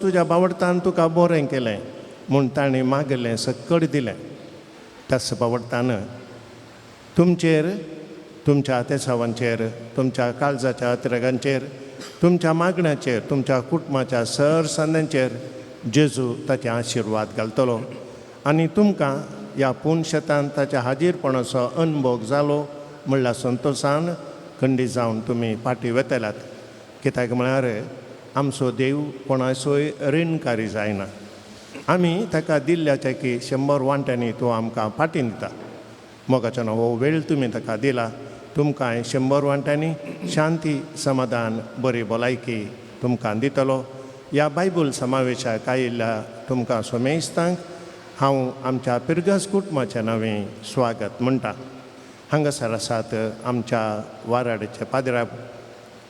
तुज्या बावडतान तुका बरें केलें म्हूण ताणें मागलें सक्कड दिलें. त्याच बावडतान तुमचेर, तुमच्या तेसावांचेर, तुमच्या काळजाच्या अत्रेगांचेर, तुमच्या मागण्याचेर, तुमच्या कुटुंबाच्या सरसंद्यांचेर जेजू ताचे आशिर्वाद घालतलो आनी तुमकां ह्या पुनशेतान ताच्या हाजीरपणाचो अनभोग जालो म्हणल्यार संतोशान खंडीत जावन तुमी फाटीं वेतल्यात. कित्याक म्हळ्यार आमचो देव कोणाचोय रिणकारी जायना. आमी ताका दिल्ल्याचे की 100 वांट्यांनी तो आमकां फाटीं दिता. मोगाच्यान हो वेळ तुमी ताका दिला, तुमकां 100 वांट्यांनी शांती, समाधान, बरी भलायकी तुमकां दितलो. ह्या बायबल समावेशाक आयिल्ल्या तुमकां सोमेस्तांक हांव आमच्या पिरगस कुटुंबाच्या नांवे स्वागत म्हणटा. हांगासर आसात आमच्या वाराडचे पाद्राब,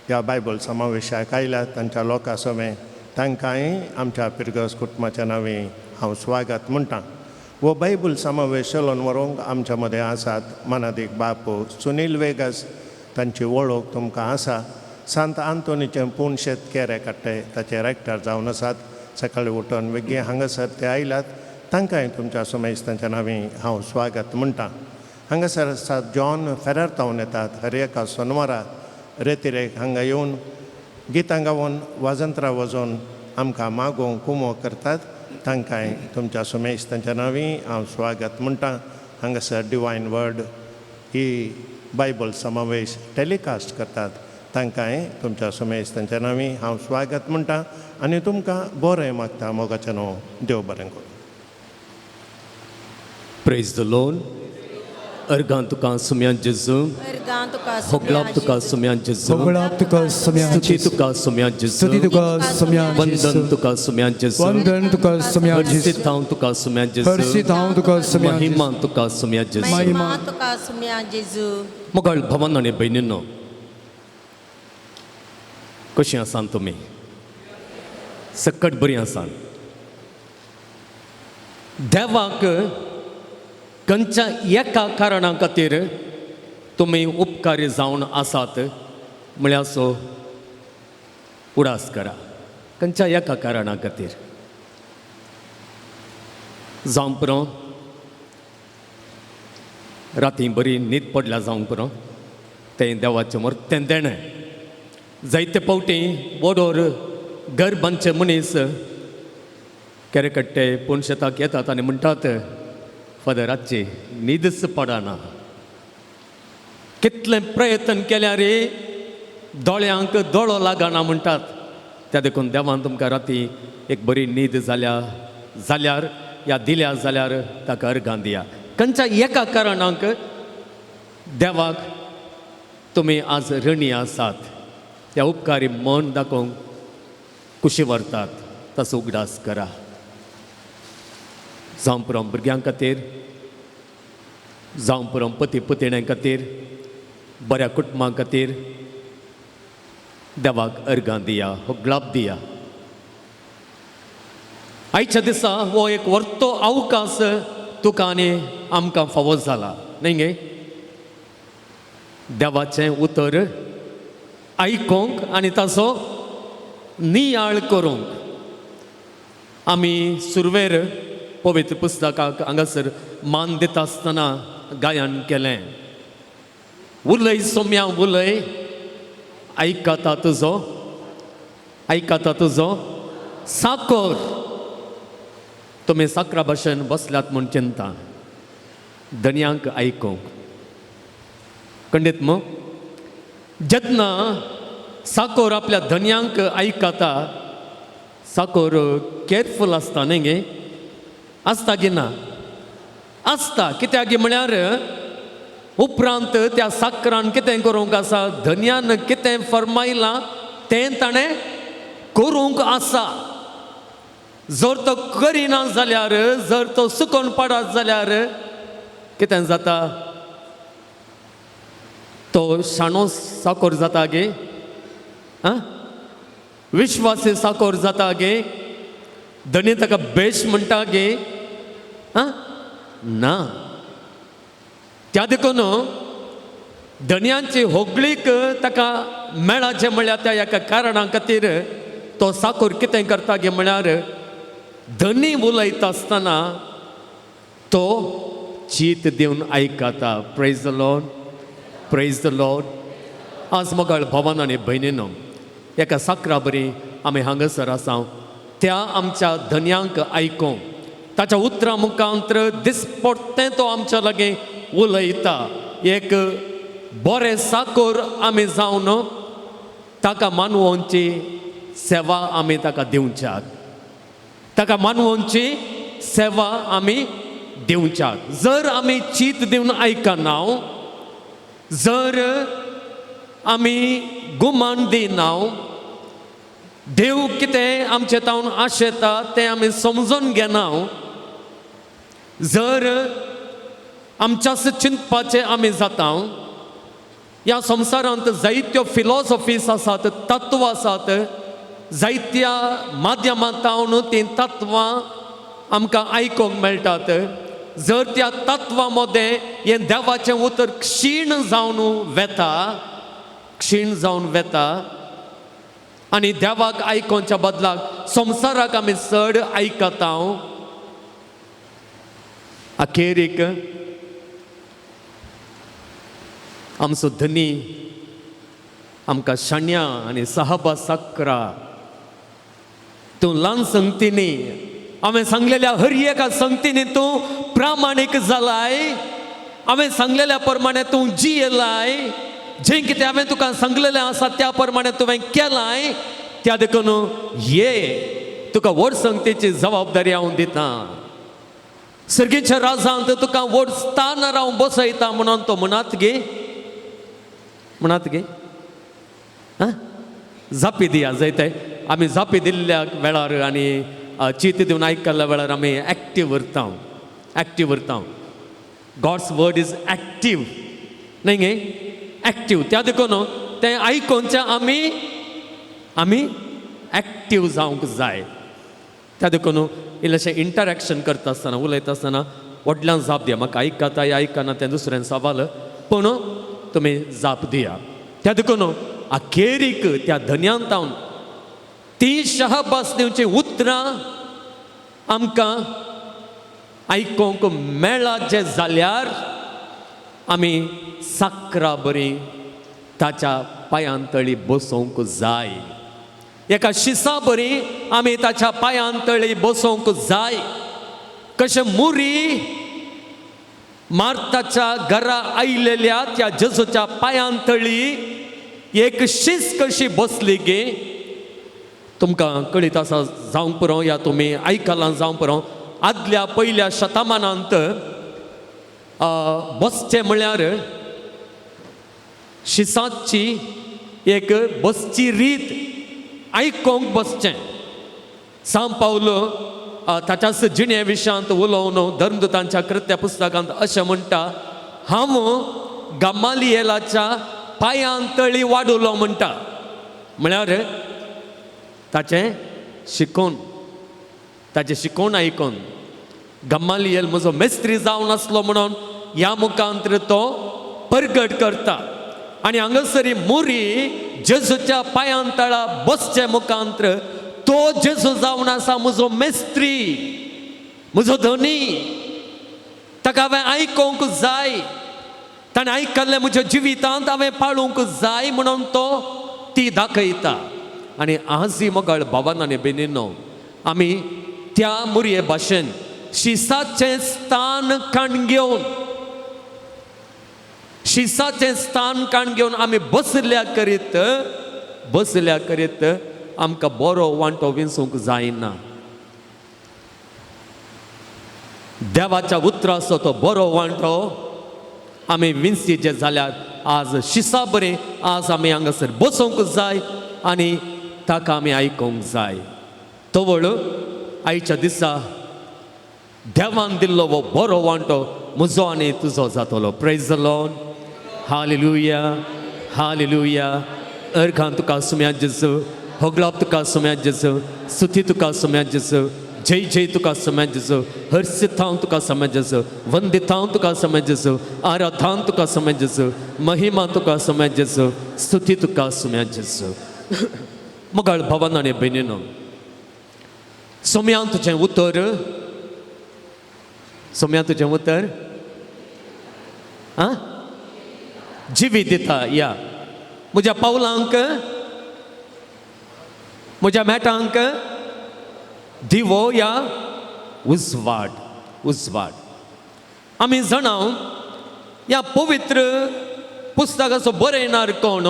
ह्या बायबल समावेशाक आयल्यात तांच्या लोकां सवें तांकांय आमच्या पिरगस कुटुंबाच्या नांवे हांव स्वागत म्हणटा. हो बायबल समावेश चलोवन व्हरूंक आमच्या मदें आसात मानादीक बाप सुनील वेगस. तांची वळख तुमकां आसा. सांत आंतोनीचें पूण शेत केरे काडटे ताचे रेक्टर जावन आसात. सकाळी उठून वेगळी हांगासर ते आयल्यात, तांकांय तुमच्या समेस्तांच्या नांवे हांव स्वागत म्हणटा. हांगासर आसात जॉन फेरर तावन येतात. हर एका सोनवारा रेतिरेक हांगा येवन गितां गावन, वाजंत्रां वाजोवन आमकां मागोवंक कुमो करतात. तांकांय तुमच्या सुमेस्तांच्या नांवी हांव स्वागत म्हणटा. हांगासर डिवायन वर्ड ही बायबल समावेश टेलिकास्ट करतात, तांकांय तुमच्या सुमेस्तांच्या नांवी हांव स्वागत म्हणटा आनी तुमकां बरें मागता. मोगाचें न्हू, देव बरें करूं. प्रेज the Lord. अर्गां तुका सुम्या जेजू. अर्गां तुका. होगलाप तुका सुम्या जेजू. होगळाप तुका सुम्या. स्तुती तुका सुम्या जेजू. स्तुती तुका सुम्या. वंदन तुका सुम्या जेजू. वंदन तुका सुम्या. हर्षित हांव तुका सुम्या जेजू. हर्षित हांव तुका सुम्या. महिमा तुका सुम्या जेजू. महिमा तुका सुम्या जेजू. मोगाळ भवन आनी भयणींनो, कशीं आसान तुमी? सकट बरीं आसान. देवाक खंयच्या एका कारणा खातीर तुमी उपकारी जावन आसात म्हळ्यार असो उडास करा. खंयच्या एका कारणा खातीर जावंक पुरो, राती बरी न्हीद पडल्या जावंक पुरो, तें देवाचें मोर्तें देणें. जायते फावटी बोडोर घर बांदचे मनीस केरेकट्टे पूण शेताक येतात आनी म्हणटात, फादर, रातची न्हीदच पडना. कितलें प्रयत्न केल्यार दोळ्यांक दोळो लागना म्हणटात. त्या देखून देवान तुमकां राती एक बरी न्हीद जाल्या जाल्यार या दिल्या जाल्यार ताका अर्गां दिया. खंयच्या एका कारणाक देवाक तुमी आज ऋणी आसात, त्या उपकारी मन दाखोवंक कुशी व्हरतात, ताचो उगडास करा. जावं पुरो भुरग्यां खातीर, जावं पुरो पती पतिण्यां खातीर, बऱ्या कुटुंबां खातीर देवाक अर्गां दिया, हो ग्लाब दिया. आयच्या दिसा हो एक व्हरतो अवकाश तुका आनी आमकां फावो जाला न्हय गे, देवाचें उतर आयकूंक आनी ताचो नियाळ करूंक. आमी सुरवेर पवित्र पुस्तकाक हांगासर मान दिता आसतना गायन केलें, उलय सोम्या उलय, आयकता तुजो, आयकता तुजो साकोर. तुमी साकरा भाशेन बसल्यात म्हूण चिंता धनयांक आयकूंक खंडीत मग. जेन्ना साकोर आपल्या धनयांक आयकता, साकोर केरफूल आसता न्ही गे? आसता की ना? आसता. कित्याक म्हळ्यार उपरांत त्या साकरान कितें करूंक आसा, धनयान कितें फरमायलां तें ताणें करूंक आसा. जर तो करिना जाल्यार, जर तो सुकोन पडत जाल्यार कितें जाता? तो शाणो साकोर जाता गे? आं, विश्वासी साकोर जाता गे? धनी ताका बेश म्हणटा गे? आं, ना. त्या देखून धनयांची होगळीक ताका मेळाचें म्हळ्यार त्या एका कारणा खातीर तो साकोर कितें करता गे म्हळ्यार धनी उलयता आसतना तो चीत दिवन आयकता. Praise the Lord, praise the Lord. आज मोगाळ भवन आनी भयणीनो, एका साकरा बरी आमी हांगासर आसा त्या आमच्या धनयांक आयकूंक, ताच्या उतरां मुखांत्र दिसपडटें तो आमच्या लागीं उलयता. एक बरें साकोर आमी जावन ताका मानवोंची सेवा आमी ताका दिवच्याक, ताका मानवोंची सेवा आमी दिवच्याक. जर आमी चीत दिवन आयकना, जर आमी गुमान दिना, देव कितें आमचे तावन आशेता तें आमी समजून घेना, जर आमच्याच चिंतपाचें आमी जाता, ह्या संवसारांत जायत्यो फिलॉसॉफीज आसात, तत्वां आसात, जायत्या माध्यमांत तीं तत्वां आमकां आयकूंक मेळटात. जर त्या तत्वां मदें हें देवाचें उतर क्षीण जावन वेता, क्षीण जावन वेता आनी देवाक आयकोवच्या बदलाक संवसाराक आमी चड आयकता, अखेरीक आमचो धनी आमकां शाण्या आनी साहबा साकरा, तूं ल्हान संगतींनी हांवें सांगलेल्या हर एका संगतींनी तूं प्रामाणीक जालाय, हांवें सांगलेल्या प्रमाणे तूं जियेलाय, जें कितें हांवें तुका सांगलेलें आसा त्या प्रमाणे तुवें केलाय, त्या देखून ये तुका व्हड संगतीची जबाबदारी हांव दितां, सर्गीच्या राजांत तुका व्हड स्थानार हांव बसयता म्हणून तो म्हणात गे, म्हणात गे. आं, जापी दिया जायते आमी जापी दिल्ल्या वेळार आनी चीत दिवन आयकल्ल्या वेळार आमी एक्टीव उरता, एक्टीव उरता. गॉड्स वर्ड is active न्हय गे, एक्टीव. त्या देखून तें आयकोनचें आमी आमी एक्टीव जावंक जाय. त्या देखून इल्लेशें इंटरेक्शन करता आसतना, उलयता आसतना व्हडल्यान जाप दिया. म्हाका आयकता या आयकना तें दुसऱ्यान सवाल, पूण तुमी जाप दिया. त्या देखून अखेरीक त्या धन्यान तावन ती शहाबास दिवची उतरां आमकां आयकूंक मेळाचें जाल्यार आमी साकरा बरी ताच्या पांयां तळी बसोवंक जाय. एका शिसा बरी आमी ताच्या पांयां तळी बसोवंक जाय. कशें मुरी मार्ताच्या घरा आयलेल्या त्या जेजूच्या पांयां तळी एक शीस कशी बसली गे, तुमकां कळीत आसा जावंक पुरो या तुमी आयकलां जावंक पुरो. आदल्या पयल्या शतमानांत बसचें म्हळ्यार शिसाची एक बसची रीत आयकोंक बसचें. सांव पावलो ताच्याच जिणे विशयांत उलोवन धर्मदूतांच्या कृत्या पुस्तकांत अशें म्हणटा, हांव गमालियेलाच्या पांयां तळी वाडुलो म्हणटा. म्हळ्यार ताचें शिकोवन, ताचें शिकोवन आयकोन गमालियल म्हजो मेस्त्री जावन आसलो म्हणून ह्या मुखांतर तो परगट करता. आनी हांगासरी मुरी जेजूच्या पांयां तळा बसचे मुखांतर तो जेजू जावन आसा म्हजो मेस्त्री, म्हजो धनी, ताका हांवें आयकोंक जाय, ताणें आयकल्लें म्हज्या जिवितांत हांवें पाळूंक जाय म्हणून तो ती दाखयता. आनी आजय मोगाळ भावान आनी भयणीनो, आमी त्या मुरये भाशेन शिसाचें स्थान काण घेवन, शिसाचें स्थान काण घेवन आमी बसल्या करीत, बसल्या करीत आमकां बरो वांटो विंचूंक जायना. देवाच्या उतराचो तो बरो वांटो आमी विंचीचे जाल्यार आज शिसा बरें आज आमी हांगासर बसोवंक जाय आनी ताका आमी आयकूंक जाय. तवळ आयच्या दिसा देवान दिल्लो हो बरो वांटो म्हजो आनी तुजो जातलो. Praise the Lord, hallelujah, hallelujah. अर्घान तुका सुम्या जेजू, होगळाप तुका सुम्या जेजू, स्तुती तुका सुम्या जेजू, जय जय तुका सुम्या जेजू, हर्षितांव तुका सुम्या जेजू, वंदितांव तुका सुम्या जेजू, आराधान तुका सुम्या जेजू, महिमा तुका सुम्या जेजू, स्तुती तुका सुम्या जेजू. मोगाळ भावान आनी भयणीनो, सोम्यान तुजें उतर, सोम्या तुजें उतर आं जिवी दिता या म्हज्या पावलांक, म्हज्या मेटांक दिवो या उजवाड उजवाड. आमी जाणा ह्या पवित्र पुस्तकाचो बरयणार कोण?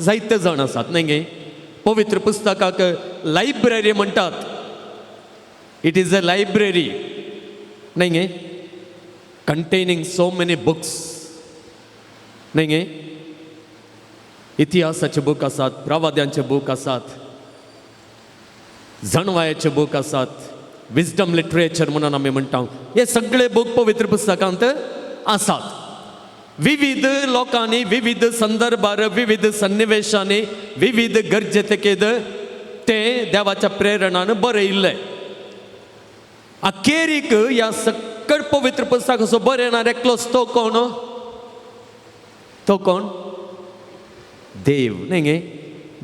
जायते जाण आसात न्हय गे. पवित्र पुस्तकाक लायब्ररी म्हणटात. It is a library न्हय गे, कंटेनिंग सो मेनी बुक्स न्हय गे. इतिहासाचे बूक आसात, प्रवाद्यांचे बूक आसात, जाणवायेचे बूक आसात, विजडम लिटरेचर म्हणून आमी म्हणटा. हे सगळे बूक पवित्र पुस्तकांत आसात. विविध लोकांनी विविध संदर्भार, विविध सन्निवेशांनी, विविध गरजेतकेद ते देवाच्या प्रेरणान बरयल्ले. अखेरीक ह्या सकळ पवित्र पुस्तकाचो बरयणार एकलोच, तो कोण? तो कोण? देव न्हय गे.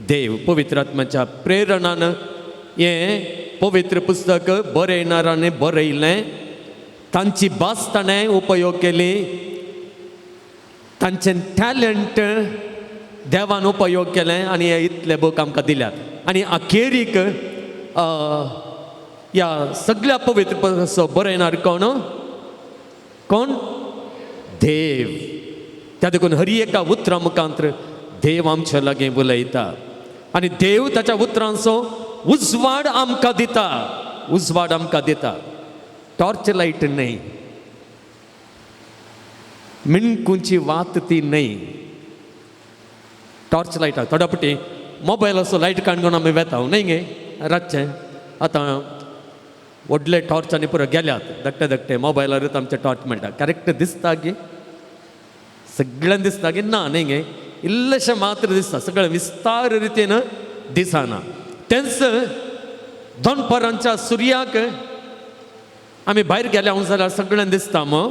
देव पवित्र आत्म्याच्या प्रेरणान हें पवित्र पुस्तक बरयणारांनी बरयलें. तांची भास ताणें उपयोग केली, तांचें टॅलंट देवान उपयोग केलें आनी हे इतले बूक आमकां दिल्यात. आनी अखेरीक ह्या सगळ्या पवित्र पुस्तकाचो बरयणार कोण? कोण? देव. त्या देखून हर एका उतरा मुखांत देव आमच्या लागीं उलयता आनी देव ताच्या उतरांचो उजवाड आमकां दिता, उजवाड आमकां दिता. टॉर्च लायट न्हय, मिणकुंची वात ती न्हय. टॉर्च लायट थोड्या फावटी मोबायलाचो लायट काडून आमी वेता न्हय गे रातचें. आतां व्हडले टॉर्च आनी पुरो गेल्यात, धाकटे धाकटे मोबायलारूच आमचे टॉर्च मेळटा. करेक्ट दिसता गे सगळ्यांक? दिसता की ना न्हय गे, इल्लेशें मात्र दिसता, सगळें विस्तार रितीन दिसना. तेंच दनपरांच्या सुर्याक आमी भायर गेल्या जाल्यार सगळ्यांक दिसता मग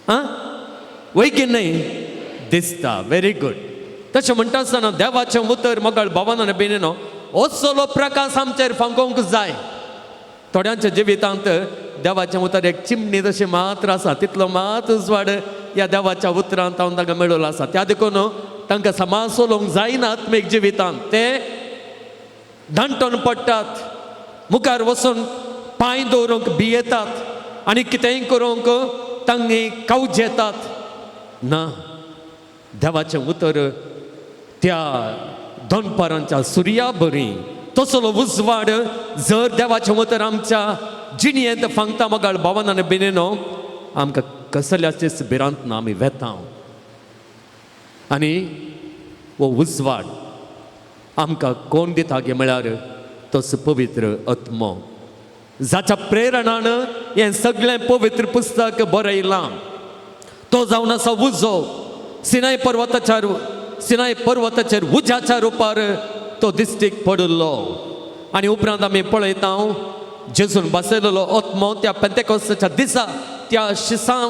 आं, वय की न्हय? दिसता. Very good. तशें म्हणटा आसतना देवाचें उतर, मोगाळ भावान आनी भयणीनो, असलो प्रकाश आमचेर फांकोवंक जाय. थोड्यांच्या जिवितांत देवाचें उतर एक चिमणी तशें मात्र आसा, तितलो मात उजवाड ह्या देवाच्या उतरांत हांव तांकां मेळिल्लो आसा. त्या देखून तांकां समाज चलोवंक जायना. आत्मीक जिवितांत ते दांटोन पडटात, मुखार वचून पांय दवरूंक भियेतात आनी कितेंय करूंक तांणी कावजेतात. ना, देवाचें उतर त्या दनपारांच्या सुर्या बरी तसलो उजवाड जर देवाचें उतर आमच्या जिणयेंत फांगता, मोगाळ भावान आनी भयणीनो, आमकां कसल्याचीच भिरांत ना. आमी वेता आनी हो उजवाड आमकां कोण दिता गे म्हळ्यार तोच पवित्र आत्मो, जाच्या प्रेरणान हें सगळें पवित्र पुस्तक बरयलां. तो जावन आसा उजो. सिनाय पर्वताचेर उज्याच्या रुपार तो दिश्टीक पडिल्लो. आनी उपरांत आमी पळयता, जेजून बसयलेलो आत्मो त्या पेंतेकोस्ताच्या दिसा त्या शिसां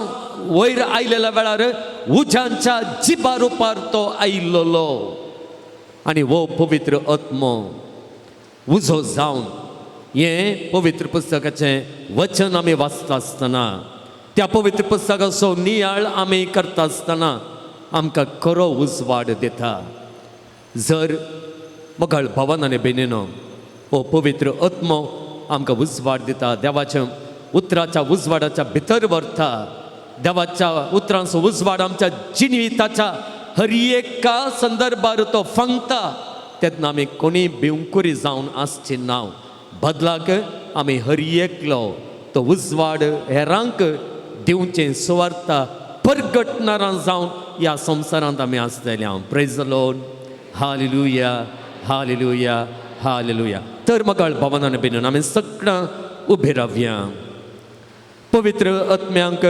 वयर आयलेल्या वेळार उज्यांच्या जिबा रुपार तो आयिल्लो. आनी हो पवित्र आत्मो उजो जावन हें पवित्र पुस्तकाचें वचन आमी वाचता आसतना, त्या पवित्र पुस्तकाचो नियाळ आमी करता आसतना आमकां खरो उजवाड दिता. जर मोगाळ भावान आनी भयणीनो, हो पवित्र आत्मो आमकां उजवाड दिता, देवाच्या उतराच्या उजवाडाच्या भितर व्हरता, देवाच्या उतरांचो उजवाड आमच्या जिविताच्या हर एका संदर्भार तो फांगता, तेन्ना आमी कोणी भिवकुरी जावन आसची ना. बदलाक आमी हर एकलो तो उजवाड हेरांक दिवचें सुवार्ता परगटणारां जावन ह्या संवसारांत आमी आसतले. हांव प्रेज लॉर्ड. Hallelujah, hallelujah, hallelujah. तर मोगाळ भावान आनी भयणीन, आमी सगळां उबे रावया. पवित्र आत्म्यांक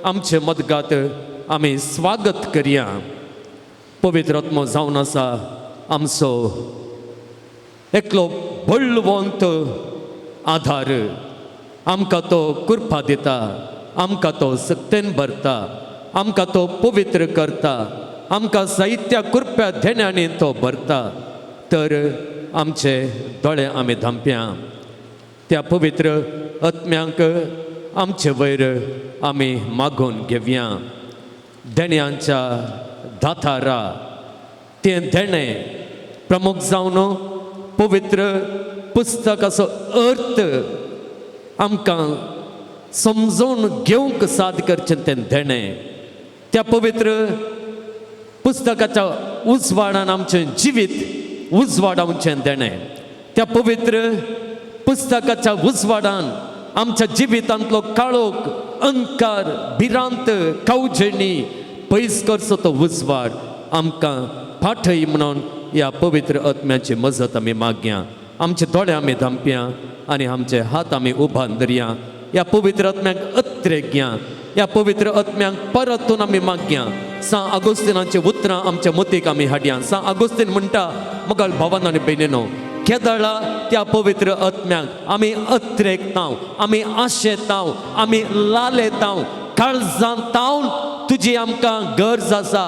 आमचे मदगात आमी स्वागत करया. पवित्र आत्मो जावन आसा आमचो एकलो बळवंत आधार. आमकां तो कृपा दिता, आमकां तो सक्तेन भरता, आमकां तो पवित्र करता, आमकां साहित्या कृप्या देण्यांनी तो भरता. तर आमचे दोळे आमी धांपया, त्या पवित्र आत्म्यांक आमचे वयर आमी मागून घेवया. देण्यांच्या दातारा तें देणें प्रमुख जावन पवित्र पुस्तकाचो अर्थ आमकां समजून घेवंक साद करचें तें देणें. त्या पवित्र पुस्तकाच्या उजवाडान आमचें जिवीत उजवाडावचें देणें. त्या पवित्र पुस्तकाच्या उजवाडान आमच्या जिवितांतलो काळोख, अंधकार, भिरांत, कावजेणी पयस करचो तो उजवाड आमकां पाठय म्हणून ह्या पवित्र आत्म्याची मजत आमी मागया. आमचे दोळे आमी धांपया आनी आमचे हात आमी उबान धरया. ह्या पवित्र आत्म्याक अत्रेक घ्या, ह्या पवित्र आत्म्याक परतून आमी मागया. सां आगोस्तिनाची उतरां आमच्या मतीक आमी हाडया. सां आगोस्तीन म्हणटा, मगळ भावान आनी भयणीनो, केदळा त्या पवित्र आत्म्याक आमी अत्रेकताव, आमी आशेताव, आमी लालेताव, काळजान तावन तुजी आमकां गरज आसा,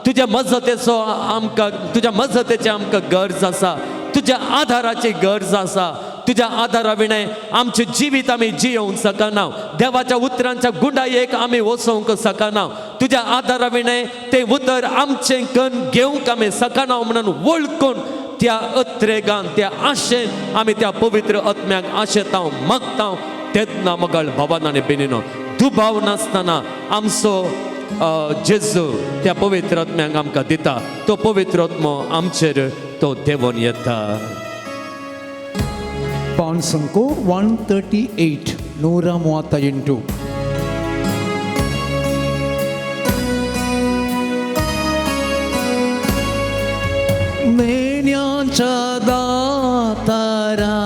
तुज्या मजतेचो आमकां, तुज्या मजतेची आमकां गरज आसा, तुज्या आधाराची गरज आसा. तुज्या आधारा विणें आमचें जिवीत आमी जियोवंक शकना, देवाच्या उतरांच्या गुंडायेक आमी वसोवंक शकना. तुज्या आधारा विणें तें उतर आमचें कन घेवंक आमी शकना म्हणून वळखून त्या अत्रेगान, त्या आशेन आमी त्या पवित्र आत्म्याक आशेताव मागताव. तेन्ना मगळ भावान आनी बेनीनो दुबाव नासतना आमचो जेजू त्या पवित्र आत्म्याक आमकां दिता. तो पवित्र आत्मो आमचेर तो देवोन येता. पानसंको 138 138. मेन्यांच्या दातारा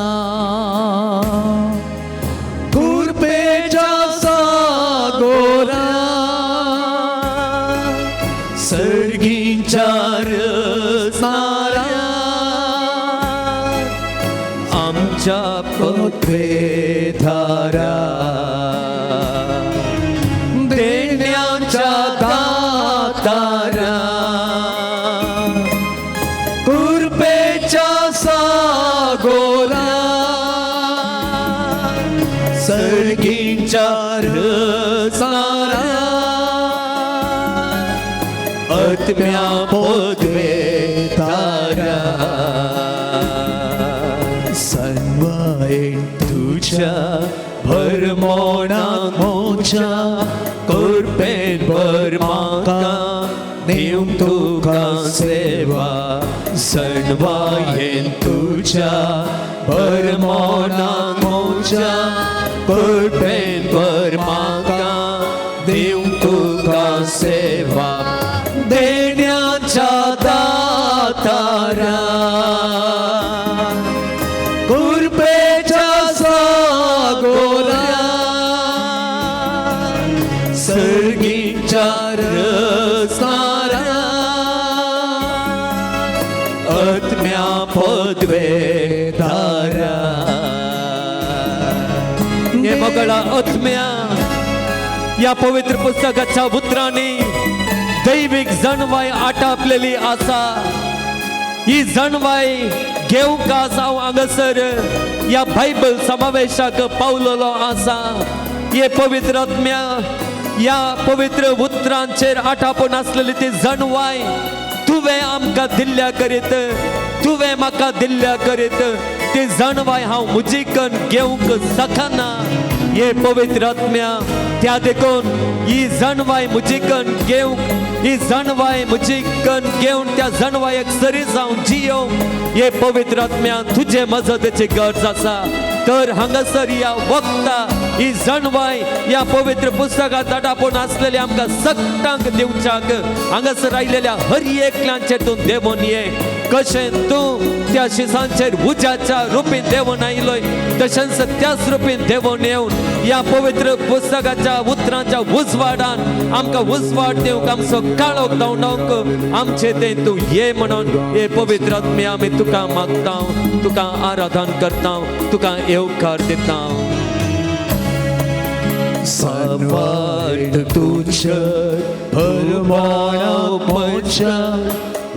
कृपेच्या सागोरा सर्गींच्या रचणाऱ्या आमच्या पदवेधारा देण्याच्या दातारा कृपेच्या सागोरा सर्गींच्या रचणाऱ्या आत्म्या पदवेधारा सन्मय तुझ्या भरमोणाक मोच्या कृपेन भर म्हाका दिवंक तुका सेवा. सणवायेन तुझ्या भरमोणाक मोच्या कृपेन भर म्हाका दिवंक तुका सेवा. देण्याच्या दातारा कृपेच्या सागोरा सर्गींच्या रचणाऱ्या आत्म्या पदवेधारा. हे मगळा आत्म्या या पवित्र पुस्तकाच्या उतरांनी दैवीक जाणवाय आटापलेली आसा. ही जाणवाय घेवंक आसा हांव हांगासर ह्या बायबल समावेशाक पावलेलो आसा. हे पवित्र आत्म्या ह्या पवित्र उतरांचेर आटापून आसलेली ती जाणवाय तुवें आमकां दिल्ल्या करीत, तुवें म्हाका दिल्ल्या करीत ती जाणवाय हांव म्हजी कन घेवंक शकना. हे पवित्र आत्म्या त्या देखून ही जाणवाय म्हजी कन घेवंक, ही जाणवाय म्हजी कन घेवन त्या जाणवायेक सरी जावन जियोवंक हे पवित्र आत्म्या तुजे मजतेची गरज आसा. तर हांगासर ह्या वखता ही जाणवाय ह्या पवित्र पुस्तकांत आटापून आसलेली आमकां सगटांक दिवच्याक हांगासर आयिल्ल्या हर एकल्याचेर तूं देवोन ये. कशें तूं त्या शिसांचेर उज्याच्या रुपीन देवोन आयलोय तशेंच त्याच रुपीन देवोन येवन ह्या पवित्र पुस्तकाच्या उतरांच्या उजवाडान आमकां उजवाड दिवंक, आमचो काळोख धांवडावंक आमचे तें तूं ये म्हणून हे पवित्र आत्म्या आमी तुका मागता, तुका आराधन करता, तुका येवकार दिता. सनवाट तुझ्या भरमोणा मोच्या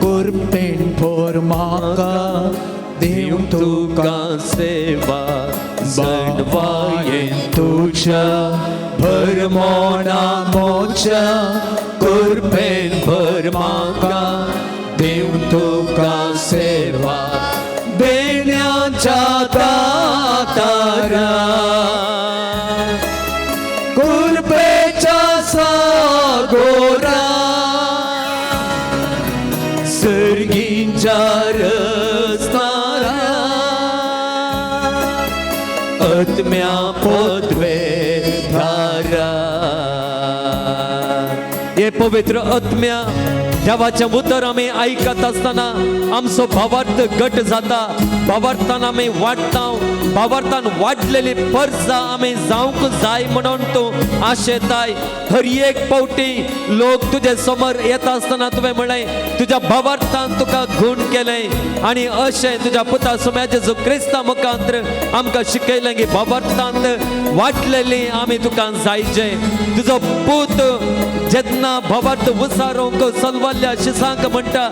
कृपेन भर म्हाका दिवं तुका सेवा जाणवायेन तुज्या भरमोणा मोच्या कृपेन भर म्हाका दिवं तुका सेवा देण्याच्या दातारा कृपेच्या सागोरा सर्गींच्या रस्तारा आत्म्या पदवे धारा. हे पवित्र आत्म्या देवाचें उतर आमी आयकत आसतना आमचो भावार्थ घट जाता. भावार्थान आमी वाडटा, भावार्थान वाडलेली परजा आमी जावंक जाय म्हणून तूं आशेताय. हर एक पावटी लोक तुजे समोर येता आसतना तुवें म्हणलें तुज्या भावार्थान तुका गूण केलें आनी अशें तुज्या पुता सुम्या जेजू क्रिस्ता मुखांत आमकां शिकयलें की भावार्थान वाडलेली आमी तुका जायचे. तुजो पूत जेन्ना भावार्थ उसारूंक सलवाल्ल्या शिसांक म्हणटा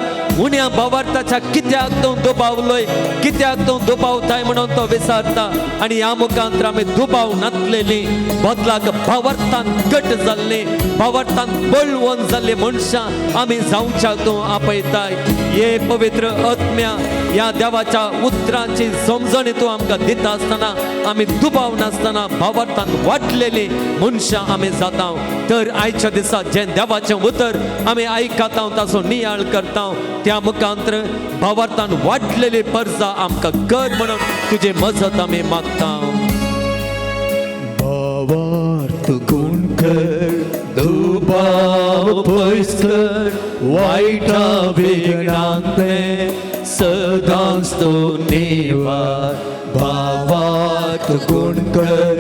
उण्या भावार्थाच्या कित्याक तूं दुबावलोय, कित्याक तूं दुबावताय म्हणून तो विचारता. आनी ह्या मुखांत आमी दुबाव नातलेली बदलाक भावार्थान घट जाल्ली, भावार्थान बळवंत जाल्ली मनशां आमी जावच्याक तूं आपयताय. हे पवित्र आत्म्या ह्या देवाच्या उतरांची समजणी तूं आमकां दिता आसतना आमी दुबाव नासतना भावार्थान वाडलेली मनशां आमी जाता. तर आयच्या दिसा जें देवाचें उतर आमी आयकता ताचो नियाळ करता त्या मुखांत भावार्थान वाडलेली परजा आमकां कर म्हणून तुजी मजत आमी मागता. भावार्थ गुण कर दुबाव पयस कर वायटा विघ्नांतलें सदांच तूं निवार. भावार्थ गुण कर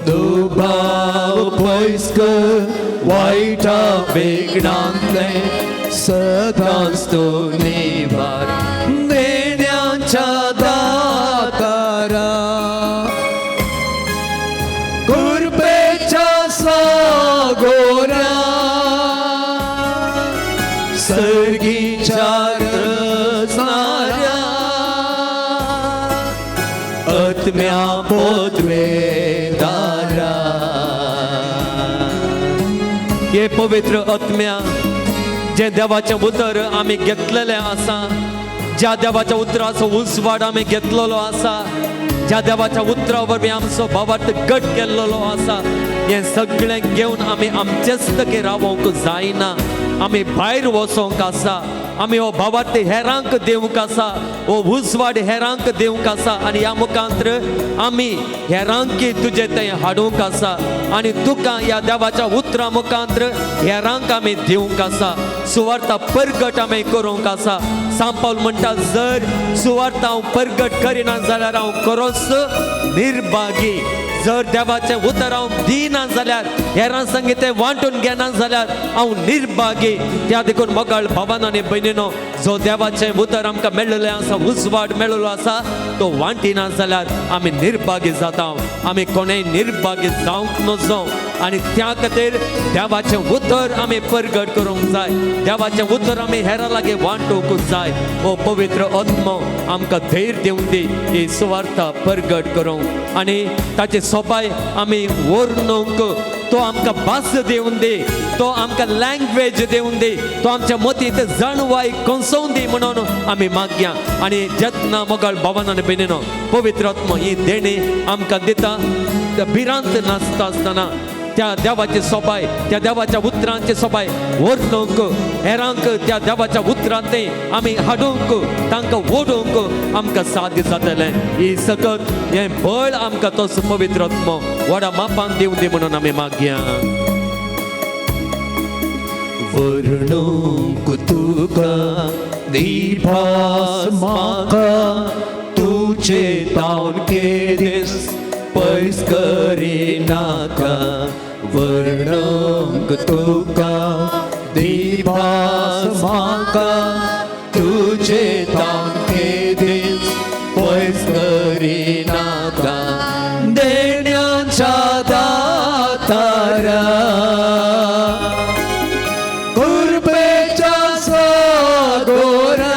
दुबाव पयस कर वायटा विघ्नांतलें सदांच तूं निवार. देण्याच्या दातारा कृपेच्या सागोरा सर्गीच्या रचणाऱ्या आत्म्या पदवेदारा. हे पवित्र आत्म्या जें देवाचें उतर आमी घेतलेलें आसा, ज्या देवाच्या उतराचो उजवाड आमी घेतलेलो आसा, ज्या देवाच्या उतरा वरवीं आमचो भावार्थ घट केल्लो आसा, हें सगळें घेवन आमी आमचेच तके रावोंक जायना. आमी भायर वचोंक आसा, आमी हो भावार्थ हेरांक दिवंक आसा, हो उजवाड हेरांक दिवंक आसा आनी ह्या मुखांत आमी हेरांकी तुजे थंय हाडूंक आसा आनी तुका ह्या देवाच्या उतरा मुखांत हेरांक आमी दिवंक आसा. सुवार्ता परगट आमी करूंक आसा. सांपावल म्हणटा जर सुवार्ता हांव परगट करिना जाल्यार हांव खरोच निर्भागी. जर देवाचें उतर हांव दिना जाल्यार हेरां संगी तें वांटून घेना जाल्यार हांव निर्भागी. त्या देखून मोगाळ भावान आनी भयणीनो जो देवाचें उतर आमकां मेळिल्लें आसा, उजवाड मेळिल्लो आसा तो वांटिना जाल्यार आमी निर्भागी जाता. आमी कोणेय निर्भागी जावंक नजो आनी त्या खातीर देवाचें उतर आमी परगट करूंक जाय. देवाचें उतर आमी हेरां लागीं वांटूंक जाय. हो पवित्र आत्मो आमकां धैर्य दिवंक दी ही सुवार्ता परगट करूंक आनी ताची सोबाय आमी वर्णूंक. तो आमकां भास दिवन दी, तो आमकां लँग्वेज दिवन दी, तो आमच्या मतींत जाणवाय कोसोवन दी म्हणून आमी मागया. आनी जेन्ना मोगाळ भावान आनी भयणीनो पवित्र आत्मो ही देणी आमकां दिता भिरांत नासता आसतना त्या देवाची सोबाय, त्या देवाच्या उतरांची सोबाय वर्णूंक हेरांक त्या देवाच्या उतरांत आमी हाडूंक तांकां ओडूंक आमकां साध्य जातलें. ही सकत हें बळ आमकां तोच पवित्र आत्मो व्हडा मापान दिवं दी म्हणून आमी मागया. वर्णूंक तुका दिभास म्हाका तुजे तावन केदीस पयस करिनाका. वर्णूंक तुका दिभास म्हाका तुजे तावन केदीस पयस करिनाका. देण्याच्या दातारा कृपेच्या सागोरा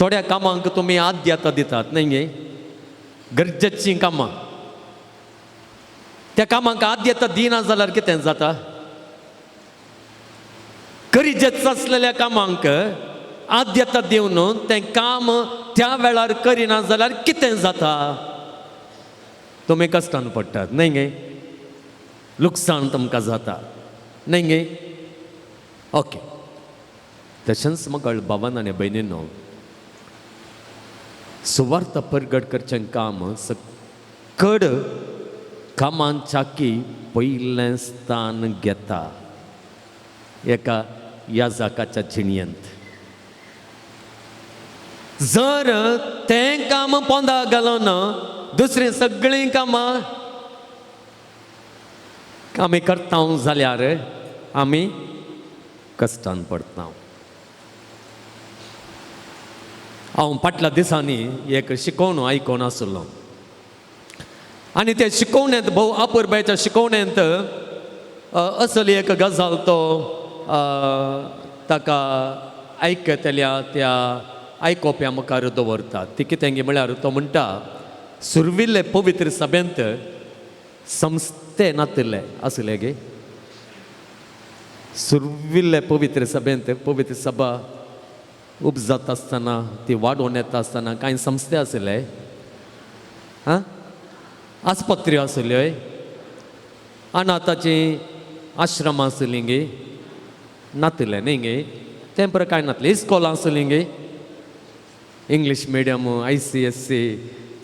थोड्या कामांक तुमी आद्यता दितात न्हय गे? गरजेचीं कामां त्या कामांक आद्यता दिना जाल्यार कितें जाता? गरजेच आसलेल्या कामांक आद्यता दिवन तें काम त्या वेळार करिना जाल्यार कितें जाता? तुमी कश्टान पडटात न्हय गे? लुकसाण तुमकां जाता न्हय गे? ओके. तशेंच मगळ भावान आनी भयणीनो, सुवार्थ परगट करचें काम सकड कामांच्याकी पयलें स्थान घेता एका याजकाच्या जिणयेंत. जर तें काम पोंदा घालून दुसरीं सगळीं कामां आमी करता जाल्यार आमी कश्टान पडटा. हांव फाटल्या दिसांनी एक शिकोवण आयकोन आसलो आनी ते शिकोवणेंत, भोव अपुरबायच्या शिकोवणेंत असली एक गजाल तो ताका आयकतल्या त्या आयकोप्या मुखार दवरता. ती कितें गी म्हळ्यार तो म्हणटा, सुरविल्ले पवित्र सभेंत संस्थे नातिल्ले आसले गे. सुरविल्ले पवित्र सभेंत, पवित्र सभा उपजात आसतना, ती वाडोवन येता आसतना कांय संस्थे आशिल्ले? आं, आस्पत्र्यो आशिल्ल्यो, अनाथाचीं आश्रमां आशिल्लीं गे? नातिल्लें न्ही गे तें बरें. कांय नातलें. इस्कोलां आशिल्लीं गे? English medium, ICSC,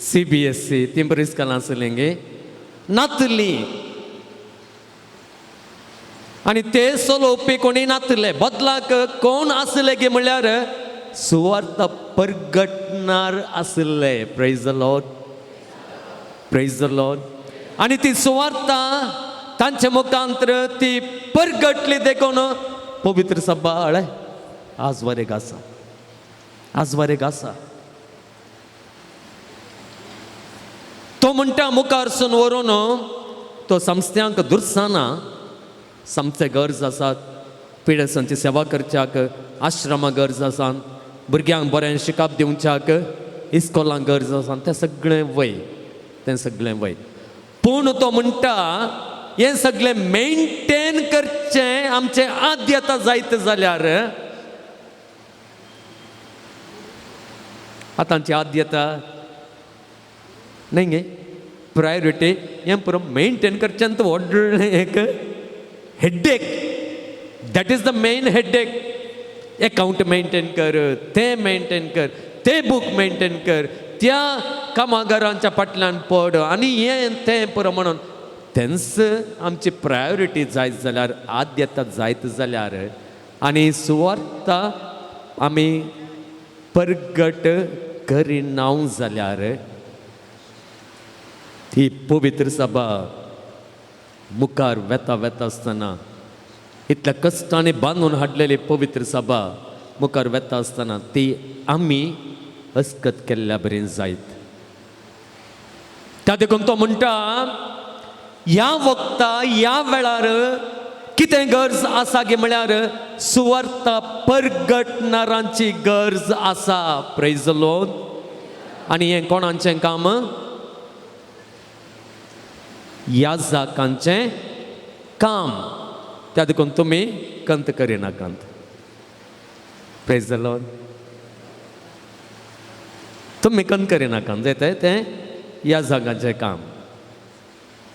CBSE, तीं बरीं इस्कोलां आशिल्लीं गे? नातली. आनी ते चलोवपी कोणी नातले. बदलाक कोण आसले गे म्हणल्यार सुवार्थ परगटणार आशिल्ले. Praise the Lord, praise the Lord. आनी ती सुवार्ता तांचे मुखांतर ती परगटली देखून पवित्र सभा हळे आज वरेक आसा, आज वरेक आसा. तो म्हणटा, मुखारसून व्हरून तो संस्थ्यांक दुर्साना. संस्थे गरज आसात, पिडेसांची सेवा करच्याक आश्रमा गरज आसा, भुरग्यांक बरें शिकप दिवच्याक इस्कोलांक गरज आसा, तें सगळें वय, तें सगळें वय. पूण तो म्हणटा, हें सगळें मेनटेन करचें आमचें आद्यता जायत जाल्यार आतांची आद्यता न्हय गे, प्रायोरिटी, हें पुरो मेनटेन करचें तर व्हडलें एक headache. That is the main headache. Account maintain कर, तें मेनटेन कर, ते बूक मेनटेन कर, त्या कामागारांच्या फाटल्यान पड आनी हें तें पुरो. म्हणून तेंच आमची प्रायोरिटी जायत जाल्यार, आद्यता जायत जाल्यार आनी सुवार्ता आमी परगट करिना जाल्यार ही पवित्र सभा मुखार वेता वेता आसतना, इतल्या कश्टांनी बांदून हाडलेली पवित्र सभा मुखार वेता आसतना ती आमी अस्कत केल्ल्या बरें जायत. त्या देखून तो म्हणटा, ह्या वखता ह्या वेळार कितें गरज आसा गे म्हळ्यार सुवार्ता परगटणारांची गरज आसा. Praise Lord. आनी हें कोणाचें काम? याजकांचें काम. त्या देखून तुमी कंत करिनाकात. Praise the Lord. तुमी कंत करिनाकात जायते, तें याजकांचें काम.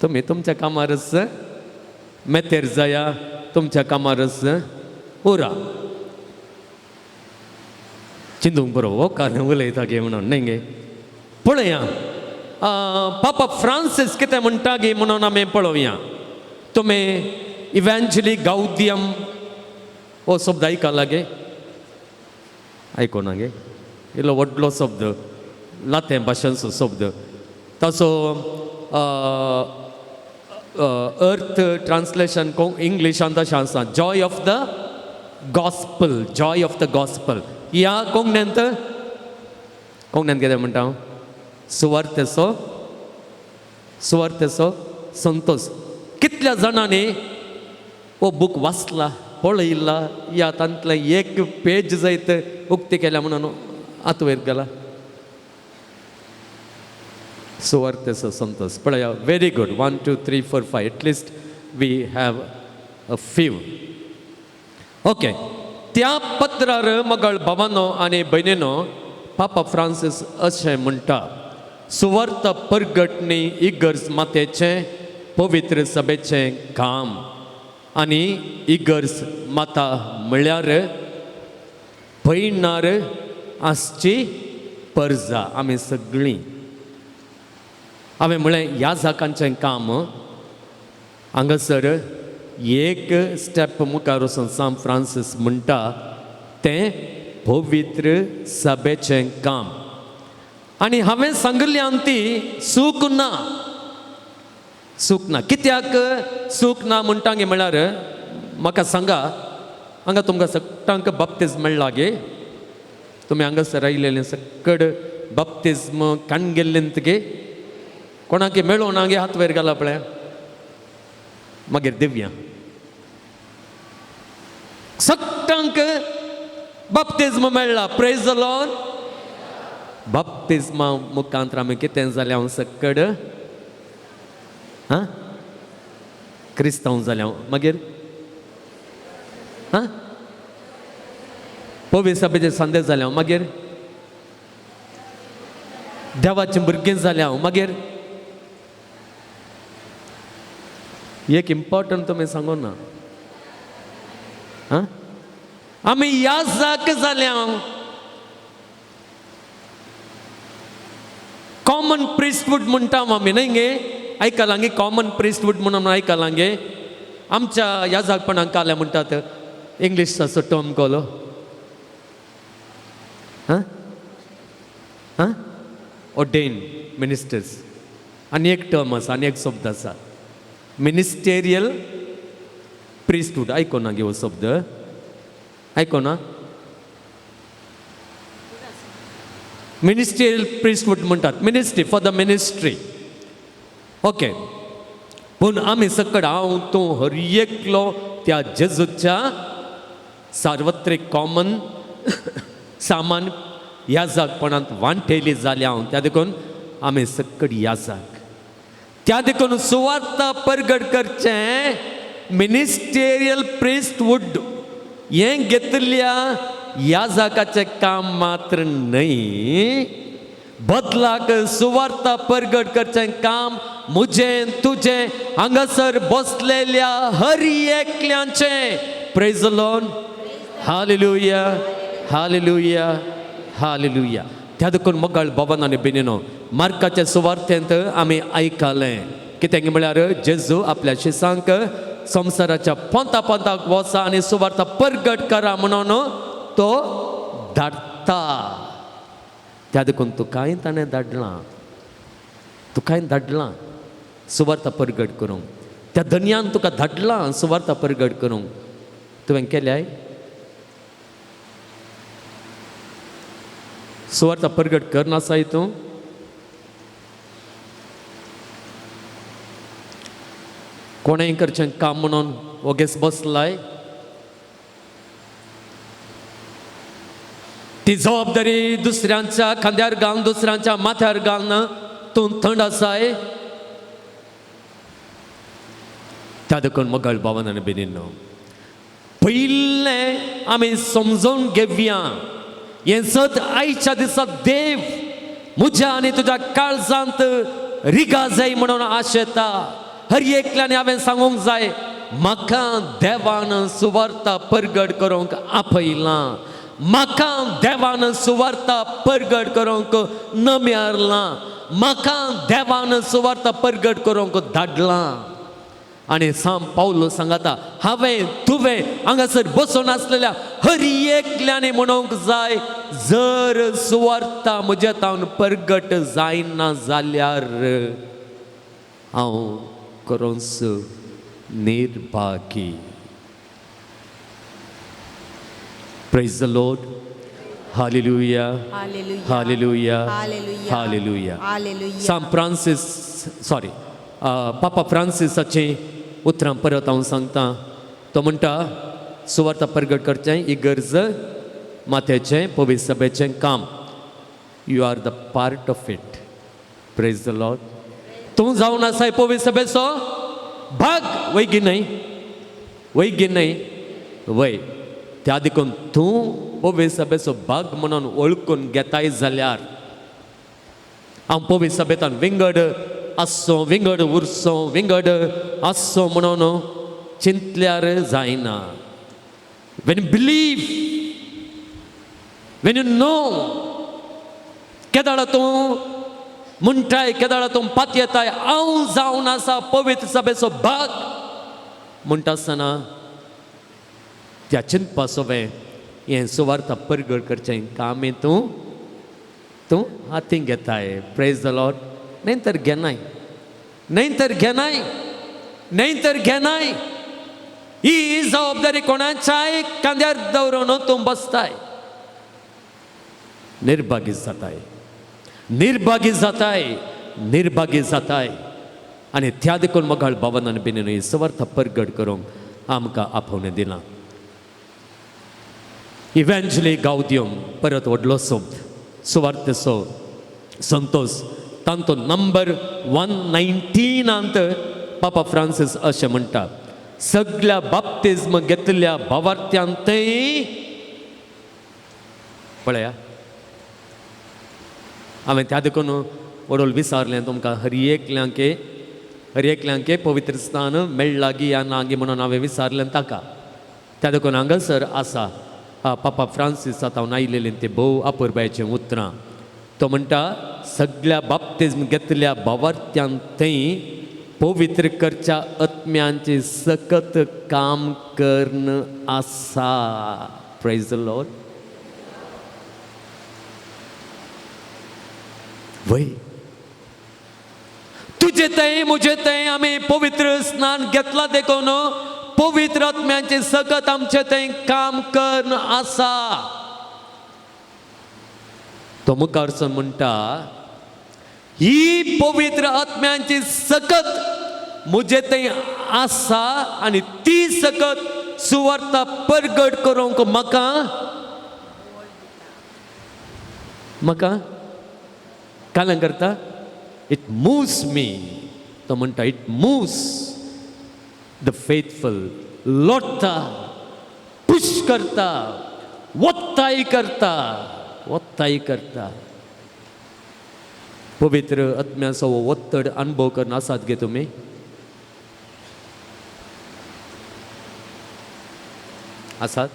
तुमी तुमच्या कामारच मेतेर जाया, तुमच्या कामारच उरा. चिंतूंक बरो हो कारण उलयता गे म्हणून न्हय गे? पळया, पापा फ्रांसीस कितें म्हणटा गे म्हणून आमी पळोवया. तुमी इव्हँजली गावदियम हो शब्द आयकला गे? आयकोना गे? इल्लो व्हडलो शब्द, लातें भाशेंचो शब्द. ताचो अर्थ, ट्रान्सलेशन इंग्लिशान तशें आसा, joy of the gospel, joy of the gospel. ह्या कोंकण्यांत, कोंकण्यांत कितें म्हणटा हांव? सुवार्तेचो, सुवार्तेचो संतोष. कितल्या जाणांनी हो बूक वाचला, पळयला, या तांतलें एक पेज जायत उक्ती केल्या म्हणून हात वयर गेला. सुवार्तेचो संतोश पळया. Very good. 1 2 3 4 5, at least we have a few. Okay, त्या पत्रार मगळ भावानो आनी भयणीनो, पापा फ्रांसीस अशें म्हणटा, सुवार्थ परगटणी इगर्ज मातेचें पवित्र सभेचें काम, आनी इगर्ज माता म्हळ्यार पयणार आसची परजा आमी सगळीं. हांवें म्हळें ह्या जाकांचें काम हांगासर एक स्टेप मुखार वचून सांत फ्रांसीस म्हणटा तें पवित्र सभेचें काम. आनी हांवें सांगिल्ल्यान ती चूक ना, चूक ना. कित्याक चूक ना म्हणटा गे म्हळ्यार म्हाका सांगा, हांगा तुमकां सगळ्यांक बाप्तिज्म मेळ्ळा गे? तुमी हांगासर आयिल्ले सकड बाप्तिज्म काण गेल्लेंत गे? कोणाक मेळोना गे? हात वयर घाला पळय, मागीर दिव्या. सगळ्यांक बाप्तिज्म मेळ्ळा. Praise the Lord. बाप्तिज्मा मुखांत आमी कितें जालें? हांव सकड आं क्रिस्तांव जालें हांव. मागीर आं पवित्र सभेचे संदेश जालें हांव. मागीर देवाचें भुरगें जालें हांव. मागीर एक इम्पॉर्टंट तुमी सांगू ना, आं आमी याजाक जाले हांव. कॉमन प्रिस्टवूड म्हणटा आमी न्हय गे? आयकलां गे? कॉमन प्रिस्टवूड म्हणून आयकलां गे? आमच्या याजाकपणाक काल्या म्हणटात, इंग्लीश असो टर्म कोलो हां हां ऑर्डेन मिनिस्टर्स. आनी एक टर्म आसा, आनी एक शब्द आसा, मिनिस्टेरियल प्रिस्टवूड. आयकोना गे हो शब्द? आयकोना? मिनिस्टेरियल प्रिस्टवूड म्हणटात, ministry for the ministry. Okay, पूण आमी सकड हांव तूं हर एकलो त्या जेजूच्या सार्वत्रीक कॉमन सामान याजाकपणांत वांटेली जाल्या हांव. त्या देखून आमी सकड याजाक. त्या देखून सुवार्थ परगट करचें मिनिस्टेरियल प्रिस्टवूड हें घेतिल्ल्या याजाकाचें काम मात्र न्हय, बदलाक सुवार्थ परगट करचें काम म्हजें तुजें हांगासर बसलेल्या हर एकल्याचें. Praise the Lord. Hallelujah, hallelujah, hallelujah. त्या देखून मोगाळ बाबान आनी बेनीनो, मार्काच्या सुवार्थेंत आमी आयकलें कितें म्हळ्यार जेजू आपल्या शिसांक संवसाराच्या पोंता पोंताक वचा आनी सुवार्थ परगट करा म्हणून तो धाडटा. त्या देखून तुकाय ताणें धाडलां, तुकाय धाडलां सुवार्थ परगट करूंक. त्या धनयान तुका धाडलां सुवार्थ परगट करूंक. तुवें केल्याय सुवार्थ परगट करनासाय तूं? कोणेंय करचें काम म्हणून वोगेच बसलाय? ती जबाबदारी दुसऱ्यांच्या खांद्यार घालून, दुसऱ्यांच्या माथ्यार घालून तूं थंड आसाय? त्या देखून मोगाळ भावान आनी बेनीनो, पयलें आमी समजून घेवया हें सत. आयच्या दिसा देव म्हज्या आनी तुज्या काळजांत रिगा जाय म्हणून आशेता. हर एकल्यान हांवें सांगूंक जाय, म्हाका देवान सुवार्ता परगट करूंक आपयलां, म्हाका देवान सुवार्ता परगट करूंक नम्यारलां, म्हाका देवान सुवार्ता परगट करूंक धाडलां. आनी सांत पावलो सांगता, हांवें तुवें हांगासर बसून आसलेल्या हर एकल्यानी म्हणूंक जाय, जर सुवार्ता म्हज्या तावन परगट जायना जाल्यार हांव करोंस निर्भागी. Praise the Lord. Hallelujah. Hallelujah. Hallelujah. Hallelujah. Hallelujah. Hallelujah. सांत फ्रांसीस, सॉरी, पापा फ्रांसीसाचीं उतरां परत हांव सांगता. तो म्हणटा, सुवार्ता परगट करचें इगर्ज माथ्याचें पवित्र सभेचें काम. You are the part of it. Praise the Lord. तूं जावन आसाय पवित्र सभेचो भाग, वय गी न्हय? वय गी न्हय? वय. त्या देखून तूं पवित्र सभेचो भाग म्हणून वळखून घेताय जाल्यार हांव पवित्र सभेतान विंगड आसचो, विंगड उरचो, विंगड आसचो म्हणून चिंतल्यार जायना. When you believe, when you know, केदाळा तूं म्हणटाय, केदाळा तूं पातयेताय हांव जावन आसा पवित्र सभेचो भाग म्हणटा आसतना त्या चिंतपा सोबें हें सुवार्ता परगट करचें काम तूं तूं हातीं घेताय. Praise the Lord. न्हय तर घेनाय, न्हय तर घेनाय, न्हय तर घेनाय. ही जबाबदारी कोणाच्याय कांद्यार दवरून तूं बसताय, निर्भागी जाताय, निर्भागी जाताय, निर्भागी जाताय. आनी त्या देखून मोगाळ भावन आनी बेनीन सुवार्थ परगट करूंक आमकां आपोवणें दिलां. इव्हेंच्युअली गावदियम परत व्हडलो शब्द सुवार्थेचो संतोष, तांचो नंबर 119 पापा फ्रांसीस अशें म्हणटा, सगळ्या बाप्तिज्म घेतल्या भावार्थ्यांतय पळया. हांवें त्या देखून वडोल विचारलें तुमकां, हर एकल्यांके हर एकल्यांके पवित्र स्थान मेळ्ळा गी या ना गी म्हणून हांवें विचारलें ताका. त्या देखून हांगासर आसा पापा फ्रांसीस आतां आयलेलीं ती भोव अपुरबायचीं उतरां. तो म्हणटा सगळ्या बाप्तिज्म घेतल्या भावार्थ्यान थंय पवित्र करच्या आत्म्यांचें सकत काम कर्ण आसा. Praise the Lord. वय तुजे थंय म्हजे थंय आमी पवित्र स्नान घेतला देखून पवित्र आत्म्यांचें सकत आमचे थंय काम कर्ण आसा. तो मुखारसून म्हणटा ही पवित्र आत्म्यांची सकत म्हजे थंय आसा आनी ती सकत सुवार्ता परगट करूंक म्हाका म्हाका काल्यां करता. It moves मी. तो म्हणटा it moves the faithful. लोटता, push करता, वत्ताय करता, वत्ताय करता. पवित्र आत्म्याचो हो वत्तड अनुभव करून आसात गे तुमी? आसात?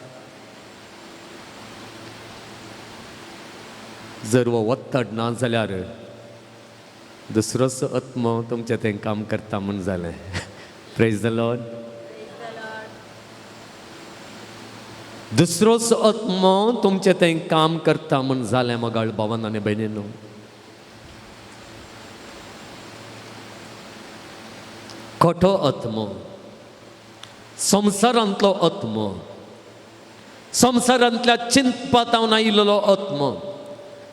जर हो वत्तड ना जाल्यार दुसरोच आत्मो तुमचें तें काम करता म्हूण जालें. Praise the Lord. दुसरोच आत्मो तुमचें तें काम करता म्हूण जालें मोगाळ भावान आनी भयणीनो. खोटो आत्मो, संवसारांतलो आत्मो, संवसारांतल्या चिंतपातावन आयिल्लो आत्मो,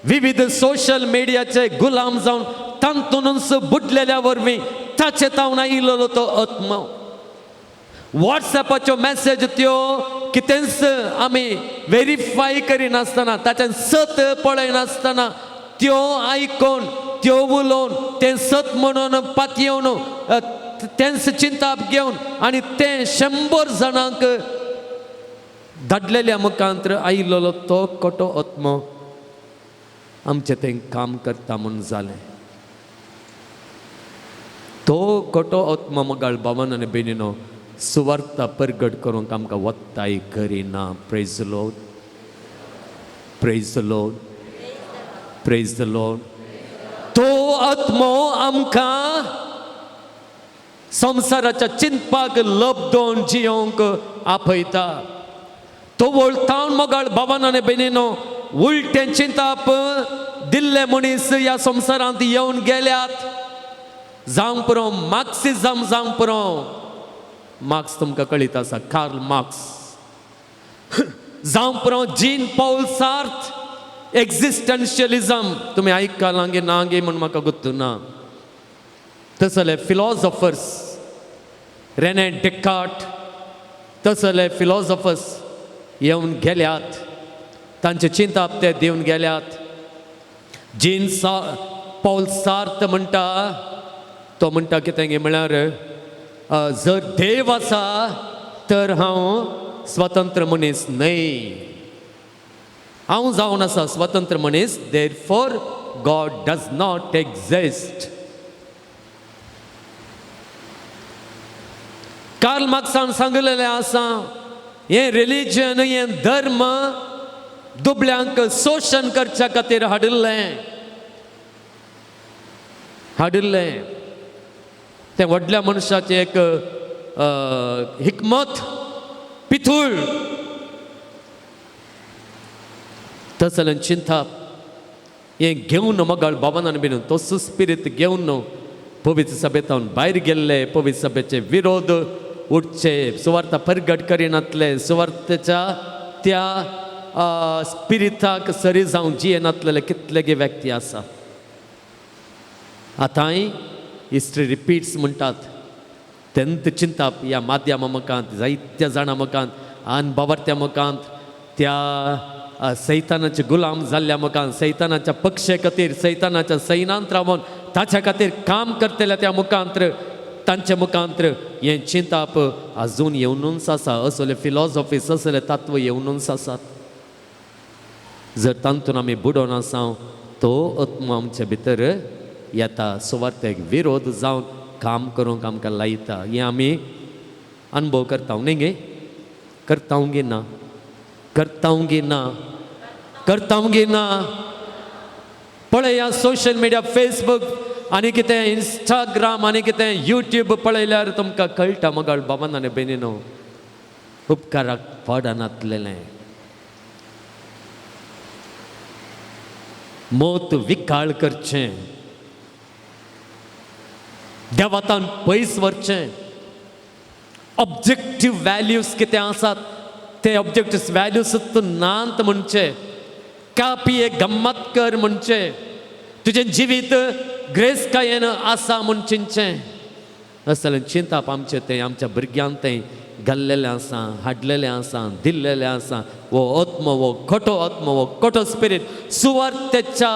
विविध सोशल मिडियाचे गुलाम जावन तातूंतच बुडलेल्या वरवीं ताचे तावन आयिल्लो तो आत्मो. वॉट्सएपाच्यो मॅसेज त्यो कितेंच आमी वेरीफाय करिनासतना, ताचें सत पळयनासतना त्यो आयकून त्यो उलोवन तें सत म्हणून पातयेवन तेंच चिंताप घेवन आनी तें 100 जाणांक धाडलेल्या मुखांत आयिल्लो तो खोटो आत्मो आमचें तें काम करता म्हूण जालें. तो खोटो आत्मो मोगाळ भावान आनी भयणीनो सुवार्ता परगट करूंक आमकां वत्ताय करिना. Praise the Lord, praise the Lord, praise the Lord. तो आत्मो आमकां संवसाराच्या चिंतपाक लब्दोन जियोंक आपयता. तो वळतावन मोगाळ भावान आनी भयणीनो उलटें चिंताप दिल्ले मनीस ह्या संवसारांत येवन गेल्यात. जावंक पुरो मार्क्सिजम, जावंक पुरो मार्क्स तुमकां कळीत आसा, कार्ल मार्क्स, जावंक पुरो जीन पॉल सार्थ, एक्झिस्टन्शियलिजम तुमी आयकलां गे ना गे म्हूण म्हाका गुत्तू ना. तसले फिलॉसॉफर्स रेने डेकार्ट तसले फिलॉसॉफर्स येवन गेल्यात, तांचे चिंताप ते दिवन गेल्यात. जीन सा पॉल सार्थ म्हणटा, तो म्हणटा कितें गे म्हळ्यार जर देव आसा तर हांव स्वतंत्र मनीस न्हय, हांव जावन आसा स्वतंत्र मनीस, therefore God does not exist. Karl मार्क्सान सांगलेलें आसा, हें रिलिजन, हें धर्म दुबळ्यांक शोशण करच्या खातीर हाडिल्लें हाडिल्लें तें व्हडल्या मनशाचें एक हिकमत पिथूळ तसलें चिंताप हें घेवन मगाळ बाबान बीन तसो स्पिरीत घेवन पवित्र सभेतावन भायर गेल्ले, पवित्र सभेचे विरोध उठचे, सुवार्ता परगट करिनातले, सुवार्थेच्या त्या स्पिरिताक सरी जावन जियेनातलेले कितलेगे व्यक्ती आसा. आतांय हिस्ट्री रिपीट्स म्हणटात तेंत चिंताप ह्या माध्यमा मुखांत, जायत्या जाणां मुखांत, अनबावरत्या मुखांत, त्या सैतानाचे गुलाम जाल्ल्या मुखांत, सैतानाच्या पक्षे खातीर, सैतानाच्या सैनांत रावन ताच्या खातीर काम करतल्या त्या मुखांत, तांच्या मुखांत हें चिंताप आजून येवनूच आसा. असले फिलॉसॉफीस, असले तत्व येवनूच आसात. जर तांतून आमी बुडोवन आसा तो आत्मा आमचे भितर येता, सुवार्थेक विरोध जावन काम करूंक आमकां लायता. हें आमी अनुभव करता न्ही गे? करता गे ना? करता गे ना? करता गे ना? पळया सोशल मिडिया, फेसबूक आनी कितें इंस्टाग्राम आनी कितें युट्यूब पळयल्यार तुमकां कळटा मगाळ बाबान आनी भयणीनो, उपकाराक पडनातलेलें मोत विकाळ करचें, देवातान पयस व्हरचें. ऑब्जेक्टीव व्हॅल्यूज कितें आसात ते ऑब्जेक्टीव व्हॅल्यूज तूं नात म्हणचे, कापी एक गम्मत कर म्हणचे, तुजें जिवीत ग्रेसकायेन आसा म्हूण चिंतचें. असलें चिंताप आमचें तें आमच्या भुरग्यांक तें घाल्लेलें आसा, हाडलेलें आसा, दिल्लेलें आसा. हो आत्मो, हो खोटो आत्मो, हो खोटो स्पिरीट, सुवार्थेच्या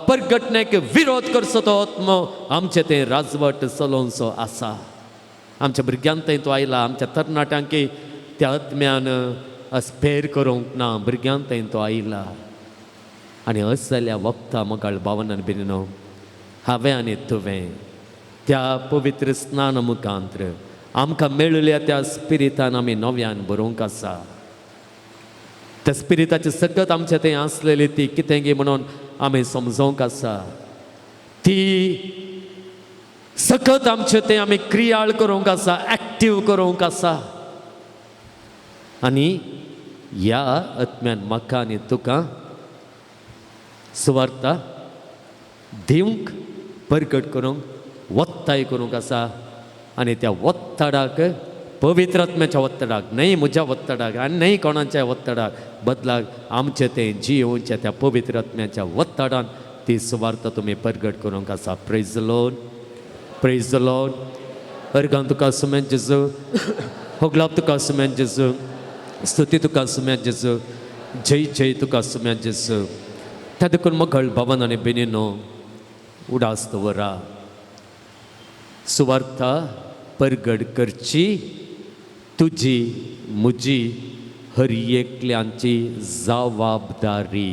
परगटणेक विरोध करचो तो आत्मो आमचें तें राजवट चलोवचो आसा. आमच्या भुरग्यांक थंय तो आयला, आमच्या तरणाट्यांक त्या आत्म्यान स्पेर करूंक ना, भुरग्यांक थंय तो आयला. आनी असल्या वखदां मगाळ भावनान बिरिनो, हांवें आनी तुवें त्या पवित्र स्नान मुखांत्र आमकां मेळिल्ल्या त्या स्पिरितान आमी नव्यान बरोवंक आसा. त्या स्पिरिताची सकत आमच्या थंय आसलेली ती कितें गी म्हणून आमी समजोवंक आसा. ती सकत आमचे थंय आमी क्रियाळ करूंक आसा, एक्टीव करूंक आसा. आनी ह्या आत्म्यान म्हाका आनी तुका सुवार्ता दिवंक, परगट करूंक, वत्ताय करूंक आसा. आनी त्या वत्तडाक, पवित्र आत्म्याच्या वत्तडाक न्हय, म्हज्या वत्तडाक आनी न्हय कोणाच्या वत्तडाक, बदलाक आमचे तें जियोवच्या त्या पवित्र आत्म्याच्या वत्तडान ती सुवार्ता तुमी परगट करूंक आसा. प्रेज लॉर्ड, प्रेज लॉर्ड. अर्गान तुका सुमेन जेजू, होगलाप तुका सुमेन जेजू, स्तुती तुका सुमेन जेजू, जय जय तुका सुमेन जेजू. त्या देखून मगळ भवन आनी बेनीनो उडास दवरा, सुवार्ता परगड करची तुजी म्हजी हर एकल्यांची जबाबदारी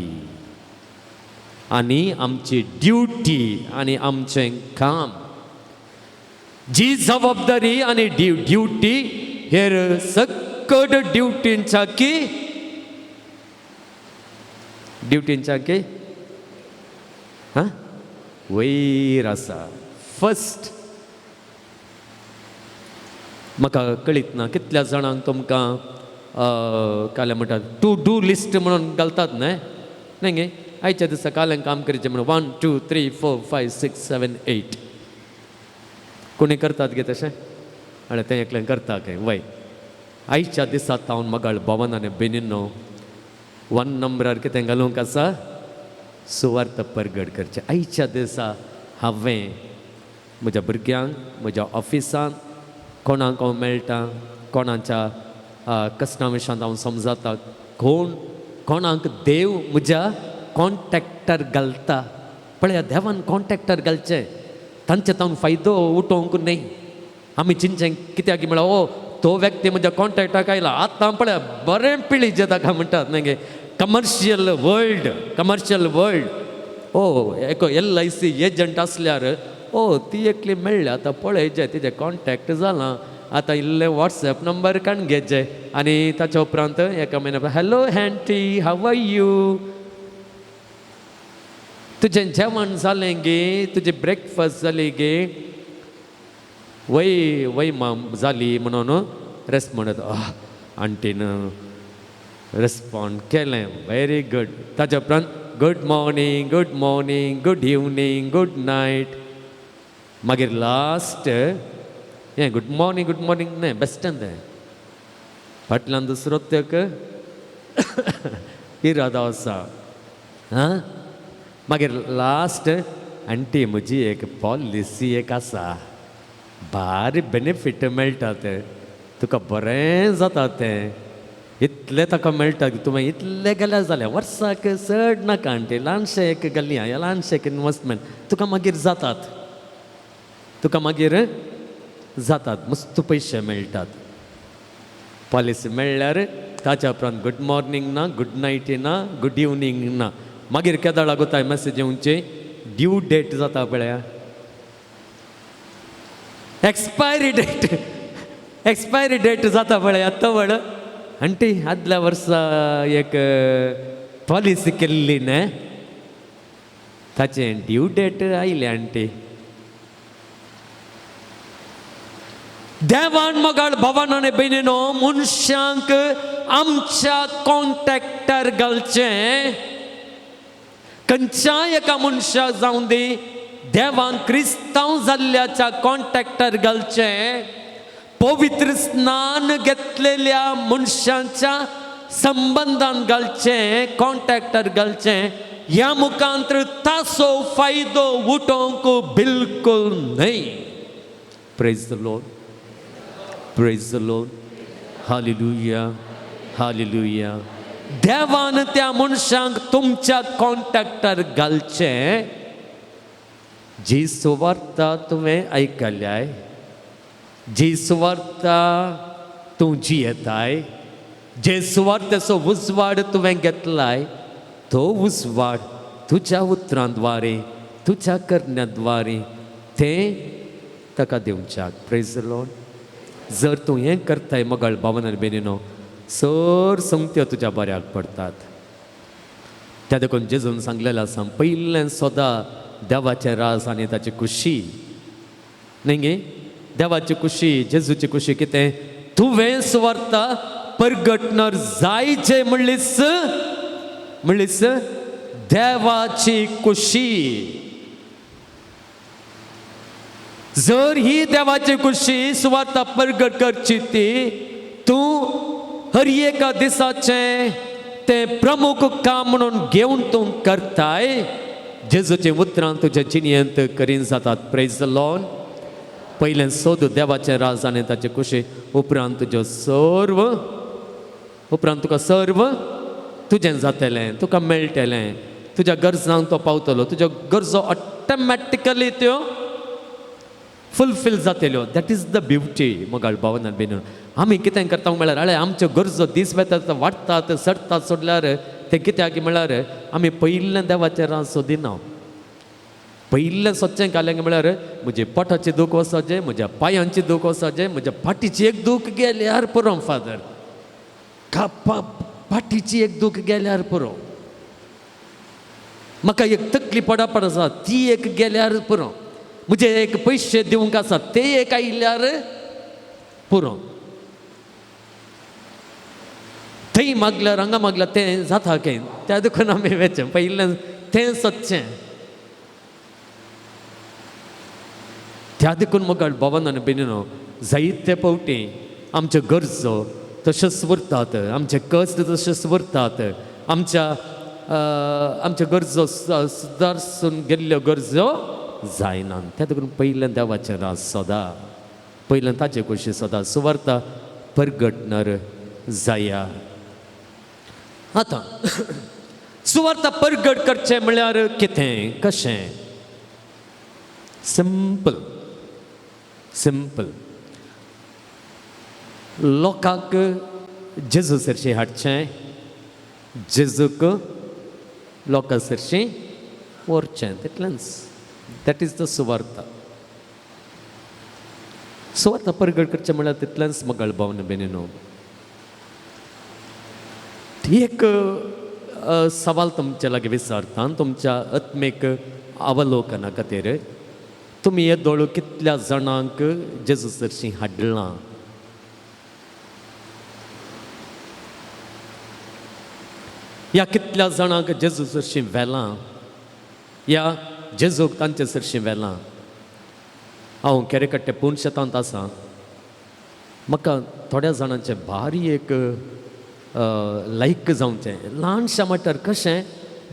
आनी आमची ड्युटी आनी आमचें काम. जी जबाबदारी आनी ड्युटी हेर सकट ड्युटींच्या की ड्युटींच्या की हां वयर आसा. फर्स्ट म्हाका कळीत ना कितल्या जाणांक तुमकां काल्यां म्हणटात टू do list म्हणून घालतात न्हय, न्हय गे? आयच्या दिसा काल्यां काम करचें म्हणून 1 2 3 4 5 6 7 8 कोणी करतात गे तशें? आनी तें एकलें करता खंय वय. आयच्या दिसा तावन मगाळ भवन आनी बेनीनो 1 नंबरार कितें घालूंक आसा? सुवार्थ परगट करचें. आयच्या दिसा हांवें म्हज्या भुरग्यांक, म्हज्या ऑफिसांत कोणाक हांव मेळटा, कोणाच्या कश्टा विशयांत हांव समजता, कोण कोणाक देव म्हज्या कॉन्ट्रॅक्टर घालता. पळया देवान कॉन्ट्रॅक्टर घालचें, तांचे तावन फायदो उठोवंक न्हय. आमी चिंतचें कित्याक म्हळ्यार ओ तो व्यक्ती म्हज्या कॉन्ट्रॅक्टाक आयला, आतां पळया बरें पिळीचें ताका म्हणटात न्हय कमर्शियल वर्ल्ड, कमर्शियल वर्ल्ड. ओ एक LIC agent आसल्यार ओ ती एकली मेळ्ळी, आतां पळयचें तिजें कॉन्टॅक्ट जालां, आतां इल्लें वॉट्सएप नंबर काडून घेवचें आनी ताच्या उपरांत एका म्हयन्या hello aunty how are you, तुजें जेवण जालें गे, तुजें ब्रेकफास्ट जालें गे, वय वय माम जाली म्हणून रेस्ट म्हणत आंटीन रेस्पॉन्ड केलें व्हेरी गूड. ताच्या उपरांत good morning, good morning, good evening, good night. मागीर लास्ट हें गुड मॉर्निंग गुड मॉर्निंग न्हय बेस्टें तें, फाटल्यान दुसरो तेक इरादो आसा. आं मागीर लास्ट आंटी म्हजी एक पॉलिसी एक आसा, भारी बेनिफीट मेळटा तें, तुका बरें जाता तें, इतलें ताका मेळटा की तुवें इतलें गेल्यार जालें, वर्साक चड नाका आंटी, ल्हानशें एक घालया, ल्हानशें एक इनवेस्टमेंट तुका मागीर जातात, तुका मागीर जातात, मस्त पयशे मेळटात. पॉलिसी मेळ्ळ्यार ताच्या उपरांत गुड मॉर्निंग ना, गुड नायट ना, गुड इवनींग ना. मागीर केदाळ लागोताय मॅसेज येवचे, ड्यू डेट जाता पळया, एक्सपायरी डेट, एक्सपायरी डेट जाता पळया तवळ. आंटी आदल्या वर्सा एक पॉलिसी केल्ली न्हय, ताचें ड्यू डेट आयलें आंटी. देवान मोगाळ भावान आनी भयणीनो, मनशांक आमच्या कॉन्ट्रॅक्टर घालचें, खंयच्याय एका मनशाक जावं दी, देवान क्रिस्तांव जाल्ल्याच्या कॉन्ट्रॅक्टर घालचें, पवित्र स्नान घेतलेल्या मनशांच्या संबंदान घालचें, कॉन्ट्रॅक्टर घालचें. ह्या मुखांत ताचो फायदो उठोवंक बिलकूल न्हय. Praise the Lord, praise the Lord, hallelujah, hallelujah. देवान त्या मनशांक तुमच्या कॉन्ट्रॅक्टर घालचें. जी सुवार्ता तुवें आयकल्याय, जी सुवार्ता तूं जियेताय, जे सुवार्तेचो उजवाड तुवें घेतलाय, तो उजवाड तुज्या उतरांद्वारे, तुज्या करण्याद्वारे तें ताका दिवच्याक. Praise the Lord. जर तूं हें करताय मोगाळ भावन आनी भयणीनो, सर संगत्यो तुज्या बऱ्याक पडटात. त्या देखून जेजून सांगलेलें आसा, पयलें सदां देवाचें राज आनी ताची खुशी, न्हय गे? देवाची खुशी, जेजूची खुशी कितें? तुवें सुवार्ता परगटनर जायचे म्हणलीच, म्हणलीच देवाची खुशी. जर ही देवाची खुशी सुवार्ता परगट करची ती तूं हर एका दिसाचें तें प्रमुख काम म्हणून घेवन तूं करताय, जेजूचीं उतरां तुज्या जिणेंत करीन जातात. Praise the Lord. पयलें सोद देवाचें राज आनी ताची खुशी, उपरांत तुज्यो सर्व, उपरांत तुका सर्व तुजें जातलें, तुका मेळटलें, तुज्या गरजांक तो पावतलो, तुज्यो गरजो ऑटोमॅटिकली त्यो फुलफील जातल्यो. That is the beauty. मोगाळ भावन आनी भयणीनो, आमी कितें करता म्हळ्यार आळे आमच्यो गरजो दीस वेतात वाडटात चडटात, सोडल्यार तें कित्याक म्हळ्यार आमी पयलें देवाचें राज सोदिना. पयलें सोदचें घालें म्हळ्यार म्हजे पोटाची दूख वचपाचें, म्हज्या पांयांची दूख वचपाचें, म्हज्या फाटीची एक दूख गेल्यार पुरो फादर, फाटीची एक दूख गेल्यार पुरो, म्हाका एक तकली पडापड आसा ती एक गेल्यार पुरो, म्हजे एक पयशे दिवंक आसा ते एक आयल्यार पुरो, थंय मागल्यार हांगा मागल्यार तें जाता खंय. त्या देखून आमी वेचें पयलें तें सोदचें. त्या देखून मोगाळ भावान आनी भयणीनो, जायते फावटी आमच्यो गरजो तश्योच उरतात, आमचे कश्ट तशेच उरतात, आमच्या आमच्यो गरजो सुदारसून गेल्ल्यो गरजो जायना. त्या देखून पयलें देवाचें राज सोदा, पयलें ताचे कुशी सोदा, सुवार्ता परगटनर जाया. आतां सुवार्ता परगट करचें म्हळ्यार कितें कशें? सिंपल सिंपल, लोकांक जेजू सरशीं हाडचें, जेजूक लोकां सरशीं व्हरचें, तितलेंच. That is the सुवार्ता. सुवार्ता परगट करचें म्हळ्यार तितलेंच मगळ भावन बेनीनो. एक सवाल तुमच्या लागीं विचारता, तुमच्या आत्मीक अवलोकना खातीर. तुमी हे दोळू कितल्या जाणांक जेजू सरशीं हाडलां? ह्या कितल्या जाणांक जेजू सरशीं व्हेलां? ह्या जेजूक तांचे सरशीं व्हेलां? हांव केरेकट्टे पूर्ण शेतांत आसा. म्हाका थोड्या जाणांचें भारी एक लायक जावचें ल्हानशा मटर कशें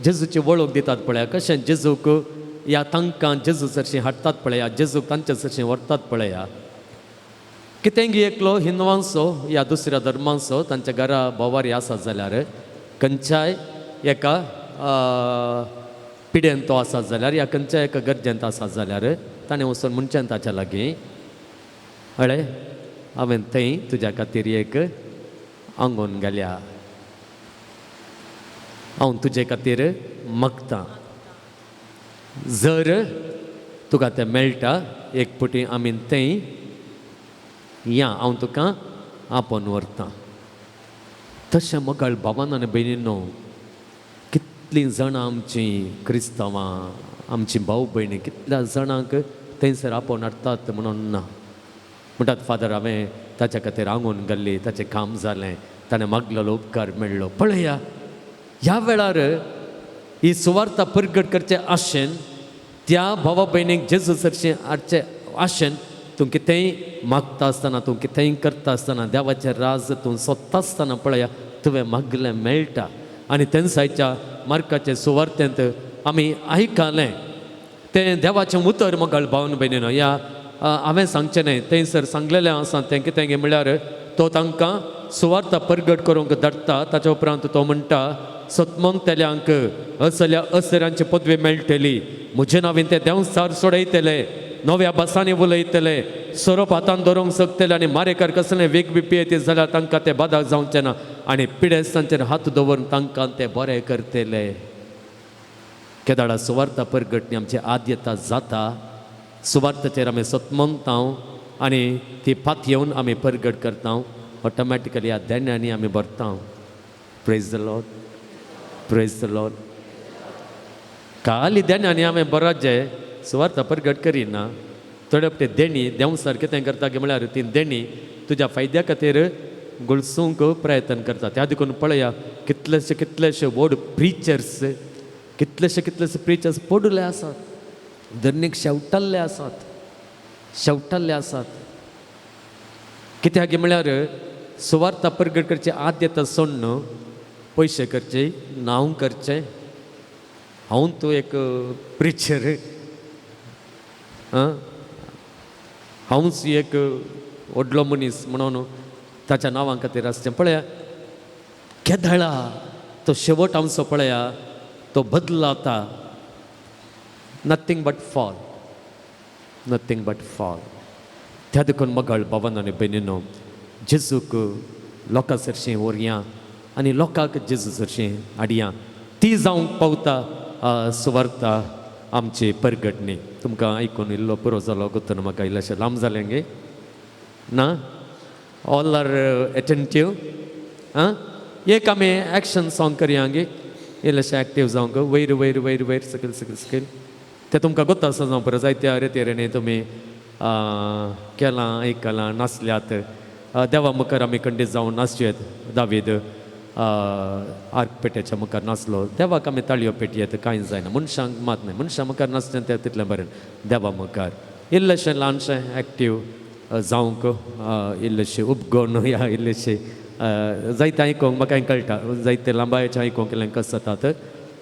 जेजूची वळख दितात पळया, कशें जेजूक ह्या तांकां जेजू सरशीं हाडटात पळया, जेजूक तांचे सरशीं व्हरतात पळया. कितेंगी एकलो हिंदवांचो या दुसऱ्या धर्मांचो तांच्या घरा बोवारी आसा जाल्यार, खंयच्याय एका पिडेन तो आसा जाल्यार या खंयच्याय एका गरजेंत आसा जाल्यार ताणें वचून म्हणचें ताच्या लागीं, अळे हांवें थंय तुज्या खातीर एक आंगोन घाल्या, हांव तुजे खातीर मागतां, जर तुका तें मेळटा एक पुटी आमी थंय या, हांव तुका आपोवन व्हरतां. तशें मगळ भावान आनी भयणीनो, कितलीं जाणां आमचीं क्रिस्तांवां, आमचीं भाव भयणी कितल्या जाणांक थंयसर आपोवन हाडटात म्हणून ना. म्हणटात फादर हांवें ताच्या खातीर आंगोन घाल्ली, ताचें काम जालें, ताणें मागलेलो उपकार मेळ्ळो. पळया ह्या वेळार ही सुवार्ता परगट करचे आशेन, त्या भावा भयणीक जेजू सरशीं हाडचे आशेन तूं कितेंय मागता आसतना, तूं कितेंय करता आसतना, देवाचें राज तूं सोदता आसतना पळया तुवें मागलें मेळटा. आनी तेन्सायच्या मार्काचे सुवार्तेंत आमी आयकलें तें देवाचें उतर मगळ भावन भयणीनो. ह्या हांवें सांगचें न्हय, थंयसर सांगलेलें आसा तें कितें म्हणल्यार तो तांकां सुवार्ता परगट करूंक धाडटा. ताच्या उपरांत तो म्हणटा, सतमंगतल्यांक असल्या असऱ्यांची पदवी मेळटली, म्हजे नांवान ते देंवचार सोडयतले, नव्या भासांनी उलयतले, सोरोप हातान धरूंक शकतले आनी मारेकार कसलें वेग बी पियेत जाल्यार तांकां ते बादाक जावचें ना आनी पिडेस्तांचेर हात दवरून तांकां ते बरे करतले. केदाळा सुवार्ता परगटणी आमची आद्यता जाता, सुवार्थाचेर आमी सतमंगता आनी ती पात येवन आमी परगट करता, ऑटोमॅटिकली ह्या देण्यांनी आमी भरता. Praise the Lord, praise the Lord. खाली देण्यांनी आमी बराचे सुवार्ता परगट करिना. थोडे फावटी देणी देंवसार कितें करता की म्हळ्यार ती देणी तुज्या फायद्या खातीर गळसूंक प्रयत्न करता. त्या देखून पळया कितलेशे कितलेशे व्हड प्रिचर्स, कितलेशे कितलेशे प्रिचर्स पडुले आसात, धरणीक शेवटल्ले आसात, शेवटल्ले आसात. कित्याक म्हळ्यार सुवार्ता परगट करची आद्यता सोडून पयशे करचे, नांव करचें. हांव तूं एक प्रिचर, आं हांवूच एक व्हडलो मनीस म्हणून ताच्या नांवां खातीर आसचें. पळया केदळा तो शेवट आमचो पळया तो बदलाता. Nothing but fall, nothing but fall. त्या देखून मगळ भावान आनी भयणीनो, जेजूक लोकां सरशीं व्हरया आनी लोकांक जेजू सरशीं हाडया, ती जावंक पावता सुवार्ता आमची परगटणी. तुमकां आयकून इल्लो पुरो जालो गोतून म्हाका इल्लेशें लांब जालें गे ना? All are attentive. आं एक आमी एक्शन सॉंग करया गे, इल्लेशें एक्टीव जावंक, वयर वयर वयर वयर सकयल सकयल सकयल. तें तुमकां गोत्त आसा जावं पुरो, जायत्या रेती तुमी केलां आयकलां नाचल्यात. देवा मुखार आमी खंडीत जावन नाचयेत. दावीद आर्क पेट्याच्या मुखार नाचलो, देवाक आमी ताळयो पेटयेत, कांय जायना. मनशांक मात न्हय, मनशां मुखार नाचचें तें तितलें बरें, देवा मुखार इल्लेशें ल्हानशें एक्टीव जावंक इल्लेशें उपगोन या इल्लेशें जायतें आयकूंक म्हाका कळटा, जायते लांबायेचें आयकूंक केलें कस जातात.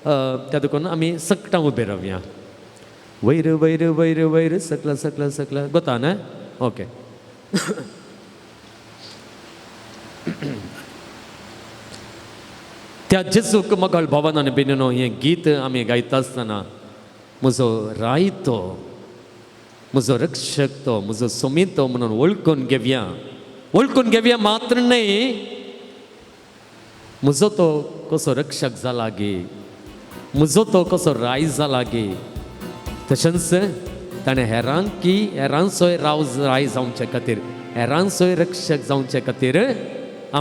त्या देखून आमी सकटां उबे रावया, वयर वयर वयर वयर सकला सकला सकला गोता न्हय. ओके. त्या जेजूक मगळ भवन आनी बेनिनो हें गीत आमी गायता आसतना म्हजो राय तो, म्हजो रक्षक तो, म्हजो सोमीत तो म्हणून वळखून घेवया. वळखून घेवया मात्र न्हय, म्हजो तो कसो रक्षक जाला गे, म्हजो तो कसो राय जाला गे, तशेंच ताणें हेरांक की हेरांचोय राव राय जावचे खातीर, हेरांचोय रक्षक जावचे खातीर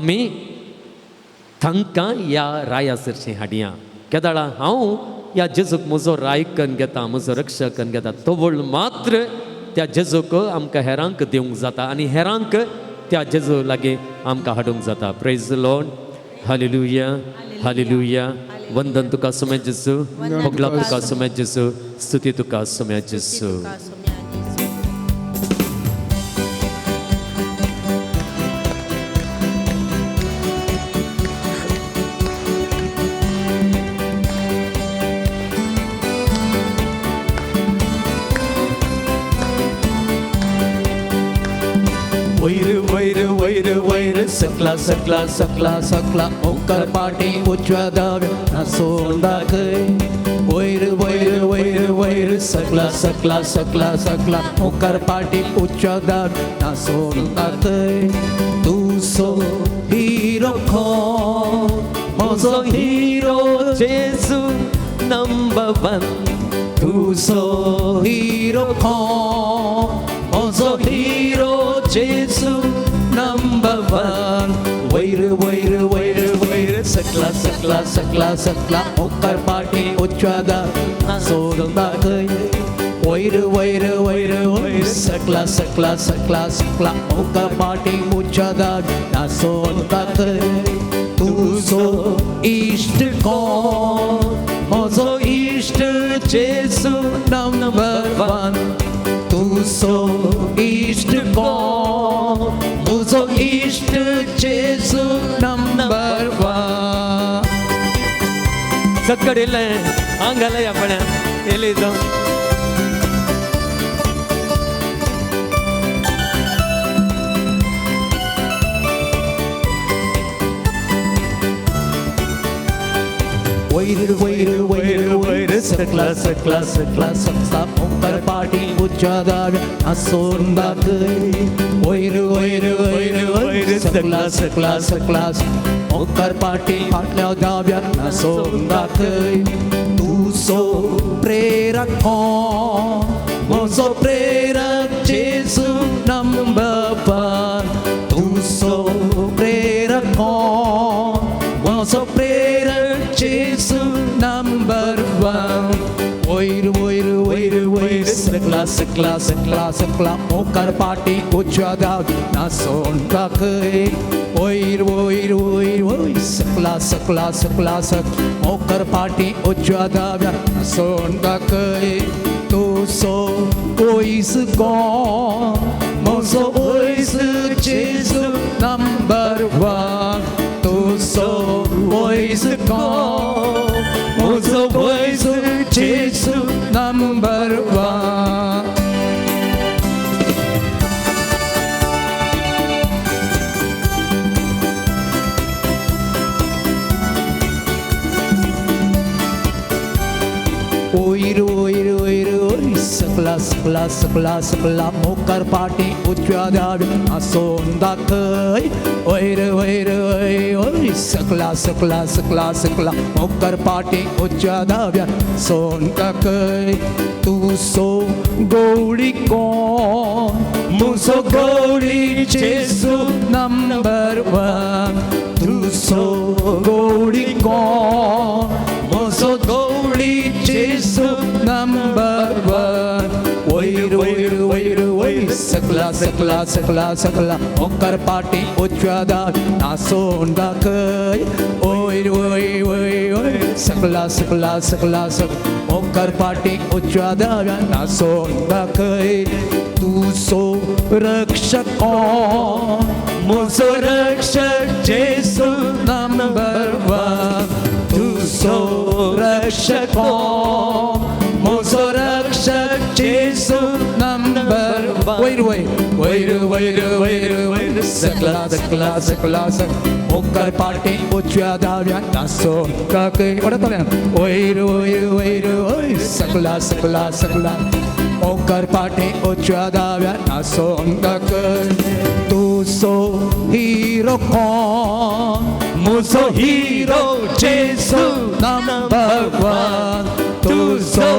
आमी तांकां ह्या राया सरशीं हाडया. केदाळा हांव ह्या जेजूक म्हजो राय करून घेता, म्हजो रक्षक करून घेता, तवळ मात्र त्या जेजूक आमकां हेरांक दिवंक जाता आनी हेरांक त्या जेजू लागीं आमकां हाडूंक जाता. Praise the Lord. Hallelujah, hallelujah. वंदन तुका सुम्या जेजू, होगला तुका सुम्या जेजू, स्तुती तुका सुम्या जेजू. वयर वयर वयर वयर सकला सकला सकला सकला ओकर पाटी उजव्या दाव्या नासोन दाखय. वयर वयर वयर वयर सकला सकला सकला सकला ओकर पाटी उजव्या दाव्या नासोन दाखय. तुजो हिरो कोण, म्हजो हिरो जेजू नंबर वन. तुजो हिरो कोण, म्हजो हिरो जेजू नंबर वन. वयर वयर वयर वयर सकला सकला सकला सकला ओकर पाटी उजव्या दाव्या नासोन दाखय. वयर वयर वयर वयर सकला सकला सकला सकला ओकर पाटी उजव्या दाव्या नासोन दाखय. तुजो इश्ट कोण, म्हजो इश्ट जेजू नंबर वन. तुजो इश्ट कोण, तुजो इश्ट जेजू नंबर वन. सक्कड येयलें हांगा घालया पळय येयलें तो. वयर वयर वयर वयर सकला सकला सकला सकला ओकर पाटी उजव्या दाव्या नासोन दाखय. वयर वयर वयर वयर सकला सकला सकला ओकर पाटी फाटल्या दाव्या नासोन दाखय. तुजो प्रेरक कोण, म्हजो प्रेरक जेजू नंबर वन. तुजो प्रेरक कोण, म्हजो प्रेरक जेजू नंबर वन. वयर वयर वयर वयर सकला सकला सकला सकला ओकर पाटी उजव्या दाव्या नासोन दाखय. वयर वयर वयर वयर सकला सकला सकला सक ओकर पाटी उजव्या दाव्या नासोन दाखय. तुजो वयस कोण, म्हजो वयस जेजू नंबर वन. तुजो वयस कोण, म्हजो वयस जेजू नंबर वन. वयर वयर वयर वयर सकला सकला सकला सकला मोकर पाटी उजव्या दाव्या नासोन दाखय. वयर वयर वयर वयर सकला सकला सकला सकला मोकर पाटी उजव्या दाव्या नासोन दाखय. तुजो गवळी कोण, म्हजो गवळी जेजू नंबर वन. तुजो गवळी कोण, म्हजो गवळी जेजू नंबर वन. वयर वयर वयर वयर सकला सकला सकला सकला ओकर पाटी उजव्या दाव्या नासोन दाखय. वयर वयर वयर वयर सकला सकला सकला सकला ओकर पाटी उजव्या दाव्या नासोन दाखय. तुजो रक्षक कोण, म्हजो रक्षक जेजू नंबर वन. तुजो रक्षक कोण, म्हजो रक्षक जेजू नंबर वयर वयर वयर वयर वयर वयर सकला सकला सकला सक मुखार पाटी उजव्या दाव्या नासो दाखय वडतल्यान वयर वयर वयर वयर सकला सकला सकला मुखार पाटी उजव्या दाव्या नासो दाखय तुजो हिरो कोण मुजो हिरो जेजू नंबर वन तुजो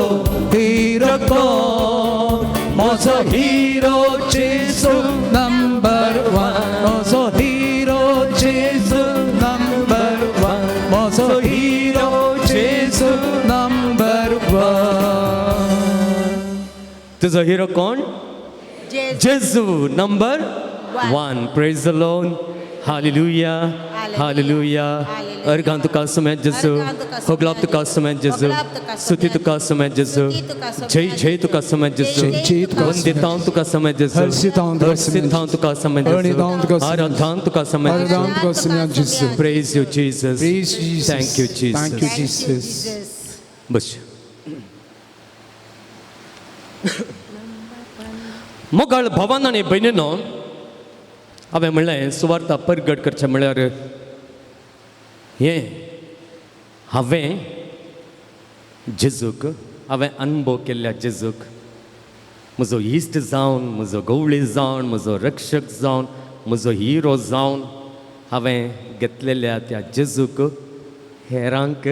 हिरो कोण म्हजो हिरो जेजू नंबर वन म्हजो हिरो जेजू नंबर वन म्हजो हिरो जेजू नंबर वन. तुजो हिरो कोण? जेजू. जेजू number One. One. Praise the Lord. Hallelujah. Hallelujah. Hallelujah. अर्घां तुका सुमेत जेजू. अर्घां तुका सुमेत होगलाप तुका सुमेत जेजू. होगलाप तुका स्तुती सुमेत तुका सुमेत जेजू. स्तुती तुका सुमेत जय जय तुका सुमेत जेजू. जय जय तुका सुमेत वंदितां तुका सुमेत जेजू. हर्षितां तुका सुमेत हर्षितां तुका सुमेत जेजू. अणितां तुका सुमेत आराधां तुका सुमेत जेजू. आराधां तुका सुमेत जेजू. Praise you Jesus. Praise Jesus. Thank you Jesus. Thank you Thank you, Jesus. Jesus. बस. मोगाळ भवान आनी भयणीनो, हांवें म्हणलें सुवार्ता परगट करचें म्हळ्यार हें हांवें जेजूक, हांवें अनुभव केल्ल्या जेजूक म्हजो इश्ट जावन, म्हजो गवळी जावन, म्हजो रक्षक जावन, म्हजो हिरो जावन हांवें घेतलेल्या त्या जेजूक हेरांक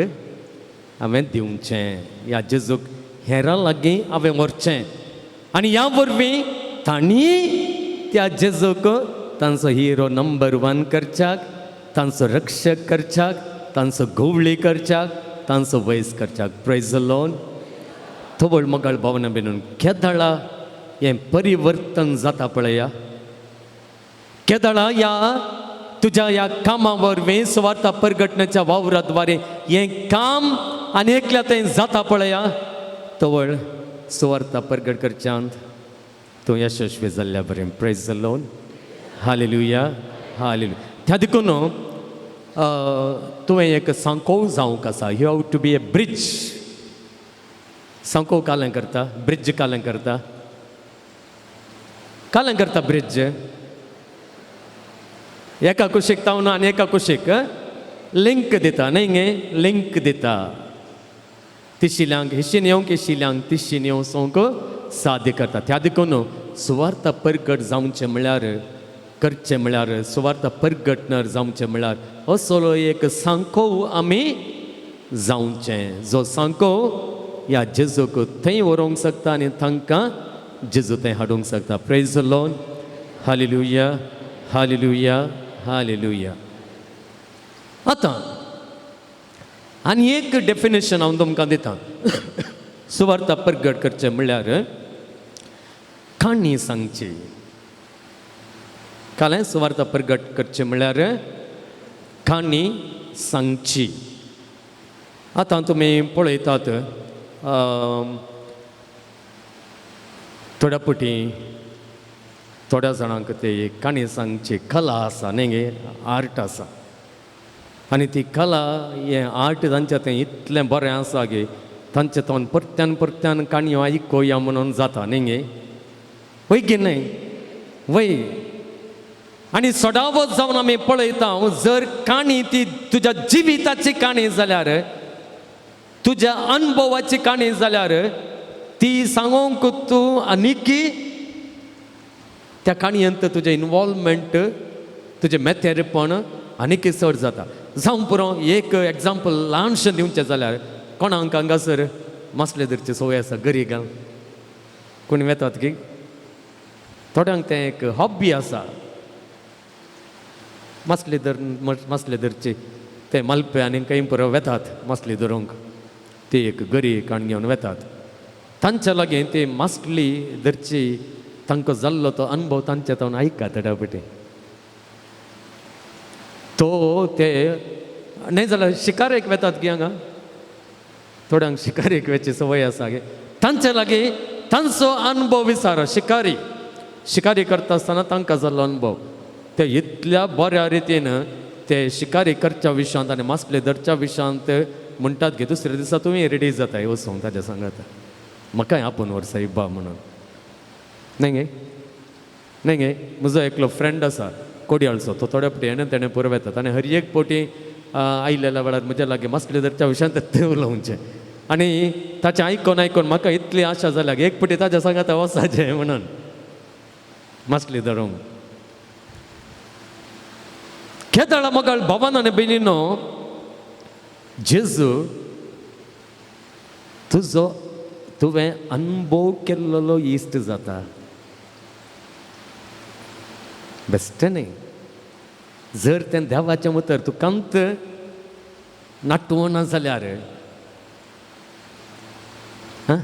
हांवें दिवचें, ह्या जेजूक हेरां लागीं हांवें व्हरचें आनी ह्या वरवीं तांणी त्या जेजूक तांचो हिरो नंबर वन करच्याक, तांचो रक्षक करच्याक, तांचो गवळी करच्याक, तांचो वयस करच्याक. Praise the Lord. थोबळ मोगाळ भावना बेनून, केदळा हें परिवर्तन जाता पळया. केदळा ह्या तुज्या ह्या कामा वरवीं, सुवार्ता परगटण्याच्या वावराद्वारे हें काम आनी एकल्या थंय जाता पळया, तवळ सुवार्ता परगट करच्यांत तूं यशस्वी जाल्ल्या बरें. Praise the Lord. Hallelujah. Hallelujah. त्या देखून तुवें एक सांकोव जावंक आसा. You have to be a bridge. सांकोव कालें करता, ब्रिज कालें करता, कालें करता ब्रिज. एका कुशीक तावन आनी एका कुशीक लिंक दिता न्हय गे, लिंक दिता. तिशिल्यांक हिशीन येवंक, हिशिल्यांक तिशीन येवंक साध्य करता. त्या देखून सुवार्ता परगट जावचें म्हळ्यार करचें म्हळ्यार, सुवार्ता परगटनर जावचें म्हळ्यार असलो एक सांकोव आमी जावचें, जो सांकोव ह्या जेजूक थंय व्हरूंक शकता आनी तांकां जेजू थंय हाडूंक शकता. Praise the Lord. Hallelujah. Hallelujah. Hallelujah. आतां आनी एक डेफिनेशन हांव तुमकां दितां. सुवार्ता परगट करचें म्हणल्यार काणी सांगची. कालें सुवार्ता परगट करचें म्हणल्यार काणी सांगची. आतां तुमी पळयतात थोड्या पटी थोड्या जाणांक ते काणी सांगची कला आसा न्ही गे, आर्ट आसा. आनी ती कला हें आर्ट तांच्या तें इतलें बरें आसा गे, तांचे तोंड परत्यान परत्यान काणयो आयकोया म्हणून जाता न्ही गे, वय गे न्हय वय. आनी सदांच जावन आमी पळयता, जर काणी ती तुज्या जिविताची काणी जाल्यार, तुज्या अनुभवाची काणी जाल्यार ती सांगूंक तूं आनीकी त्या काणयेंत तुजें इनवॉल्वमेंट, तुजें मेतेरपण आनीक चड जाता. जावं पुरो, एक एग्जाम्पल ल्हानशें दिवचें जाल्यार कोणाक हांगासर मासले धरची संवय आसा गरी गांव कोण वेतात की थोड्यांक तें एक हॉबी आसा, मासली धर मासले धरची. ते मालपे आनी खंय पुरो वेतात मासली धरूंक, ती एक गरी काण घेवन वेतात. तांच्या लागीं ती मासली धरची तांकां जाल्लो तो अनुभव तांच्या तावन आयका थोड्या तो ते न्हय जाल्यार शिकारेक वेतात गी हांगा थोड्यांक शिकारेक वेची संवय आसा गे. तांचे लागीं तांचो अनुभव विचार, शिकारी शिकारी करता आसतना तांकां जाल्लो अनुभव ते इतल्या बऱ्या रितीन ते शिकारी करच्या विशयांत आनी मासले धरच्या विशयांत म्हणटात की दुसऱ्या दिसा तुमी रेडी जाताय वचूंक ताज्या सांगात, म्हाकाय आपूण व्हर सायबा म्हणून न्हय गे. न्ही गे? म्हजो एकलो फ्रेंड आसा कोडयाळचो, तो थोड्या फावटी हेणें तेणें पुरवेता आनी हर एक फावटी आयलेल्या वेळार म्हज्या लागीं मासलेदरच्या विशयांत तें उलोवचें आनी ताचें आयकोन आयकोन म्हाका इतली आशा जाल्या एक फावटी ताज्या सांगाता वचाचें म्हणून मासली धरूंक. खेदळा मगाळ भवान आनी भयणीनो, जेजू तुजो तुवें अनुभव केल्लो इश्ट जाता, बेश्टें न्ही. जर तें देवाचें उतर तुकांत नाटवना जाल्यार, आं,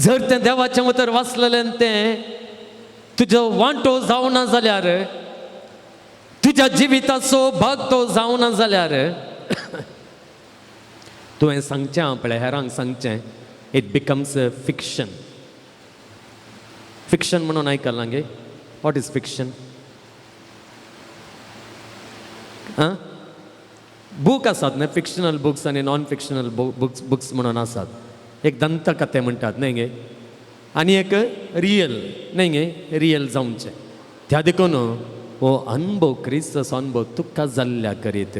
जर तें देवाचें उतर वाचलेलें तें तुजो वांटो जावना जाल्यार, तुज्या जिविताचो भाग तो जावना जाल्यार, तुवें सांगचें आपल्या हेरांक सांगचें, it becomes a fiction. Fiction म्हणून आयकलां गे? What is fiction? आं, बूक आसात न्हय, फिक्शनल बुक्स आनी नॉन फिक्शनल बुक्स म्हणून आसात. एक दंतकथे म्हणटात न्हय गे, आनी एक रियल न्हय गे, रियल जावचें. त्या देखून हो अनुभव, क्रिस्ताचो अनुभव तुका जाल्ल्या करीत,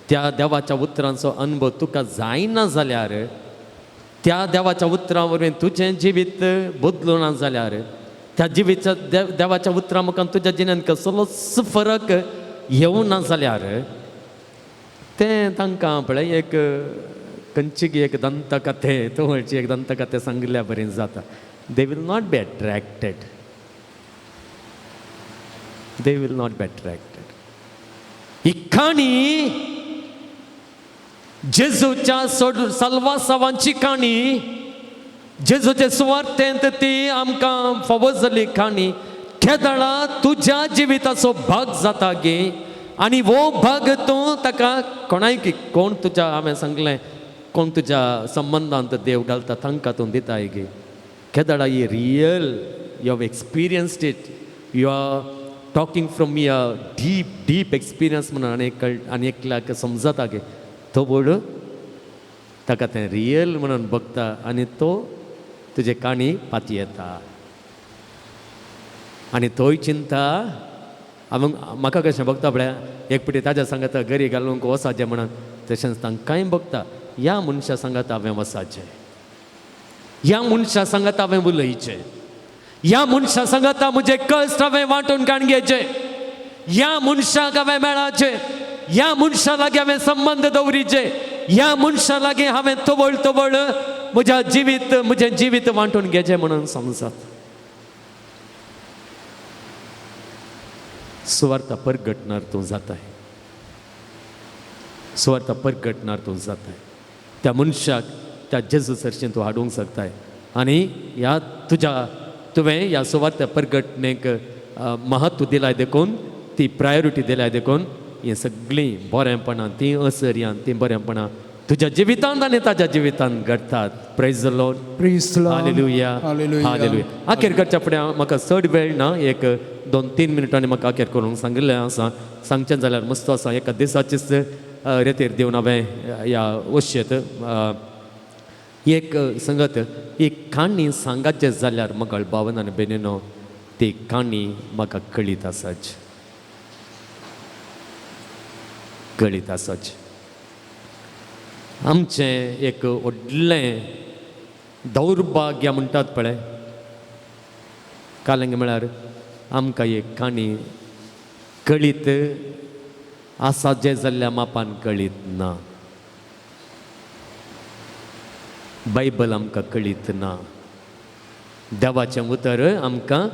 त्या देवाच्या उतरांचो अनुभव तुका जायना जाल्यार, त्या देवाच्या उतरां वरवीं तुजें जिवीत बदलुना जाल्यार, त्या जिवीच्या देवाच्या उतरां मुखार तुज्या जिणेंत कसलोच फरक येवना जाल्यार, तें तांकां पळय एक खंयची एक दंतकथे तवळची एक दंतकथे सांगिल्ल्या बरें जाता. They will not be attracted, they will not be attracted. ही काणी जेजूच्या सोड साल्वासावांची काणी, जेजूचे सुवार्थेंत ती आमकां फावो जाल्ली काणी केदळा तुज्या जिविताचो भाग जाता गे, आनी हो भाग तूं ताका कोणाय कोण तुज्या, हांवें सांगलें, कोण तुज्या संबंदांत देव घालता तांकां तूं दिताय गे. केदळा ही real, you have experienced it, you are talking from a deep deep experience म्हणून आनी कळ आनी एकल्याक समजता गे, तो बोड ताका तें रियल म्हणून बघता आनी तो तुजे काणी पातयेता आनी तोय चिंता. हांव म्हाका कशें बघता पळय, एक पटी ताज्या सांगाता गरी घालूंक वचाचें म्हणून, तशेंच तांकांय बघता, ह्या मनशा सांगाता हांवें वचाचें, ह्या मनशा सांगाता हांवें उलयचें, ह्या मनशा सांगाता म्हजे कश्ट हांवें वांटून काण घेवचे, ह्या मनशाक हांवें मेळाचें, ह्या मनशा लागीं हांवें संबंद दवरिचे, ह्या मनशा लागीं हांवें तवळ तवळ म्हज्या जिवीत म्हजें जिवीत वांटून घेचें म्हणून समजात. सुवार्थ परगटणार तूं जाताय, सुवार्थ परगटणार तूं जाताय, त्या मनशाक त्या जेजू सरशीं तूं हाडूंक शकताय. आनी ह्या तुज्या तुवें ह्या सुवार्थ परगटणेक महत्व दिलाय देखून, ती प्रायोरिटी दिलाय देखून, हीं सगळीं बरेंपणां, तीं असर्यान तीं बरेंपणां तुज्या जिवितांत आनी ताज्या जिवितांत घडटात. Praise the Lord. Praise the Lord. Hallelujah. Hallelujah. Hallelujah. अखेर करच्या फुडें म्हाका चड वेळ ना, एक 2-3 मिनटांनी म्हाका अखेर करूंक सांगिल्लें आसा. सांगचें जाल्यार मस्त आसा, एका दिसाचीच रेतीर दिवन हांवें ह्या वशेत एक संगत एक काणी सांगाचें जाल्यार मगळ भावन आनी बेनिनो, ती काणी म्हाका कळीत आसाच, कळीत आसाच. आमचें एक व्हडलें दौर्भाग्य म्हणटात पळय, कालंग म्हळ्यार आमकां एक काणी कळीत आसा जें जाल्ल्या मापान कळीत ना, बायबल आमकां कळीत ना, देवाचें उतर आमकां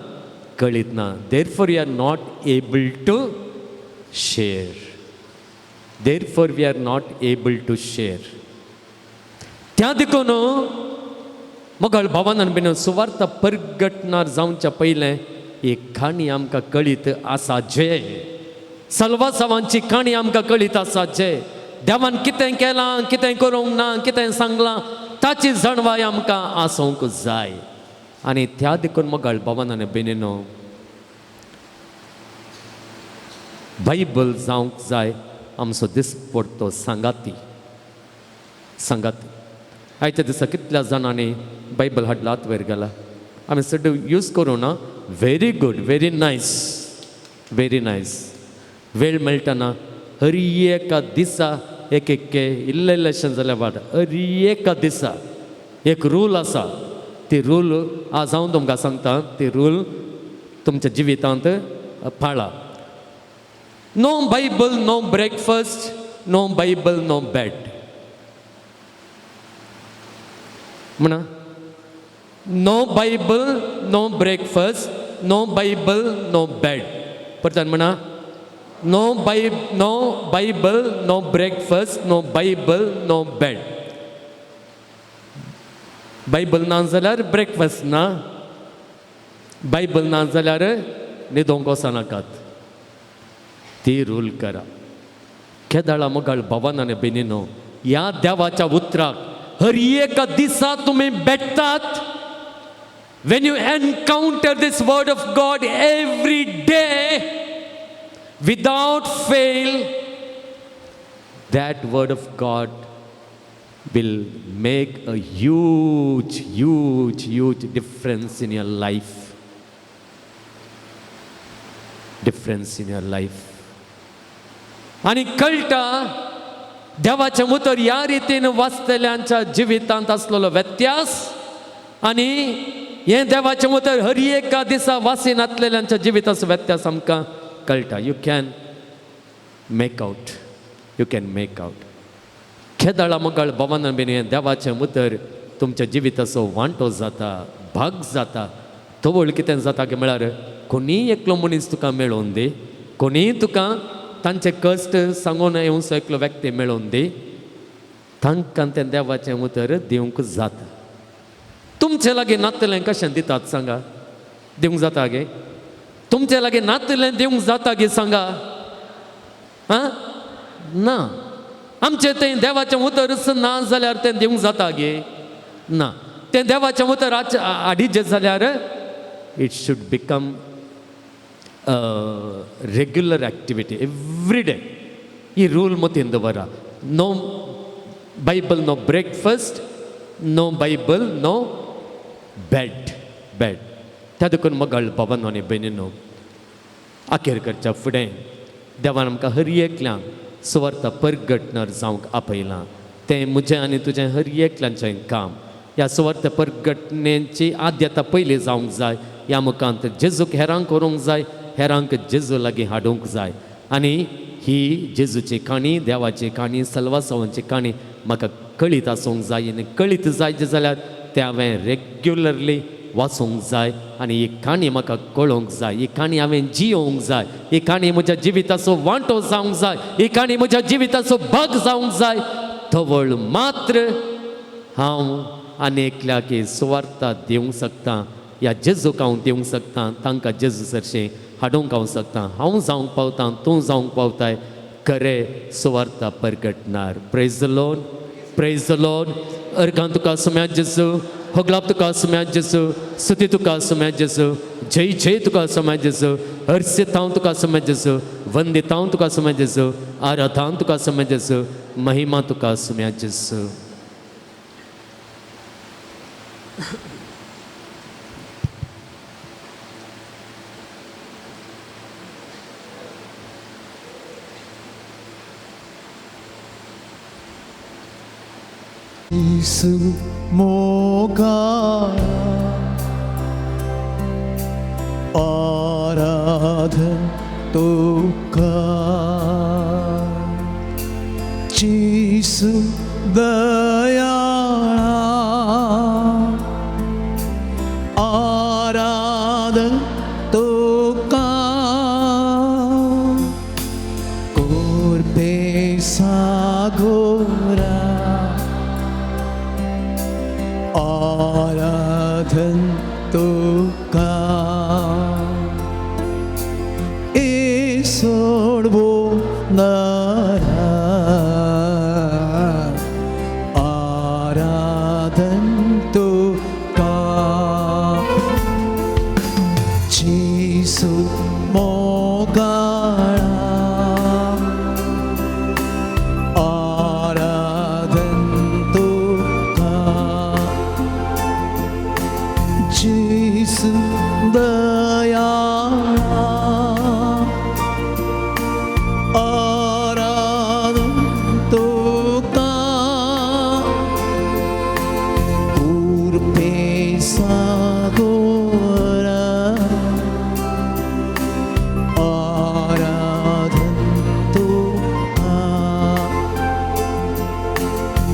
कळीत ना. Therefore we are not able to share, therefore we are not able to share. त्या देखून मगळ भावान बीन सुवार्थ परगटणार जावच्या पयलें एक काणी आमकां कळीत आसा, जे सल्वासावांची काणी आमकां कळीत आसा, जे देवान कितें केलां, कितें करूंक ना, कितें सांगलां ताची जाणवाय आमकां आसूंक जाय. आनी त्या देखून मगळ भावान आनी बेनिनो, बायबल जावंक जाय आमचो दिसपडतो सांगाती, सांगाती. आयच्या दिसा कितल्या जाणांनी बायबल हाडला, हातवयर गेला, आमी चड यूज करूं ना, Very good, very nice, very nice. वेळ मेळटना हर एका दिसा एक एक इल्लें इल्लेशें जाल्यार वाड. हर एका दिसा एक रूल आसा, ती रूल आज हांव तुमकां सांगता, ती रूल तुमच्या जिवितांत पाळा. No Bible no breakfast, no Bible no bed. म्हणा, no Bible no breakfast, no Bible no bed. परत म्हणा, no Bible no breakfast, no Bible no bed. Bible ना जाल्यार ब्रेकफास्ट ना, बायबल ना जाल्यार न्हिदोंक वचनाकात. ती रूल करा. केदाळा मोगाळ भवन आनी बेनीनो, ह्या देवाच्या उतराक हर एका दिसा तुमी भेटतात. When you encounter this word of God every day without fail, that word of God will make a huge, huge, huge difference in your life. Difference in your life. आनी कळटा देवाचें उतर ह्या रितीन वाचतल्यांच्या जिवितांत आसलेलो व्यत्यास, आनी हें देवाचें उतर हर एका दिसा वाचिनातलेल्यांच्या जिविताचो व्यत्यास आमकां कळटा. You can make out, you can make out. खेदाळा मगाळ भवान बीन हें देवाचें उतर तुमच्या जिविताचो वांटो जाता, भाग जाता. तवळ कितें जाता की म्हळ्यार कोणीय एकलो मनीस तुका मेळोवन दी, कोणीय तुका तांचे कश्ट सांगून येवचो एकलो व्यक्ती मेळोवन दी, तांकां तें देवाचें उतर दिवंक जाता. तुमचे लागीं नातलें कशें दितात सांगा? दिवंक जाता गे? तुमचे लागीं नातलें दिवंक जाता गे सांगा? आं, ना. आमचें तें देवाचें उतरच ना जाल्यार तें दिवंक जाता गे? ना. तें देवाचें उतर हाडीत जाल्यार it should become regular activity every day. He rule मतीन दवरा. No Bible no breakfast, no Bible no bed bed. त्या देखून मगळ बाबांनो आनी भयणीनो, अखेर करच्या फुडें देवान आमकां हर एकल्यांक सुवार्थ परगटणार जावंक आपयलां. तें म्हजें आनी तुजें हर एकल्यांचें काम. ह्या सुवार्थ परगटणेची आद्यता पयलीं जावंक जाय. ह्या मुखांत जेजूक हेरांक करूंक जाय, हेरांक जेजू लागीं हाडूंक जाय. आनी ही जेजूची काणी, देवाची काणी, सल्वासावांची काणी म्हाका कळीत आसूंक जाय. आनी कळीत जाय जाल्यार तें हांवें रेग्युलरली वाचूंक जाय आनी ही काणी म्हाका कळोवंक जाय. ही काणी हांवें जियोवंक जाय. ही काणी म्हज्या जिविताचो वांटो जावंक जाय. ही काणी म्हज्या जिविताचो भाग जावंक जाय. तवळ मात्र हांव आनी एकल्याक ही सुवार्ता दिवंक शकता, ह्या जेजूक हांव दिवंक शकता, तांकां जेजू सरशें हाडूंक हांव शकता. हांव जावंक पावता, तूं जावंक पावताय खरें सुवार्ता परगटणार. Praise the Lord, praise the Lord. अर्गां तुका सुम्या जेजू, होगलाप तुका सुम्या जेजू, स्तुती तुका सुम्या जेजू, जय जय तुका सुम्या जेजू, हर्षितांव तुका सुम्या जेजू, वंदितांव तुका सुम्या जेजू, आराधान तुका सुम्या जेजू, महिमा तुका सुम्या जेजू. येसू मोगा आराधन तुका, जेसू दयाळा आराधन तुका, कोरपे सागोरा आराधन तुका, सोडवो नारा आराधन तुका, जेसू मोगाळा आराधन तुका, जेसू दयाळा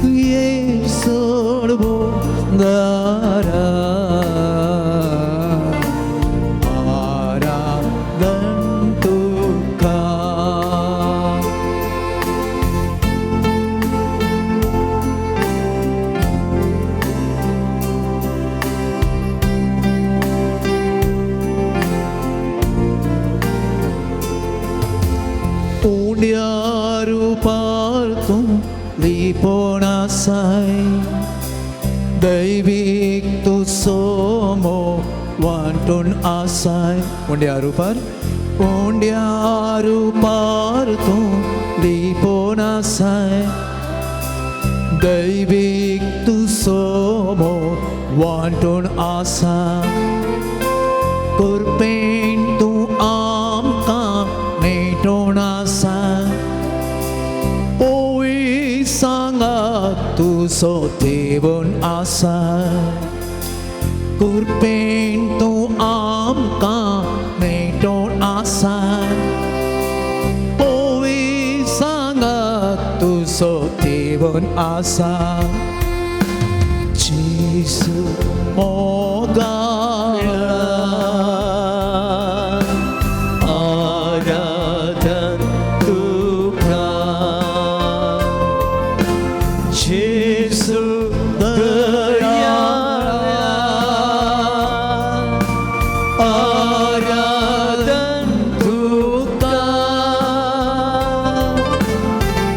ये सोडबोंदारा आराधन तुका. उंड्या रुपार तूं लिपोण आसाय, दैवीक तूं सोमो वांटून आसाय. उंड्या रुपार, उंड्या रुपार तूं लिपोण आसाय, दैवीक तूं सोमो वांटून आसा. कृपेन तूं आमकां नेटोण आसा, पोवी सांगात तूं सोतेवन आसा. कृपेन तूं आमकां नेटोण आसा, पोवी सांगात तूं सोतेवन आसा. जेजू मोगाळा आराधन तुका, जेजू दयाळा आराधन तुका,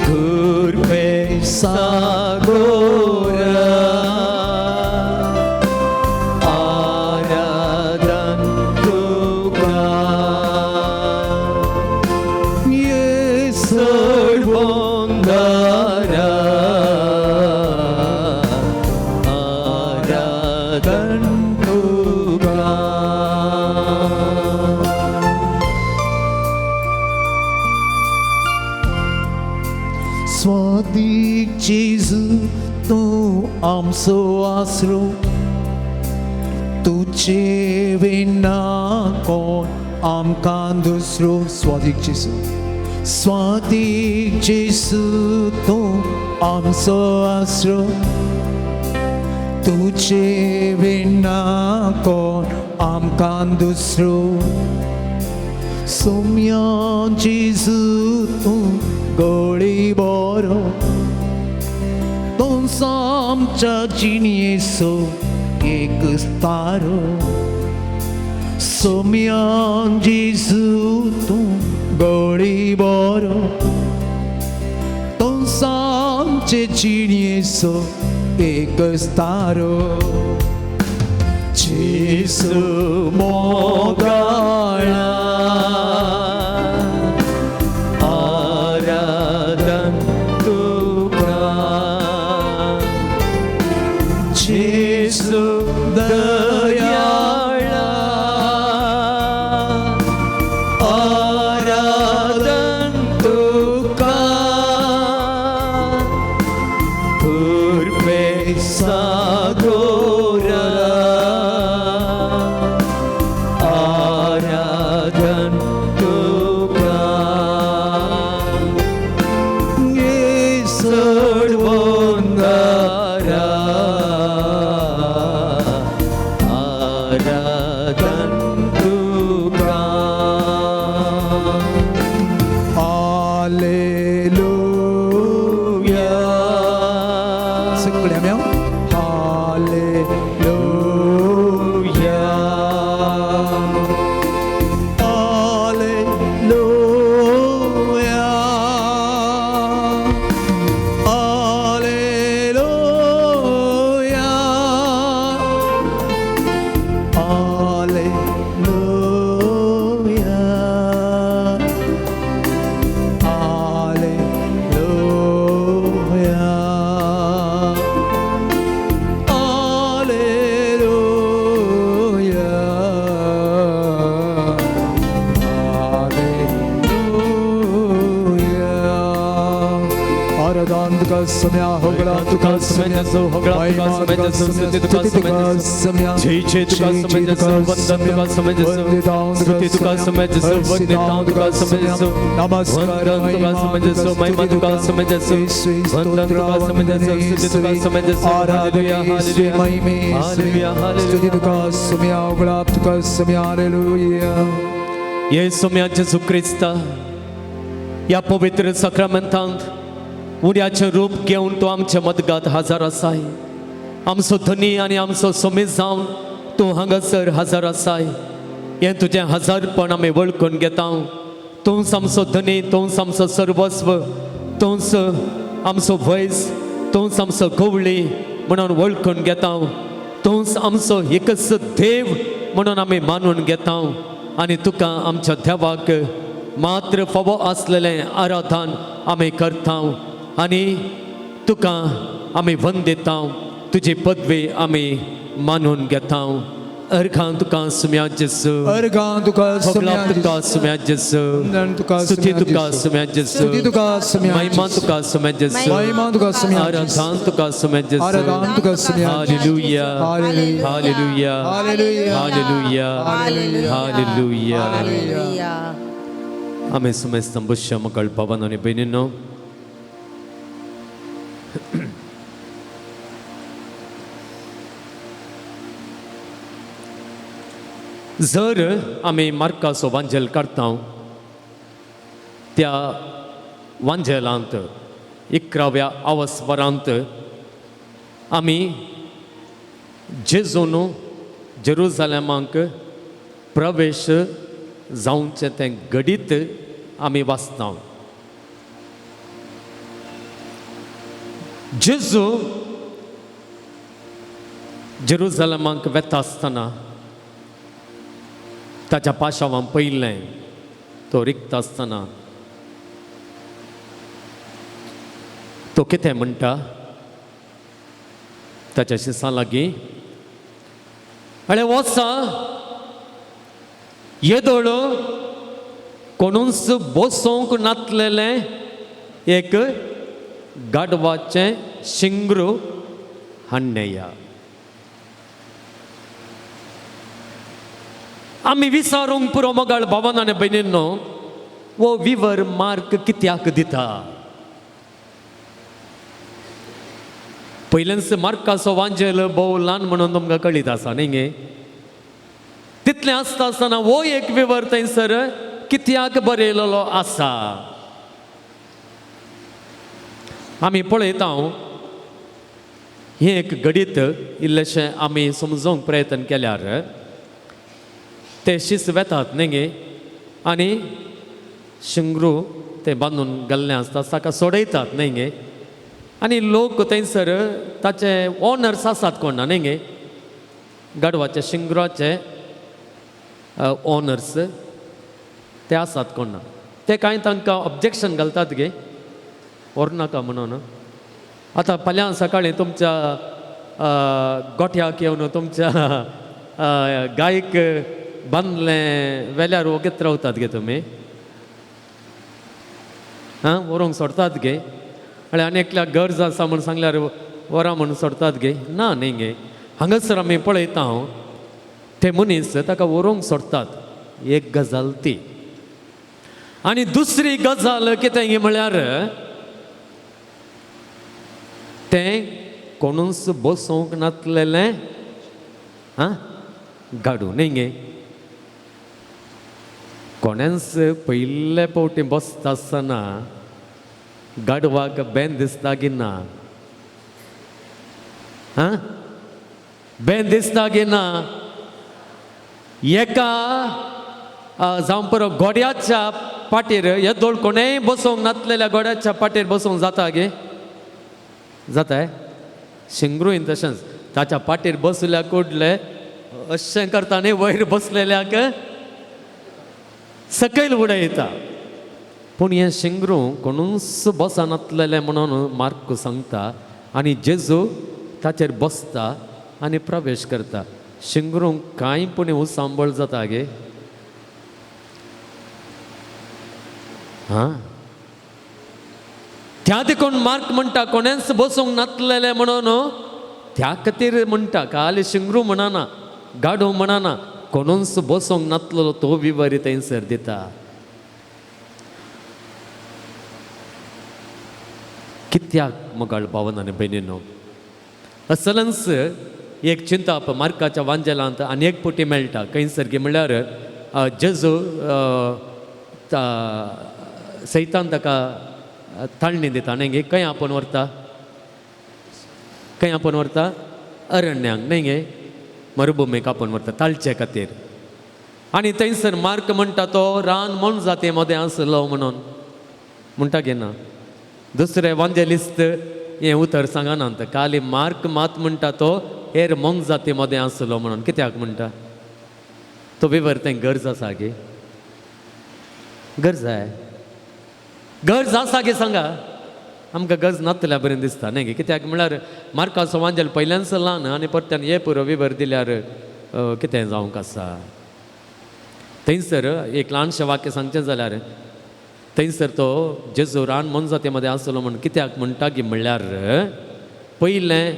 कृपे सागोरा आराधन तुका. ये सोडबोंदारा आराधन तुका. स्वादीक जेजू तूं आमचो आसरो, तुजे विना कोण आमकां दुसरो. स्वादीक जेजू, स्वादीक जेजू तूं आमचो आसरो, तुजे विना कोण आमकां दुसरो. सोम्या जेजू तूं गोळी बरो, तूं आमच्या जिणयेचो एक तारो. सोम्या जेजू तूं गोळी बरो, तूं आमचे जिणयेचो एक तारो. जेजू मोगाळा आराधन तुका, जेजू दयाळा आराधन तुका, कृपे सागोरा आराधन तुका. ये सोडबोंदारा आराधन तुका. हालेलुया. सगळ्या मेव hallelujah, hallelujah, hallelujah, hallelujah, hallelujah. तुका सम्या होगळा तुका सम्या महिमा तुका सम्या स्तुती तुका सम्या जय तुका सम्या वंदन तुका सम्या स्तुती तुका सम्या वंदन तुका सम्या नमस्कार वंदन तुका सम्या महिमा तुका सम्या वंदन तुका सम्या स्तुती तुका सम्या आराधना महिमे स्तुती तुका सम्या होगळा तुका सम्या हालेलुया. येसू जेजू क्रिस्ता, ह्या पवित्र साक्रामेंतांत उड्याचें रूप घेवन तूं आमच्या मदगात हजर आसाय. आमचो धनी आनी आमचो सोमीत जावन तूं हांगासर हजर आसाय. हें तुजें हजारपण आमी वळखून घेता. तूंच आमचो धनी, तूंच आमचो सर्वस्व, तूंच आमचो वैज, तूंच आमचो गवळी म्हणून वळखून घेता. तूंच आमचो एकच देव म्हणून आमी मानून घेता आनी तुका आमच्या देवाक मात्र फावो आसलेलें आराधन आमी करता आनी तुका आमी वंदिता. तुजी पदवी आमी मानून घेता. अर्घां तुका सुम्या जेसू, अर्घां तुका होगळा सम्या, तुका सुम्या जेसू, वंदन तुका स्तुती सम्या तुका जेसू, सुम्या जेसू, स्तुती तुका सम्या, महिमा तुका सुम्या जेसू, महिमा तुका सम्या, आराधन तुका सुम्या जेसू. आराधन तुका सम्या. Hallelujah, hallelujah, hallelujah, hallelujah, hallelujah, hallelujah. Hallelujah. आमी सुमेस्त बुश्य मकळ भवन आनी भयणींनो, जर आमी मार्काचो वांजेल काडटा, त्या वांजेलांत 11व्या आवसवरांत आमी जेजून जेरुजालेमाक प्रवेश जावचें तें घडीत आमी वाचता. जेजू जेरुजालेमाक वेता आसतना ताच्या पाशावान पयलें तो रिक्त आसतना तो कितें म्हणटा ताच्या शिसां लागीं, अळे वचा येदोळ कोणूच बसोवंक नातलेलें एक गाडवाचें शिंगरू हाडणेया. आमी विचारूंक पुरो मोगाळ भावन आनी भयणींनो, हो विवर मार्क कित्याक दिता? पयल्याच मार्काचो वांजेल भोव ल्हान म्हणून तुमकां कळीत आसा न्ही गे. तितलें आसता आसतना हो एक विवर थंयसर कित्याक बरयलेलो आसा? आमी पळयता हें एक घडीत इल्लेशें आमी समजूंक प्रयत्न केल्यार ते शीस वेतात न्ही गे आनी शिंगरू ते बांदून गेल्लें आसता ताका सोडयतात न्ही गे. आनी लोक थंयसर ताचे ऑनर्स आसात कोण ना न्ही गे, गाडवाचे शिंगराचे ऑनर्स ते आसात कोण ना, ते कांय तांकां ऑब्जेक्शन घालतात गे, व्हरनाका म्हणून. आतां फाल्यां सकाळीं तुमच्या गोठ्याक येवन तुमच्या गायक बांदलें वेल्यार वगेत रावतात गे तुमी, आं व्हरूंक सोडतात गे. आनी एकल्याक गरज आसा म्हूण सांगल्यार वरां म्हूण सोडतात गे, ना न्ही गे. हांगासर आमी पळयता हांव ते मनीस ताका व्हरूंक सोडतात, एक गजाल ती. आनी दुसरी गजाल कितें गे म्हळ्यार तें कोणूच बसोवंक नातलेलें आं गाडू न्ही गे. कोणेंच पयले फावटी बसता आसतना गाडवाक बेन दिसता की ना, आं बेन दिसता की ना. एका जावं पुरो घोड्याच्या पाटीर येदोळ कोणेय बसोवंक नातलेल्या घोड्याच्या पाटीर बसोवंक जाता गे, जाता शिंगरूय तशेंच ताच्या पाटीर बसल्या कुडले अशें करता न्ही वयर बसलेल्याक सकयल उडयता. पूण हें शिंगरू कोणूच बसनातलेलें म्हणून मार्क सांगता आनी जेजू ताचेर बसता आनी प्रवेश करता. शिंगरूंक कांय पूण उसांबळ जाता गे, हां. त्या देखून मार्क म्हणटा कोणेंच बसूंक नातलेलें म्हणून त्या खातीर म्हणटा, काली शिंगरू म्हणना, गाडो म्हणना, कोणूच बसूंक नातलेलो तो विवरी थंयसर दिता. कित्याक मगाळ भावन आनी भयणीनो, असलंच एक चिंताप मार्काच्या वांजेलांत आनी एक पुटी मेळटा. खंयसर की म्हणल्यार जेजू सैतान ताका ताळणी दिता न्ही गे, खंय आपोवन व्हरता, खंय आपोवन व्हरता, अरण्यांक न्ही गे, मरुभुमीक आपोवन व्हरता ताळचे खातीर. आनी थंयसर मार्क म्हणटा तो रान मोनजाती मदें आसलो म्हणून म्हणटा गे ना. दुसरे वांजेलिस्त हें उतर सांगनात, काली मार्क मात म्हणटा तो हेर मोनजाती मदें आसलो म्हणून. कित्याक म्हणटा तो विवर, तें गरज आसा गे, गरज आहे, गरज आसा गे सांगा. आमकां गरज नातल्या बरें दिसता न्ही गे, कित्याक म्हणल्यार मार्काचो वांजेल पयल्यानच ल्हान आनी परत्यान हे पुरो विवर दिल्यार कितें जावंक आसा. थंयसर एक ल्हानशें वाक्य सांगचें जाल्यार थंयसर तो जेजू रान मोनजाती मदें आसलो म्हूण कित्याक म्हणटा की म्हणल्यार पयलें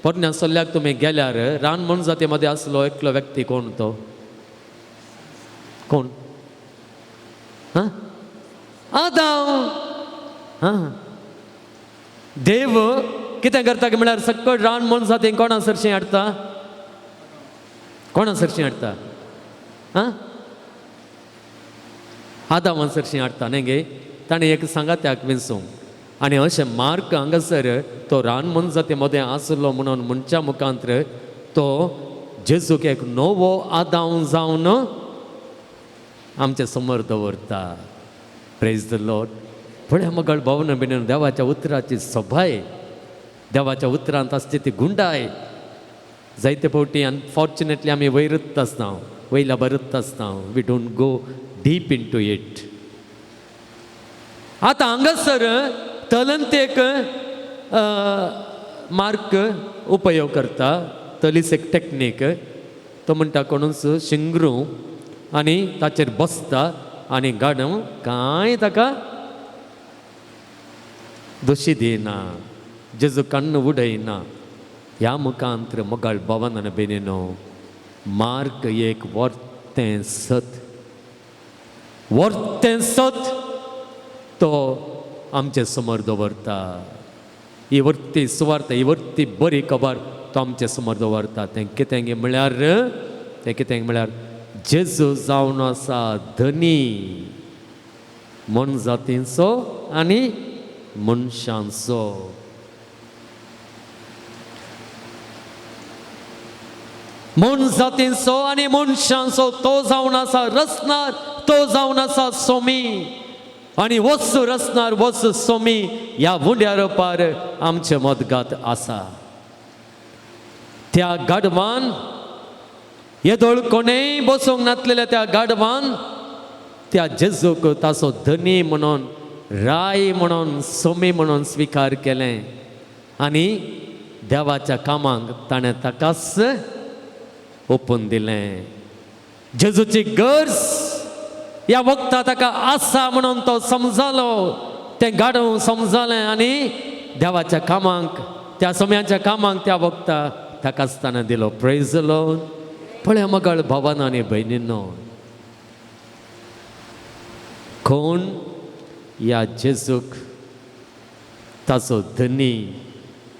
पोरण्या सल्ल्याक तुमी गेल्यार रान मोनजाती मदें आसलो एकलो व्यक्ती कोण तो, कोण, हां, आदाव. हां, देव कितें करता की म्हणल्यार सकळ रान मोनजाती कोणा सरशीं हाडटा, कोणा सरशीं हाडटा, हां, आदावान सरशीं हाडटा न्ही गे. ताणें एक सांगात्याक विंचूंक आनी अशें मार्क हांगासर तो रान मोनजाती मदें आसलो म्हणून मनच्या मुखांत्र तो जेजूक एक नवो आदाव जावन आमचे समोर दवरता. Praise the Lord. पळय मगळ भावन बिणून देवाच्या उतराची सभाय, देवाच्या उतरांत आसची ती गुंडाय. जायते फावटी अनफॉर्च्युनेटली आमी वयरत आसता, वयल्या भरत आसता, we don't go deep into it. आतां हांगासर तलंतेक मार्क उपयोग करता, तलीस एक टॅक्नीक. तो म्हणटा कोणूच शिंगरू आनी ताचेर बसता आनी गाडव कांय ताका दोशी दिना, जेजू कण्ण उडयना. ह्या मुखांत्र मोगाळ भवन आनी भयणीनो, मार्क एक वर्तें सत, वर्तें सत तो आमचे समोर दवरता. ही वर्ती सुवार्थ, ही वर्ती बरी खबर तो आमचे समोर दवरता. तें कितें म्हळ्यार, तें कितें म्हळ्यार जेजू जावन आसा धनी मोनजातींचो आनी मनशांचो. मोनजातींचो आनी मनशांचो तो जावन आसा रचणार, तो जावन आसा सोमी. आनी वच रचणार वच सोमी ह्या उंड्यार पार आमचे मदगात आसा. त्या गाडवान येदोळ कोणेय बसूंक नातलेल्या त्या गाडवान त्या जेजूक ताचो धनी म्हणून, राय म्हणून, सोमी म्हणून स्विकार केलें आनी देवाच्या कामाक ताणें ताकाच ओपून दिलें. जेजूची गरज ह्या वखदा ताका आसा म्हणून तो समजालो, तें गाडव समजालें आनी देवाच्या कामाक, त्या समयाच्या कामाक त्या वखदा ताकाच ताणें दिलो. Praise the Lord. पळय मगळ भावान आनी भयणीनो, कोण ह्या जेजूक ताचो धनी,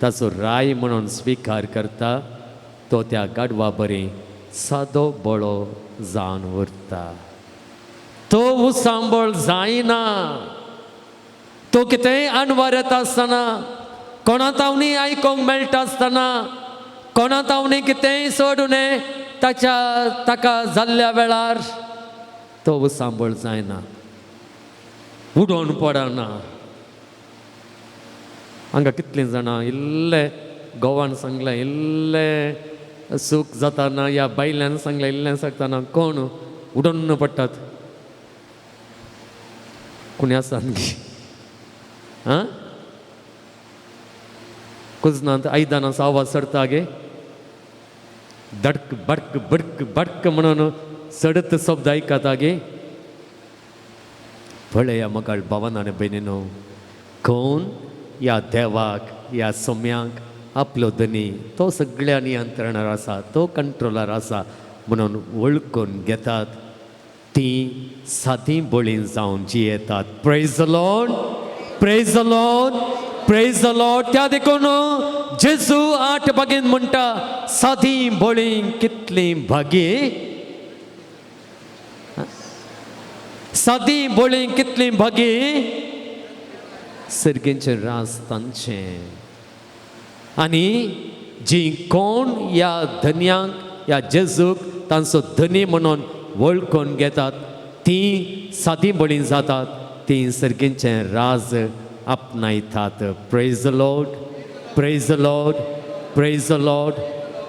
ताचो राय म्हणून स्विकार करता तो त्या गाडवा बरी सादो बळो जावन उरता. तो उसांबळ जायना, तो कितेंय अणवार येता आसतना, कोणा तावणी आयकोंक मेळटा आसतना, कोणा तावणी कितेंय चड उणें ताच्या ताका जाल्ल्या वेळार तो उसांबळ जायना, उडोवन पडना. हांगा कितलीं जाणां इल्लें घोवान सांगलें इल्लें सूख जाताना ह्या बायल्यान सांगलें इल्लें सांगतना कोण उडोवन पडटात. कोणी आसा न्ही आं, कुजनांत आयदनाचो आवाज चडता गे, दडक बडक बडक बडक म्हणून चडत शब्द आयकता गे. पळया मगाळ भावान आनी भयणीनो, कोण ह्या देवाक ह्या सोम्यांक आपलो धनी तो सगळ्या नियंत्रणार आसा, तो कंट्रोलर आसा म्हणून वळखून घेतात, तीं सादी बळी जावन जियेतात. Praise the Lord, praise the Lord, praise the Lord. त्या देखून जेजू आठ बागेन म्हणटा, सादी बळी कितली भागी, सादी बळी कितली भागी, सर्गेंचे रास तांचें. आनी जी कोण ह्या धनयांक ह्या जेजूक तांचो धनी म्हणून वळखून घेतात, तीं सादी बळी जातात, तीं सर्गेंचें राज आपणायतात. Praise the Lord, praise the Lord, praise the Lord,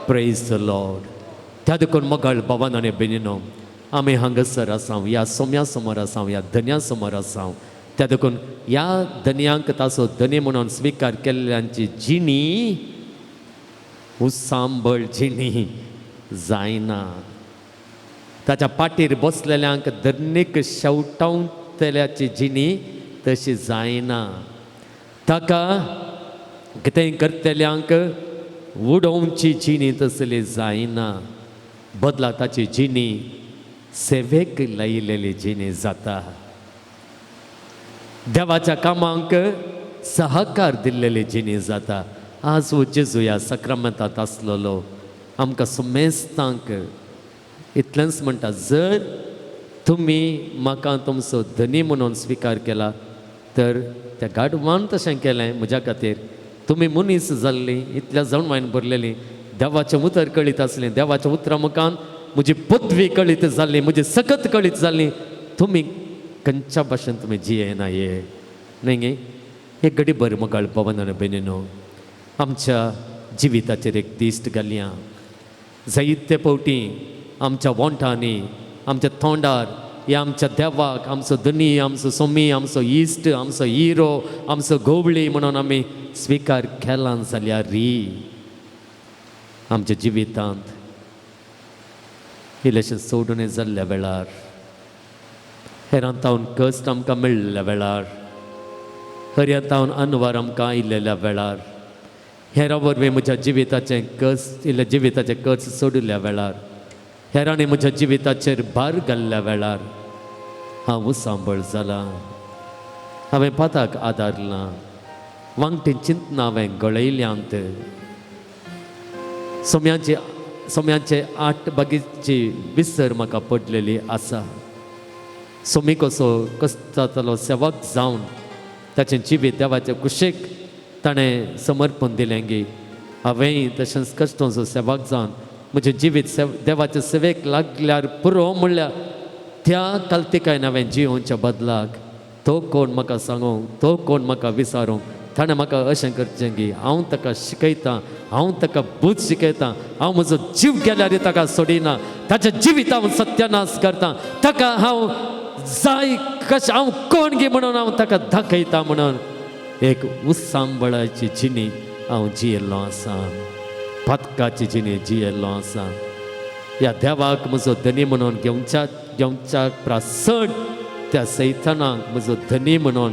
praise the Lord. त्या देखून मगळ बाबान आनी भयणीनो, आमी हांगासर आसा, ह्या सोम्या समोर आसा, ह्या धन्या समोर आसा. त्या देखून ह्या धनयांक ताचो धनी म्हणून स्विकार केल्ल्यांची जिणी उसांबळ जिणी जायना. ताच्या पाटीर बसलेल्यांक धरणीक शेवटावतल्याची जिणी तशी जायना. ताका कितेंय करतल्यांक उडोवची जिणी तसली जायना. बदला ताची जिणी सेवेक लायिल्ली जिणी जाता. देवाच्या कामांक सहकार दिल्लेली जिणी जाता. आज हो जेजू ह्या सक्रामेंतांत आसलेलो आमकां सुमेस्तांक इतलेंच म्हणटा, जर तुमी म्हाका तुमचो धनी म्हणून स्विकार केला तर त्या गाडवान तशें केलें म्हज्या खातीर. तुमी मनीस जाल्लीं, इतल्या जाण भरलेलीं, देवाचें उतर कळीत आसलें, देवाच्या उतरा मुखान म्हजी पदवी कळीत जाल्ली, म्हजी सकत कळीत जाल्ली, तुमी खंयच्या भाशेन तुमी जियेना हे न्हय गे. एक घडी बरें मगाळ पवन आनी भयणीनो, आमच्या जिविताचेर एक दिश्ट घालया. जायते फावटी आमच्या वोंठांनी, आमच्या तोंडार ह्या आमच्या देवाक आमचो धनी, आमचो सोमी, आमचो इश्ट, आमचो हिरो, आमचो गोवळी म्हणून आमी स्विकार केला जाल्यार री आमच्या जिवितांत इल्लेशें सोडून जाल्ल्या वेळार, हेरांतावन कश्ट आमकां मेळिल्ल्या वेळार, हरयांतावन अनवार आमकां आयिल्ल्या वेळार, हेरां वरवीं म्हज्या जिविताचें कश्ट इल्ल्या जिविताचें कश्ट सोडिल्ल्या वेळार, हेरांनी म्हज्या जिविताचेर भार घाल्ल्या वेळार हांव उसांबळ जालां. हांवें पाताक आदारलां, वांगटी चिंतना हांवें गळयल्यांत. सोम्याचे सोम्याचे आठ बागीची विसर म्हाका पडलेली आसा. सोमी कसो कश्टांतलो सेवक जावन ताचें जिवीत देवाचे कुशीक ताणें समर्पण दिलें गी, हांवेंय तशेंच कश्टांचो सेवक जावन म्हजें जिवीत देवाचे सेवेक लागल्यार पुरो म्हणल्यार त्या कालतिकायन हांवें जियोवच्या बदलाक तो कोण म्हाका सांगूंक, तो कोण म्हाका विचारूंक, ताणें म्हाका अशें करचें की हांव ताका शिकयतां, हांव ताका बूद शिकयतां, हांव म्हजो जीव गेल्यार ताका सोडिना, ताच्या जिवित हांव सत्यानाश करतां, ताका हांव जाय कशें हांव कोण गी म्हणून हांव ताका दाखयता म्हणून एक उत्सांबळाची जिणी हांव जियेल्लो आसा, पातकाची जिणी जियेल्लो आसा. ह्या देवाक म्हजो धनी म्हणून घेवच्या घेवच्याक प्रासण त्या सैतानाक म्हजो धनी म्हणून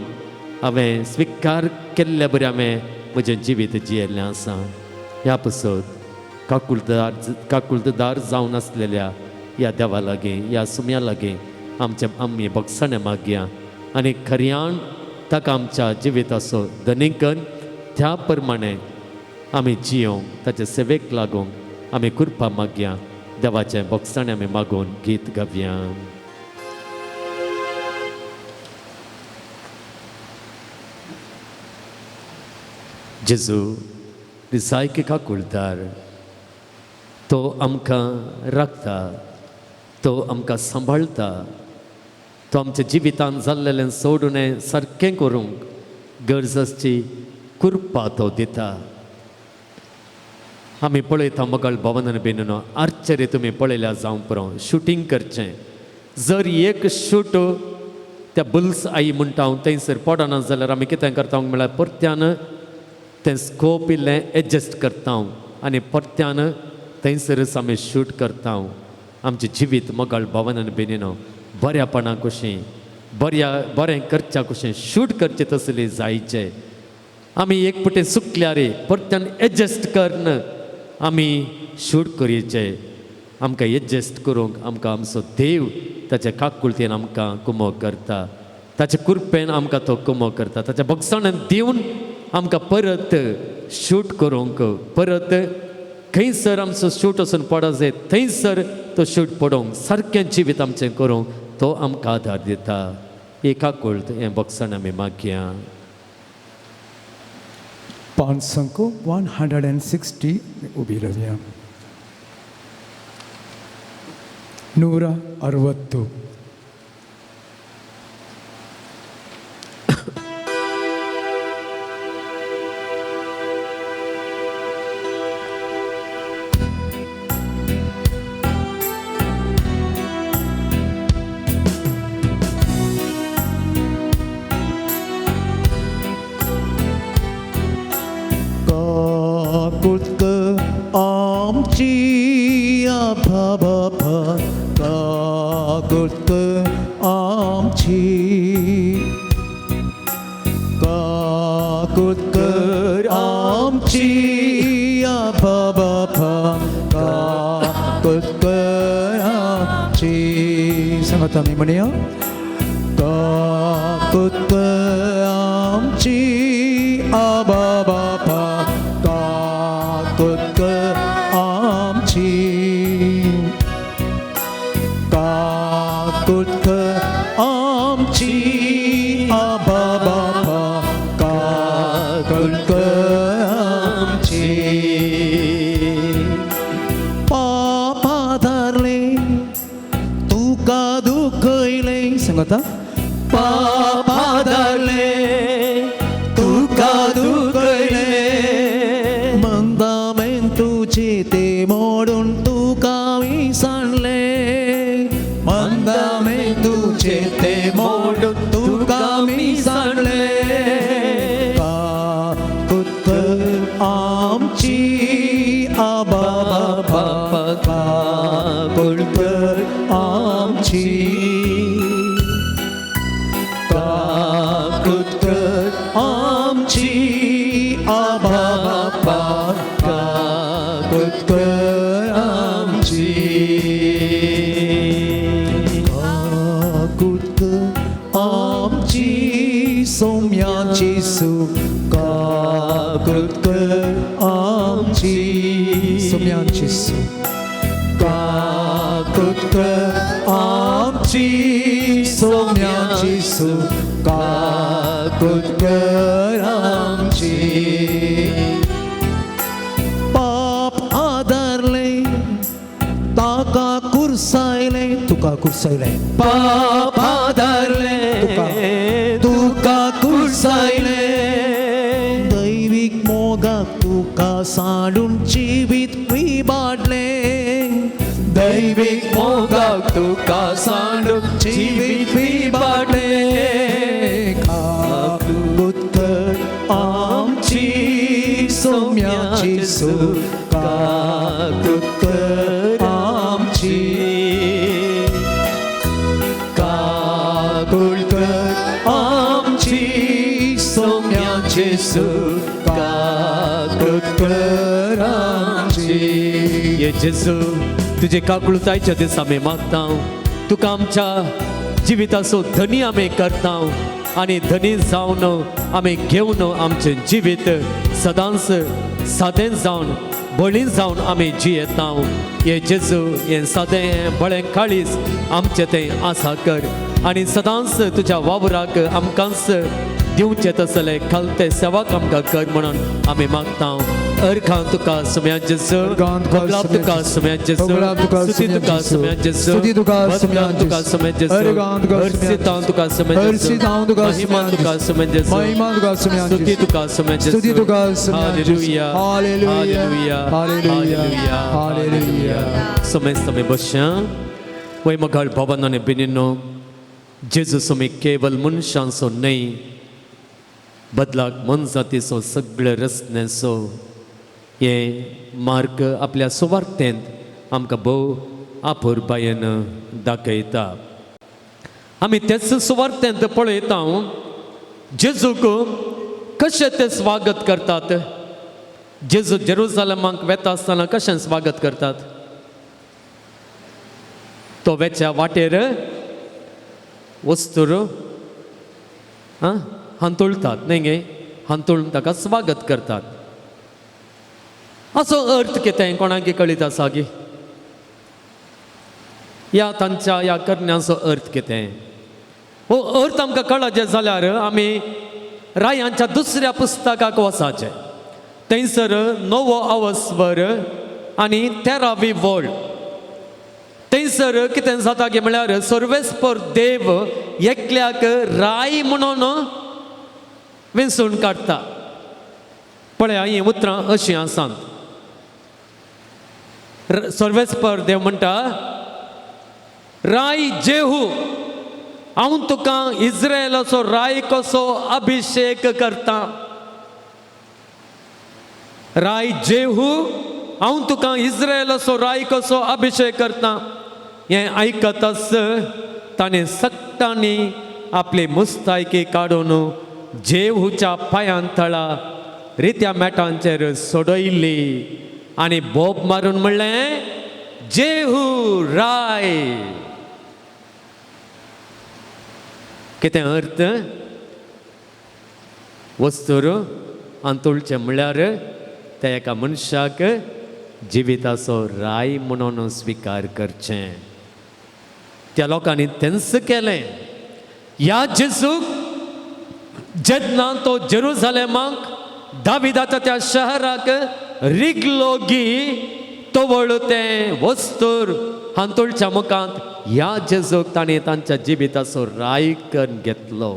हांवें स्विकार केल्ले बरें हांवें म्हजें जिवीत जियेल्लें आसा. ह्या पसत काकुळदार काकुळदार जावन आसलेल्या ह्या देवा लागीं, ह्या सुम्या लागीं आमचे आमी भोगसणें मागया आनी खऱ्यान ताका आमच्या जिविताचो धनीकन त्या प्रमाणे आमी जियोंक, ताचे सेवेक लागूंक आमी कृपा मागया. देवाचें भोगसणें आमी मागून गीत गावया. जेजू दिसायकी काकुळदार, तो आमकां राखता, तो आमकां सांबाळटा, तो आमच्या जिवितांत जाल्लेलें सोडून सारकें करूंक गरज आसची कृपा तो दिता. आमी पळयता मगळ भवन आनी बेनून आर्चरी तुमी पळयल्या जावं पुरो, शुटींग करचें. जर एक शूट त्या बुल्स आई म्हणटा हांव थंयसर पडना जाल्यार आमी कितें करता म्हळ्यार परत्यान तें स्कोप इल्लें एडजस्ट करता आनी परत्यान थंयसरच आमी शूट करता. आमचें जिवीत मगळ भवन आनी बेनीनो बऱ्यापणा कशी बऱ्या बरें करच्या कशें शूट करचें तसले जायचे. आमी एक पटे चुकल्यार परत्यान एडजस्ट करन आमी शूट करचें. आमकां एडजस्ट करूंक आमकां आमचो देव ताच्या काकुळतेन आमकां कुमो करता, ताच्या कृपेन आमकां तो कुमो करता, ताच्या भोगसणान दिवन आमकां परत शूट करूंक, परत खंयसर आमचो शूट वचून पडत जाय थंयसर तो शूट पडोवंक सारकें जिवीत आमचें करूंक तो आमकां आदार दिता. ही काकुळट हें भोगसण आमी मागया. 500 160 उबी रावया. 160. काकुळट आमची आभा बाबा, काकुळट आमची, काकुळट कर आमची आभा बाबा, काकुळट कर आमची. सांगता आमी म्हणया, काकुळट कर आमची आभा बाबा, काकुळट कर आमची, काकुळट कर आमची आभा बाबा, काकुळट कर आमची. पापा धरले तुका दुखयले, सांगता, पापा धरले तुका दुखयले, मंदामेन तुझे ते मोडून तुका विसरले, मंदामेन तुझे ते मोडून तुका विसरले. काकुळट कर आमची आबा बाबा, काकुळट कर आमची, काकुळट कर आमची आबा बाबा, काकुळट कर आमची, काकुळट कर आमची सोम्याची सु, काकुळट कर आमची सोम्याची सु, काकुळट कर आमची सोम्याची सु, काकुळट कर आमची. पाप आदारले ताका कुर्सायले, तुका कुर्सायले, पाप आदारले तुका कुर्सायले, दैवीक मोगाक तुका साडून जिवीत विबाडले, दैवीक मोगाक तुका साडून जिवीत विबाडले. काकुळट कर आमची सोम्याची सु, काकुळट कर आमची, काकुळट कर आमची सोम्याची सु, काकुळट कर आमची. हे जेजू तुजे काकुळतायच्या दिसा आमी मागता, तुका आमच्या जिविताचो धनी आमी करता आनी धनी जावन आमी घेवन आमचें जिवीत सदांच सादें जावन बळी जावन आमी जियेता. हे जेजू हें सादें बळें काळीज आमचें तें आसा कर आनी सदांच तुज्या वावराक आमकांच दिवचें तसलें खालते सेवाक आमकां कर म्हणून आमी मागता. अर्घां तुका सुम्या जेजू, अर्घां तुका सुम्या जेजू, स्तुती तुका सुम्या जेजू, तुका सुम्या जेजू, अर्घां तुका हर्षितां तुका सुम्या जेजू, हर्षितां तुका महिमा तुका सुम्या जेजू, महिमा तुका सुम्या स्तुती तुका सुम्या जेजू, स्तुती तुका सुम्या hallelujah, hallelujah, hallelujah, hallelujah. समय समय बश्या वय मगाळ बाबांनो आनी भयणींनो, जेजू सुमी केवल मनशांचो न्हय बदलाक मनजातीचो सगळे रचनेचो हे मार्ग आपल्या सुवार्थेंत आमकां भोव आपुरबायेन दाखयता. आमी तेच सुवार्थेंत पळयता, जेजूक कशें ते स्वागत करतात. जेजू जेरुजालेमाक वेता आसतना कशें स्वागत करतात? तो वेच्या वाटेर वस्तूर आं हांतुळतात न्हय गे, हांतुळून ताका स्वागत करतात. असो अर्थ कितें कोणाक कळीत आसा गी? ह्या तांच्या ह्या करण्यांचो अर्थ कितें? हो अर्थ आमकां कळाचें जाल्यार आमी रायांच्या दुसऱ्या पुस्तकाक वचाचें. थंयसर नवो अवस्वर आनी तेरावी वळ. थंयसर कितें जाता की म्हळ्यार सर्वेस्पर देव एकल्याक राय म्हणून वेंचून काडटा. पळया, हीं उतरां अशीं आसात. सर्वेस्पर देव म्हणटा, राय जेहू, हांव तुका इस्रायलाचो राय कसो अभिशेक करता. राय जेहू, हांव तुका इस्रायलाचो राय कसो अभिशेक करता. हें आयकताच ताणें सक्तांनी आपली मुस्तायकी काडून जेहूच्या पांयां तळा रित्या मेटांचेर सोडयली आनी बोब मारून म्हणलें, जेहू राय. कितें अर्थ? वस्तूर अंतुळचें म्हणल्यार त्या एका मनशाक जिविताचो राय म्हणून स्विकार करचें. त्या लोकांनी तेंच केलें. ह्या जेजूक जेन्ना तो जेरुजालेमाक दाविदाच्या त्या शहराक रिगलो गी, तवळ तें वस्तूर हांतुळच्या मुखांत ह्या जेजूक ताणें तांच्या जिविताचो राय करून घेतलो.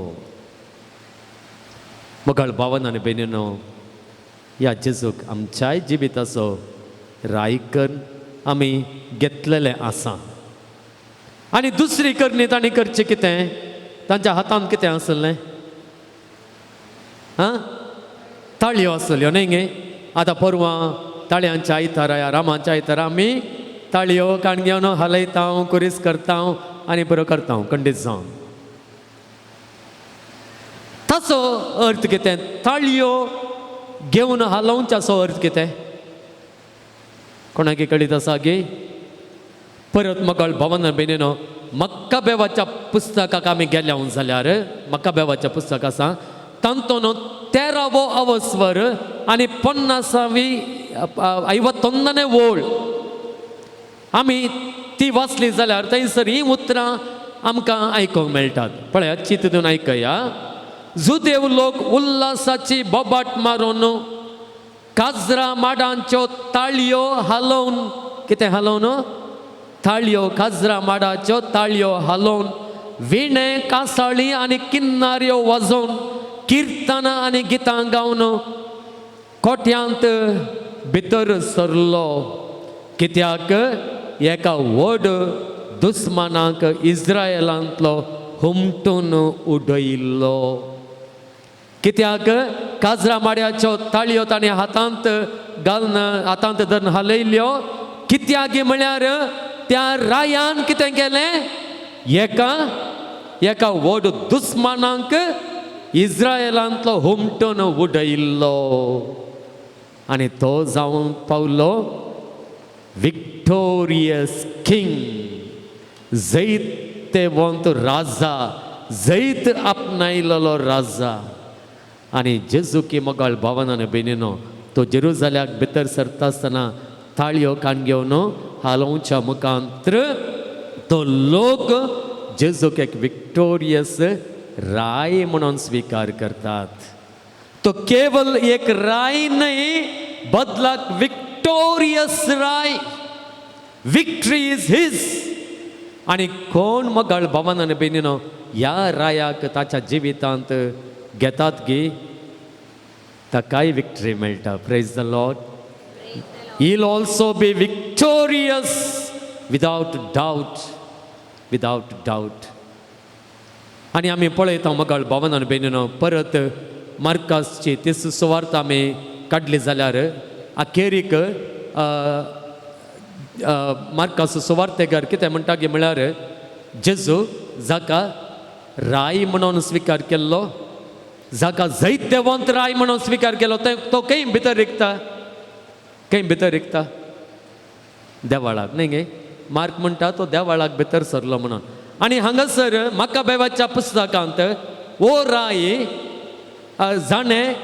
मोगाळ भावन आनी भयणीनो, ह्या जेजूक आमच्याय जिविताचो राय करून आमी घेतलेलें आसा. आनी दुसरी करणी तांणी करचें कितें? तांच्या हातांत कितें आसलें? आं, ताळयो आसल्यो न्हय गे? आतां परवां ताळयांच्या आयतारा, ह्या रामाच्या आयतारा आमी ताळयो काण घेवन हालयता, कुरीस करता आनी बरो करता खंडीत जावन. ताचो अर्थ कितें? ताळयो घेवन हालोवच्याचो अर्थ कितें? कोणाक कळीत आसा गे? परत मगळ भवन बेनेनो, मक्काबेवाच्या पुस्तकाक आमी गेल्या जाल्यार मक्काबेवाच्या पुस्तक आसा, तांतून तेरावो अवस्वर आनी पन्नासावी ऐवत्तोंदने वोळ आमी ती वाचली जाल्यार थंयसर हीं उतरां आमकां आयकूंक मेळटात. पळयात, चिंत दिवन आयकया. जुदेव लोक उल्लासाची बोबाट मारून, काजरा माडांच्यो ताळयो हालोवन, कितें हालोवन? ताळयो, काजरा माडाच्यो ताळयो हालोवन, विणे, कासाळी आनी किन्नाऱ्यो वाजोवन, किर्तनां आनी गितां गावन कोट्यांत भितर सरलो. कित्याक एका व्हड दुस्मानाक इस्रायलांतलो हुमटून उडयल्लो. कित्याक काजरा माड्याच्यो ताळयो ताणें हातांत घालून, हातांत धरून हालयल्यो? कित्याक म्हळ्यार त्या रायान कितें केलें? एका एका व्हड दुस्मानाक इस्रायलांतलो हुमटून उडयल्लो आनी तो जावंक पावलो विक्टोरियस किंग, जैतेवंत राजा, जैत आपणायलेलो राजा. आनी जेजू की मोगाळ भावन आनी भयणीनो, तो जेरुजाल्याक भितर सरता आसतना ताळयो कान घेवन हालोवच्या मुखांत्र तो लोक जेजूक एक विक्टोरियस राय म्हणून स्विकार करतात. तो केवल एक राय न्हय, बदलाक victorious Rai. Victory is his. आनी कोण मोगाळ भावन आनी भयणीनो ह्या रायाक ताच्या जिवितांत घेतात गी, ताकाय विक्ट्री मेळटा. Praise the Lord. He'll also be victorious without doubt, without doubt. आनी आमी पळयता मोगाळ भावन आनी भयणीनो, परत मार्कासची तीस सुवार्थ आमी काडली जाल्यार अखेरीक मार्कास सुवार्तेकार कितें म्हणटा की म्हळ्यार जेजू जाका राय म्हणून स्विकार केल्लो, जाका जैत्यवंत राय म्हणून स्विकार केलो, तो खंय भितर रिगता? खंय भितर रिगता? देवाळाक न्ही गे. मार्क म्हणटा तो देवाळाक भितर सरलो म्हणून. आनी हांगासर मक्काबेवाच्या पुस्तकांत ओ राय जाणें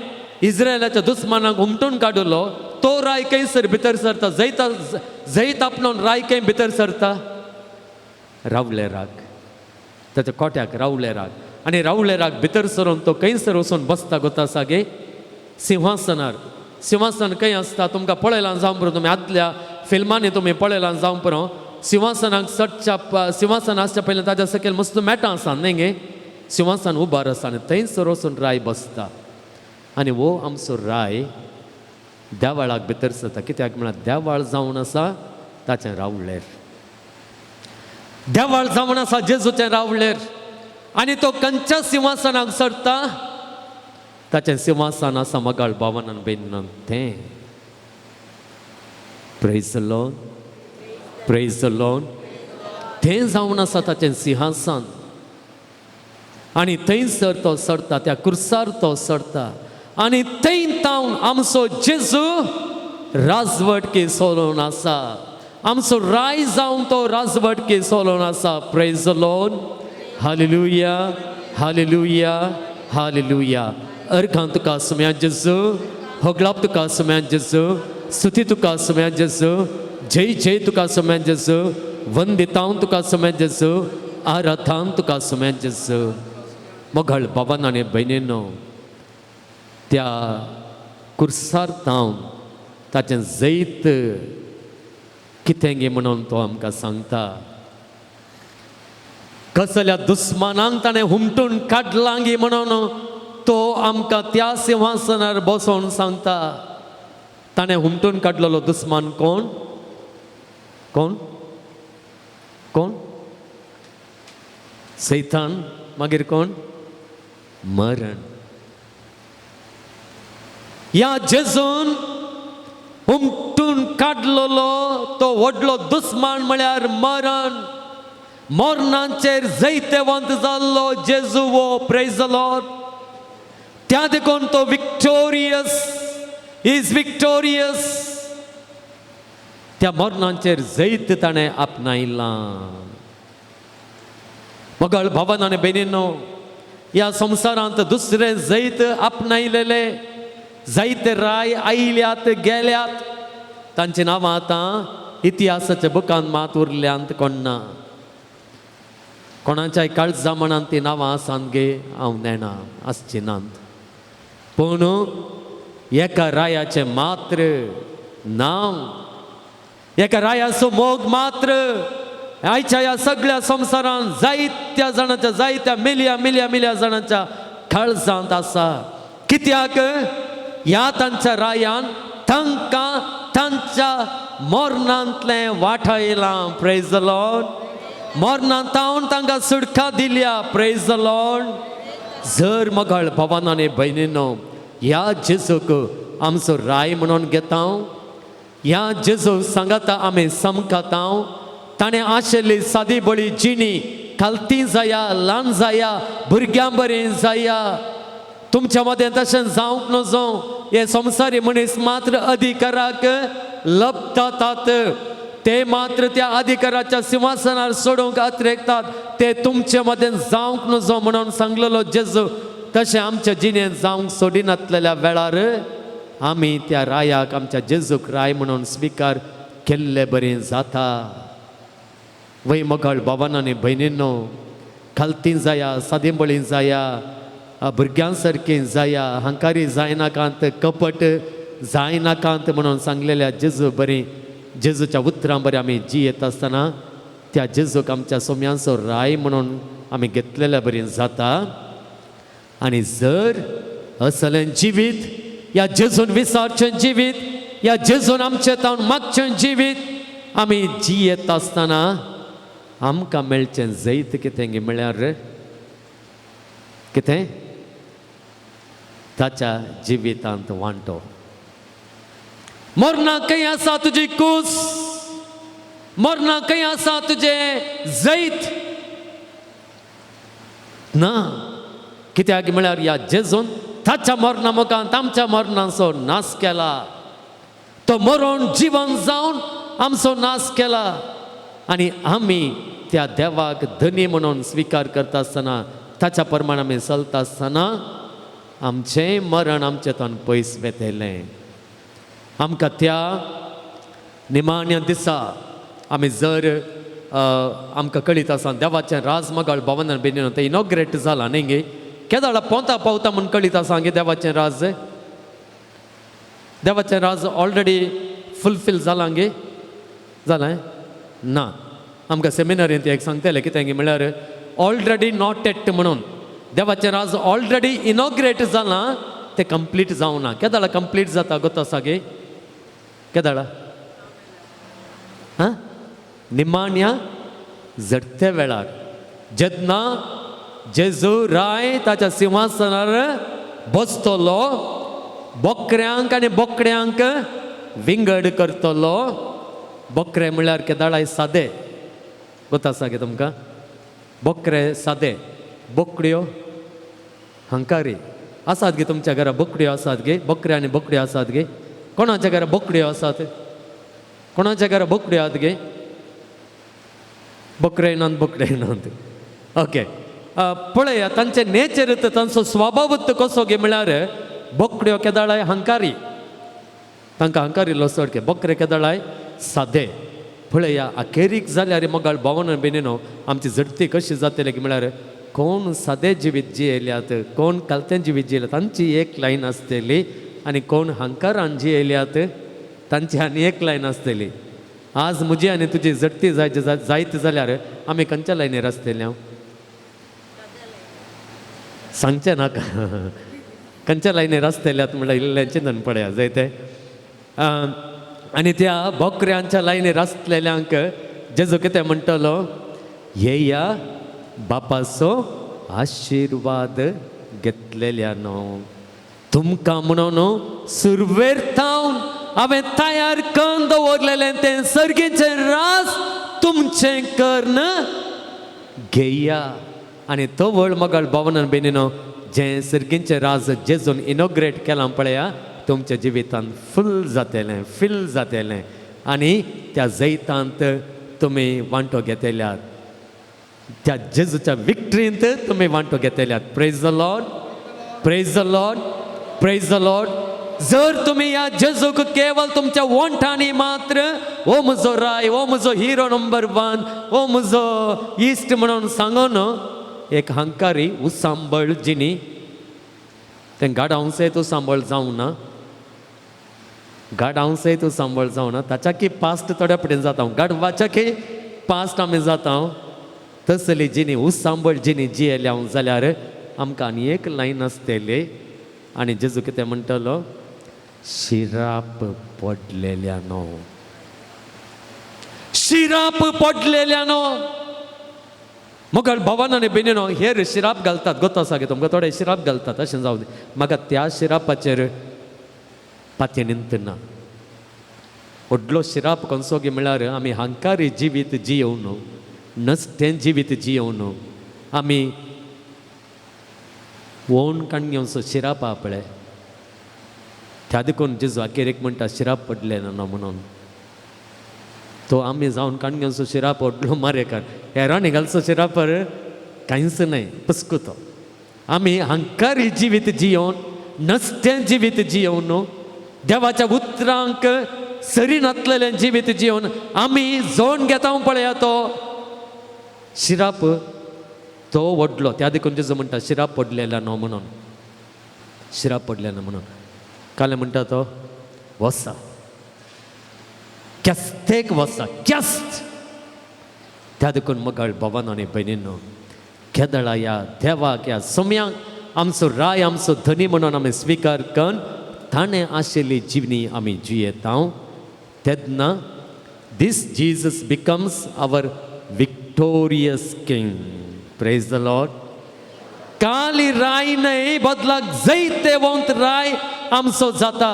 इस्रायलाच्या दुस्मानाक हुमटून काडलो, तो राय खंयसर भितर सरता? जैता जैत आपणून राय खंय भितर सरता? रावळेराक, ताच्या कोट्याक रावळेराक. आनी रावळेराक भितर सरून तो खंयसर वचून बसता गोता आसा गे? सिंहासनार. सिंहासन खंय आसता तुमकां पळयलां जावं पुरो, तुमी आदल्या फिल्मांनी तुमी पळयलां जावं पुरो. सिंहासनाक चडच्या सिंहासन आसच्या पयलीं ताच्या सकयल मस्त मेटां आसा न्ही गे. सिंहासन उबार आसा आनी थंयसर वचून राय बसता. आनी हो आमचो राय देवाळाक भितर सरता. कित्याक म्हळ्यार देवाळ जावन आसा ताचें रावळेर, देवाळ जावन आसा जेजूचें रावळेर. आनी तो खंयच्या सिंहासनाक सरता? ताचें सिंहासन आसा मगाळ भावनान बेन तें. प्रेज लॉर्ड, प्रेज लॉर्ड. तें जावन आसा ताचें सिंहासन. आनी थंयसर तो सरता, त्या कुर्सार तो सरता. आनी थंय तावन आमचो जेजू राजवटकी सोलोवन आसा, आमचो राय जावन तो राजवटकी सोलोवन आसा. प्रेज लॉर्ड, हालेलुया, हालेलुया, हालेलुया. अर्घां तुका सुम्या जेजू, होगळाप तुका सुम्या जेजू, स्तुती तुका सुम्या जेजू, जय जय तुका सुम्या जेजू, वंदितांव तुका सुम्या जेजू, आराधान तुका सुम्या जेजू. मोगाळ बाबान आनी भयणीनो, त्या कुर्सार तावन ताचें जैत कितें गे म्हणून तो आमकां सांगता. कसल्या दुस्मानांक ताणें हुमटून काडलां गे म्हणून तो आमकां त्या सिंहासनार बसोवन सांगता. ताणें हुमटून काडलेलो दुस्मान कोण? कोण? कोण? सैतान. मागीर कोण? मरण. ह्या जेजून हुमटून काडलेलो तो व्हडलो दुस्मान म्हळ्यार मरण. मरणाचेर जैतवंत जाल्लो जेजू हो. प्रेज लॉर्ड. त्या देखून तो विक्टोरियस is victorious. त्या मरणाचेर जैत ताणें आपणायलां. मगळ भावन आनी भयणीनो, ह्या संवसारांत दुसरें जैत आपणायलेले जायते राय आयल्यात गेल्यात, तांची नांवां आतां इतिहासाच्या बुकान मात उरल्यांत. कोण ना कोणाच्याय काळजा मनांत ती नांवां आसात गे हांव नेणा, आसची नात. पूण एका रायाचें मात्र नांव, एका रायाचो मोग मात्र आयच्या ह्या सगळ्या संवसारांत जायत्या जाणांच्या, जायत्या मिलया मिलया मिलया जाणांच्या काळजांत आसा. कित्याक ह्या तांच्या रायान तांकां तांच्या मरणांतलें वाटयलां. प्रेज लॉर्ड. मरणांत तांकां सुटका दिल्या. प्रेज लॉर्ड. जर मगळ भावान आनी भयणीनो, ह्या जेजूक आमचो राय म्हणून घेता, ह्या जेजू सांगाता आमी समकाता, ताणें आशिल्ली सादी बळी जिणी खालती जाया, ल्हान जाया, भुरग्यां बरी जाया, तुमच्या मदें तशें जावंक नजो. हे संवसारी मनीस मात्र अधिकाराक लपतात, ते मात्र त्या अधिकाराच्या सिंहासनार सोडूंक अत्रेकतात. ते तुमचे मदें जावंक नजो म्हणून सांगलेलो जेजू, तशें आमच्या जिणेंत जावंक सोडिनातलेल्या वेळार आमी त्या रायाक, आमच्या जेजूक राय म्हणून स्विकार केल्ले बरें जाता. वय मगळ बाबान आनी भयणीनो, खालती जाया, सादेंबळी जाया, भुरग्यां सारकी जाया, हंकारी जायनाकांत, कपट जायनाकांत म्हणून सांगलेल्या जेजू बरी, जेजूच्या उतरां बरें आमी जियेत आसतना त्या जेजूक आमच्या सोम्यांचो राय म्हणून आमी घेतलेल्या बरी जाता. आनी जर असलें जिवीत, ह्या जेजून विसारचें जिवीत, ह्या जेजून आमचें तावन मागचें जिवीत आमी जियेत आसतना आमकां मेळचें जैत कितें गी म्हळ्यार कितें? ताच्या जिवितांत वांटो. मरणां खंय आसा तुजी कूस? मरणां खंय आसा तुजें जैत? ना. कित्याक म्हळ्यार ह्या जेजून ताच्या मरणा मुखांत आमच्या मरणाचो नाश केला. तो मरण जिवन जावन आमचो नाश केला आनी आमी त्या देवाक धनी म्हणून स्विकार करता आसतना, ताच्या प्रमाण आमी चलता आसतना आमचें मरण आमचें तोंड पयस वेतलें. आमकां त्या निमाण्या दिसा आमी जर आमकां कळीत आसा देवाचें राजमगाळ भवनान बेनीन तें इनॉग्रेट जालां न्ही गे. केदाळा पोंता पावता म्हूण कळीत आसा गे देवाचें राज, देवाचें राज ऑलरेडी फुलफील जालां गे, जालें ना. आमकां सेमिनारींत एक सांगतले कितें गे म्हळ्यार ऑलरेडी not eight म्हणून देवाचें राज ऑलरेडी इनॉग्रेट जालां, तें कंप्लीट जावना. केदाळा कंप्लीट जाता गोत आसा गे? केदाळा? हां, निमाण्या झडते वेळार जेन्ना जेजू राय ताच्या सिंहासनार बसतलो, बोकऱ्यांक आनी बोकड्यांक विंगड करतलो. बोकरे म्हळ्यार केदाळाय सादे, गोत आसा गे तुमकां? बोकरे सादे, बोकड्यो हंकारी आसात गे तुमच्या घरा? बोकड्यो आसात गे? बोकरे आनी बोकड्यो आसात गे? कोणाच्या घरा बोकड्यो आसात? कोणाच्या घरा बोकड्यो आसात गे? बोकरे नात, बोकडे नात. ओके, पळया तांचे नेचर, तांचो स्वभाव कसो गे म्हळ्यार बोकड्यो केदाळाय हंकारी, तांकां हंकारिल्लो चड गे. बोकरे केदाळाय सादे. पळया अखेरीक जाल्यार मोगाळ भावन बेनीनो आमची झडती कशी जातली की म्हळ्यार कोण सादे जिवीत जियेल्यात, कोण कालतें जिवीत जियेल्यात तांची एक लायन आसतली आनी कोण हंकारान जियेल्यात तांची आनी एक लायन आसतली. आज म्हजी आनी तुजी झडती जायत जाल्यार आमी खंयच्या लायनीर आसतली? हांव सांगचें नाका खंयच्या लायनीर आसतल्यात म्हणल्यार इल्लें चिंतन पळया जायते. आनी त्या बोकऱ्यांच्या लायनीर आसलेल्यांक जेजू कितें म्हणटलो? येया बापाचो आशिर्वाद घेतलेल्यानो, तुमकां म्हणून सुरवेर थावन हांवें तयार करून दवरलेलें तें सर्गीचें रास तुमचें कर्ण घेया. आनी तवळ मगळ भवनान बेनीनो जें सर्गीचें राज जेजून इनॉग्रेट केलां पळया तुमच्या जिवितांत फुल जातलें, फील जातलें आनी त्या जैतांत तुमी वांटो घेतल्यात, त्या जेजूच्या विक्ट्रींत तुमी वांटो घेतल्यात. Praise the Lord, praise the Lord, praise the Lord. जर तुमी ह्या जेजूक केवळ तुमच्या वोंठांनी मात्र ओ म्हजो राय, ओ म्हजो हिरो नंबर 1, ओ म्हजो इश्ट म्हणून सांगून एक हंकारी उसांबळ जिणी तें गाडावंसे तूं सांबळ जावं ना, गाडावंसे तूं सांबळ जावं ना, ताच्या की पास्ट थोड्या फुडें जाता, गाडवाच्या की पास्ट आमी जाता. तसली जिणी उसांबळ जिणी जियेल्या जाल्यार आमकां आनी एक लायन आसतली. आनी जेजू कितें म्हणटलो? शिराप पडलेल्यानो, शिराप पडलेल्यानो. मुखार भवन आनी बेनीनो हेर शिराप घालतात, गोत आसा गे तुमकां? थोडे शिराप घालतात अशें जावं दी, म्हाका त्या शिरापाचेर पातयेन ना. व्हडलो शिराप खंयचो गे म्हळ्यार आमी हंकारी जिवीत जियोवन, नस्तें जिवीत जियोवन आमी ओन काडून घेवचो शिराप आहा पळय. त्या देखून जेजू अखेरेक म्हणटा शिराप पडले ना म्हणून. तो आमी जावन काडून घेवचो शिराप व्हडलो मारेकार, हेरांनी घालचो शिरापर कांयच न्हय, पस्कुतो. आमी हंकारी जिवीत जियोवन, नस्तें जिवीत जियोवन, देवाच्या उतरांक सरी नातलेलें जिवीत जियोवन आमी जोण घेता पळया तो शिराप तो व्हडलो. त्या देखून जेजू म्हणटा शिराप पडलेला न्हू म्हणून, शिराप पडलेला म्हणून. कालें म्हणटा तो वसा क्यास्तेक वसा क्यास्त. त्या देखून मगाळ भवन आनी भयणीनो केदळा ह्या देवाक ह्या सोम्यांक आमचो राय आमचो धनी म्हणून आमी स्विकार करून ताणें आशिल्ली जिवनी आमी जियेता तेन्ना this Jesus becomes our victorious king. Praise the Lord. काली राय न्हय बदलाक जैतेवंत राय आमचो जाता.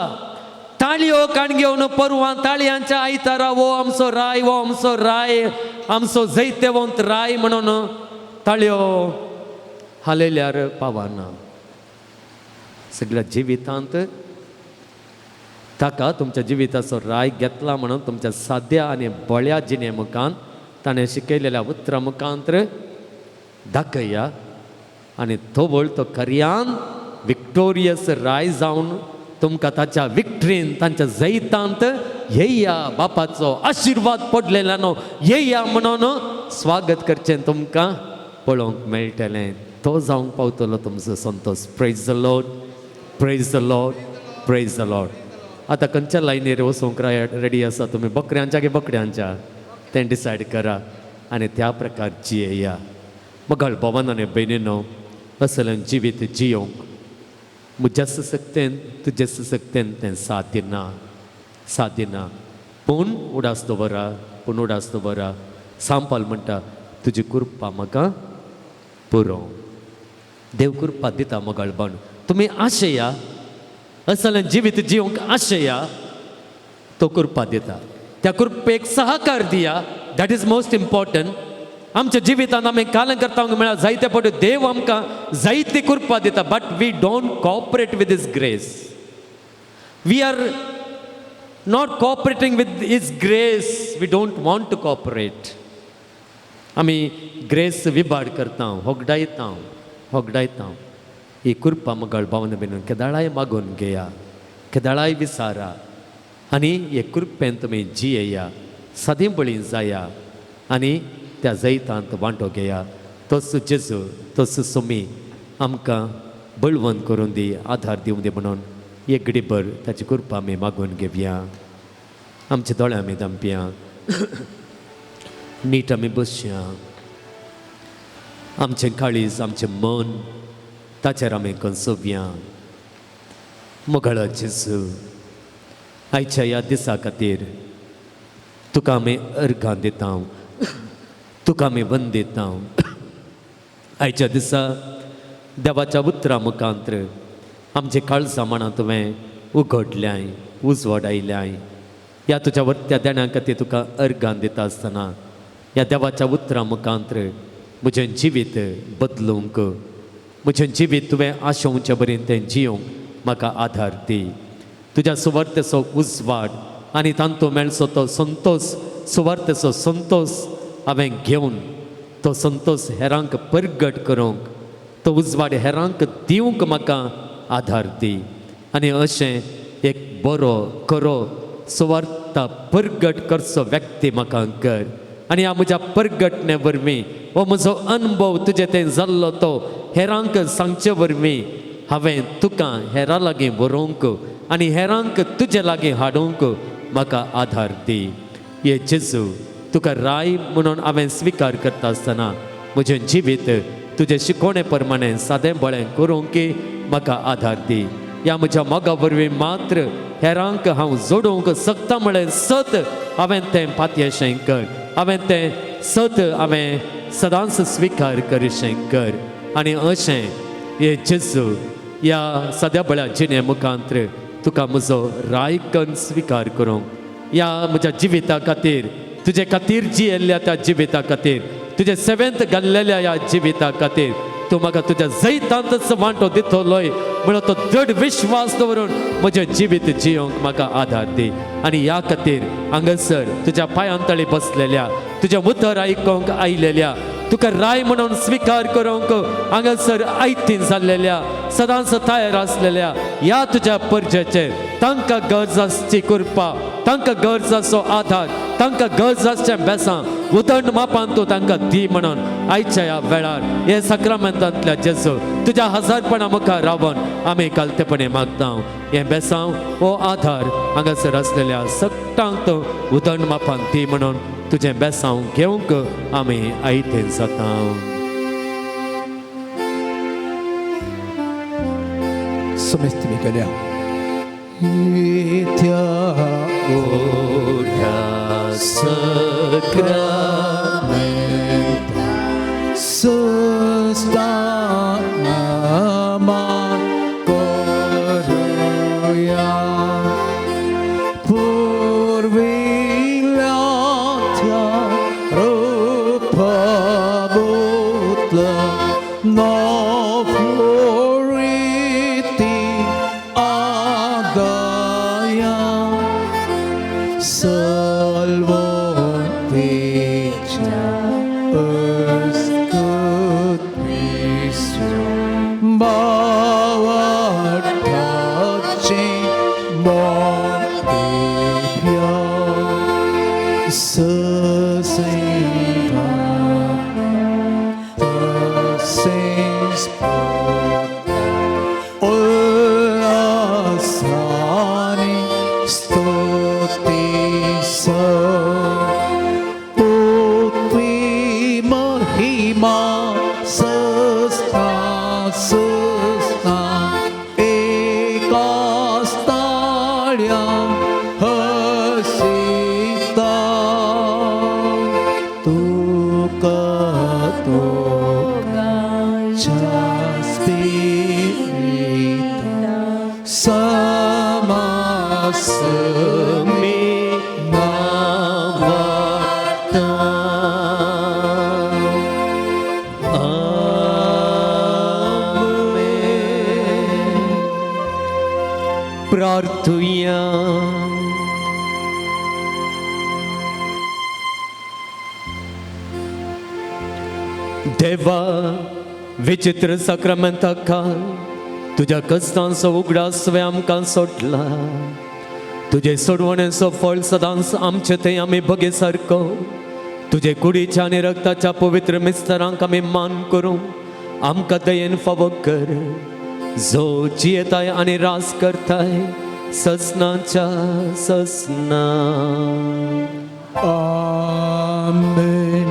ताळयो काण घेवन परवां ताळयांच्या आयतारा वो आमचो राय, वो आमचो राय, आमचो जैतेवंत राय म्हणून ताळयो हालयल्यार पावना. सगळ्या जिवितांत ताका तुमच्या जिविताचो राय घेतला म्हणून तुमच्या साद्या आनी बळ्या जिणे मुखान ताणें शिकयलेल्या उतरां मुखांत दाखया आनी तोवळ तो खऱ्यान विक्टोरियस राय जावन तुमकां ताच्या विक्ट्रीन तांच्या जैतांत येया बापाचो आशिर्वाद पडलेला न्हू येया म्हणून स्वागत करचें तुमकां पळोवंक मेळटलें. तो जावंक पावतलो तुमचो Santosh. Praise the Lord, praise the Lord, praise the Lord. आतां खंयच्या लायनीर वचूंक रेडी आसा तुमी, बकऱ्यांच्या की बकड्यांच्या तें डिसायड करा आनी त्या प्रकार जियेया. मगळ भोवन आनी भयणीनो, असलें जिवीत जियोंक म्हज्या सक्तेन तुज्या सक्तेन तें साध्य ना, साध्य ना. पूण उडास दवरा, पूण उडास दवरा. सांपाल म्हणटा तुजी कृपा म्हाका पुरो. देव कृपा दिता मगळ बाण. तुमी आशया असलें जिवीत जिवंक आशया, तो कृपा दिता. त्या कृपेक सहकार दिया, that is most important. आमच्या जिवितांत आमी कालें करता म्हळ्यार जायते फावटी देव आमकां जायती कृपा दिता, but we don't cooperate with his grace. We are not cooperating with his grace. We don't want to cooperate. आमी ग्रेस विबाड करता, होगडायता, होगडायता. ही कृपा मगळ भावना बीन केदाळाय मागून घेया, केदाळाय विसारा आनी हे कृपेन तुमी जियेया, सादी बळी जाया आनी त्या जैतांत वांटो घेया. तोच जेजू, तोच सुमी आमकां बळवंत करून दी, आधार दिवं दी म्हणून एक घडीभर ताची कृपा आमी मागून घेवया. आमचे दोळे आमी धांपया, नीट आमी बसया. आमचें काळीज, आमचें मन ताचेर आमी कंसोवया. मोगाळा जेजू, आयच्या ह्या दिसा खातीर तुका आमी अर्घां दिता, तुका आमी वंदिता. आयच्या दिसा देवाच्या उतरां मुखांत आमचे काळजां मनां तुवें उगडल्याय, उजवाडायल्याय. ह्या तुज्या वर्त्या देण्या खातीर तुका अर्घां दिता आसतना ह्या देवाच्या उतरां मुखांत म्हजें जिवीत बदलूंक, म्हजें जिवीत तुवें आशोवचे बरें तें जियोंक म्हाका आधार दी. तुज्या सुवार्थेचो उजवाड आनी तांतू मेळचो तो संतोश, सुवार्थेचो संतोश हांवें घेवन तो संतोश हेरांक परगट करूंक, तो उजवाड हेरांक दिवंक म्हाका आधार दी. आनी अशें एक बरो खरो सुवार्था परगट करचो व्यक्ती म्हाका कर. आनी ह्या म्हज्या परगटणे वरवीं हो म्हजो अनुभव तुजें तें जाल्लो तो हेरांक सांगचे वरवीं हांवें तुका हेरां लागीं बरोवंक आनी हेरांक तुजे लागीं हाडूंक म्हाका आधार दी. हे जेजू, तुका राय म्हणून हांवें स्विकार करता आसतना म्हजें जिवीत तुजें शिकोवणे प्रमाणें सादें बळें करूंक की म्हाका आधार दी. ह्या म्हज्या मोगा वरवीं मात्र हेरांक हांव जोडूंक शकता म्हळें सत हांवें तें पातयेशें कर, हांवें तें सत हांवें सदांच स्विकार करशें कर. आनी अशें हे जेजू, ह्या सद्या बळ्या जिणे मुखांत तुका म्हजो रायकन स्विकार करूंक, ह्या म्हज्या जिविता खातीर, तुजे खातीर जियेल्ल्या त्या जिविता खातीर, तुजे सेवेंत घाल्लेल्या ह्या जिविता खातीर तूं म्हाका तुज्या जैतांतच वांटो दितलोय म्हणून तो दृढ विश्वास दवरून म्हजें जिवीत जियोंक म्हाका आधार दी. आनी ह्या खातीर हांगासर तुज्या पांयांतळी बसलेल्या, तुजें उतर आयकोंक आयलेल्या, तुका राय म्हणून स्विकार करूंक हांगासर आयतीन जाल्लेल्या, सदांच तयार आसलेल्या ह्या तुज्या परजेचेर तांकां गरज आसची कृपा, तांकां गरज आसचो आधार, तांकां गरज आसचें बेसां उदंड मापान तूं तांकां दी म्हणून आयच्या ह्या वेळार हे साक्रामेंतांतल्या जेजू तुज्या हजारपणा मुखार रावन आमी कालतेपणे मागता. हें बेसांव हो आधार हांगासर आसलेल्या सगटांक तूं उदंड मापान दी म्हणून तुजें बेसांव घेवंक आमी आयतेन जाता. समजती मी केल्या त्या ओढ्या सक्रामेंता सस्तानमा करूया पुर्विल्ल्या त्या रूपाबुतलं ससेता तसेच उल्हासाने स्तुतीस पुत्री महिमा सस्ता सस्ता एकास्ताळ्या हसीता तुका तुझ्या स्पिरिता समासमी नावाता. आमेन. प्रार्थुया. देवा, विचित्र साक्रामेंता खाल तुज्या कश्टांचो उगडास तुवें आमकां सोडला. तुजे सोडवणेचो फळ सदांच आमचे थंय आमी बगे सारको तुजे कुडीच्या आनी रक्ताच्या पवित्र मिस्तरांक आमी मान करूं आमकां दयेन फावो कर, जो जियेताय आनी रास करताय ससनाच्या ससना. आमेन.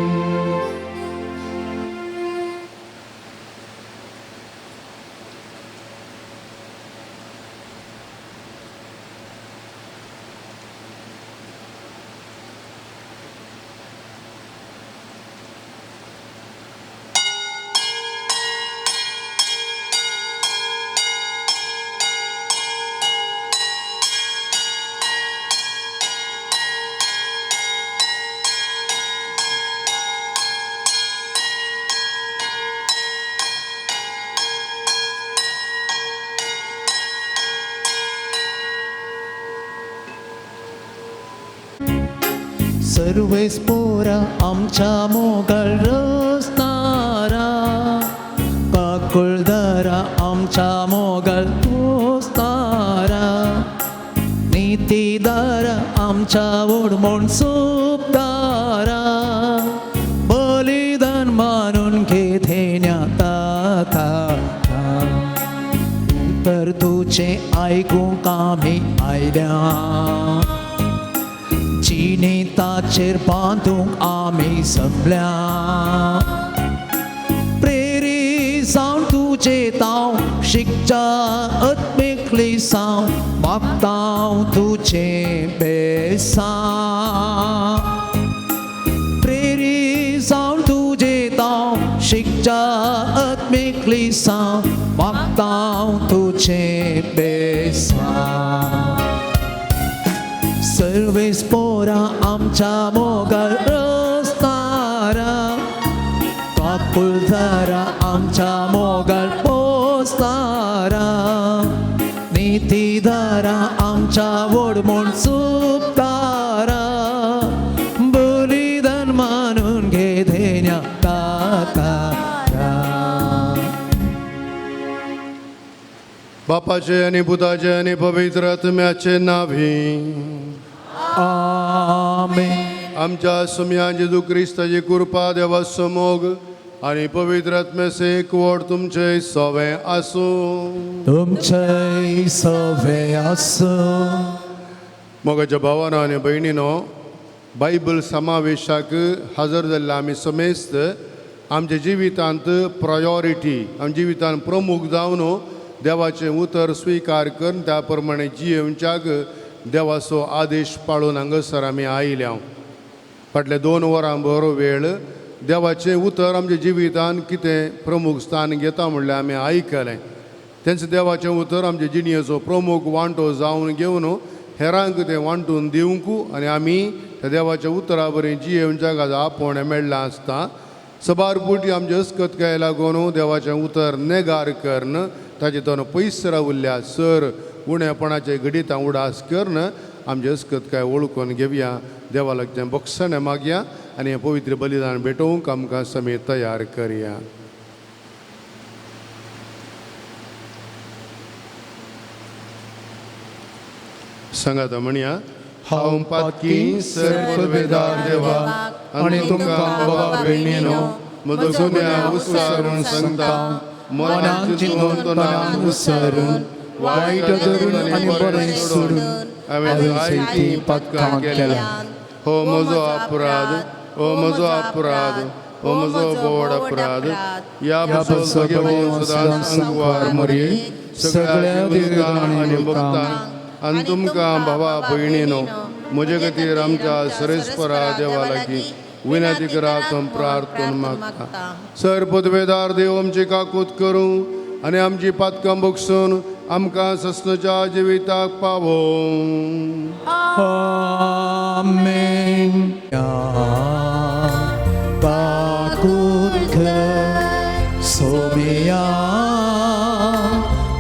सर्वेस पोरा आमच्या मोगल रस्तारा, काकुळदारा आमच्या मोगल पोस्तारा, नितीदारा आमच्या ओडमोण सोपदारा, बलिदान मानून घेतेन्या ताता. उतर तुझे आयकूंक आमी आयल्या, जिणेताचेर बांदूंक आमी जमल्या. प्रेरीत जावन तुजें ताव शिकच्या आत्मीकली साव मागताव तुजें बेसांव. प्रेरीत जावन तुजें ताव शिकच्या आत्मीकली साव मागताव तुजें बेसांव. सर्वेस पोरा आमच्या मोगल रस्तारा, काकुळदारा आमच्या मोगल पोस्तारा, नितीदारा आमच्या वडमोण सुपतारा, बलिदान मानून घेतेन्या तातारा. बापाचे आनी पुताचे आनी पवित्र आत्म्याचे नावी. आमेन. आमच्या सुम्या जेजू क्रिस्ताची कृपा, देवाचो मोग आनी पवित्र आत्म्याचे एकवट तुमचे सवे आसूं. तुमचे सवे आसूं. मोगाच्या भावानो आनी भयणीनो, बायबल समावेशाक हजर जाल्ले आमी समेस्त आमच्या जिवितांत प्रायोरिटी, आमच्या जिवितांत प्रमुख जावन देवाचें उतर स्विकार करून त्या प्रमाणे जियेवच्याक देवाचो आदेश पाळून हांगासर आमी आयल्या. फाटल्या 2 वरां बरो वेळ देवाचें उतर आमच्या जिवितांत कितें प्रमुख स्थान घेता म्हणल्यार आमी आयकलें. तेंच देवाचें उतर आमच्या जिणेचो प्रमुख वांटो जावन घेवन हेरांक तें वांटून दिवंक आनी आमी त्या देवाच्या उतरा बरें जियेवच्याक आज आपोवणें मेळ्ळां आसता. सबार पुटी आमचे अस्कतकाय लागून देवाचें उतर नेगार करून ताचे तोन पयस रावल्ल्या सर उणेपणाचे घडितां उडास करून आमचे अस्कतकाय वळखून घेवया. देवा लागचें बक्षणें मागया आनी हें पवित्र बलिदान भेटोवंक आमकां समेत तयार करया. सांगात म्हणया, हांव पातकी सर्ववेदार देवा आनी तुमकां बाबा भयणीनो म्हजो गुन्यांव उसारून सांगता मनान चिंतून तनान उसरून वायट धरून आनी बरें सोडून हांवें जायतीं पातकां केल्या. हो म्हजो अपराध, हो म्हजो अपराध, हो म्हजो व्हड अपराध. ह्या पासून भगवंत सदांच अंगवार मरये सगळ्या देवतांक आनी भक्तांक आनी तुमकां भावा भयणीनो म्हजे खातीर आमच्या सरेस्परा देवा लागीं विनंती करात प्रार्थना मागता. सर पदवेदार देव आमची काकूत करूं आनी आमची पातकां बगसून आमकां सस्नच्या जिविताक पावोवं. आमेन. काकूत कर सोम्या,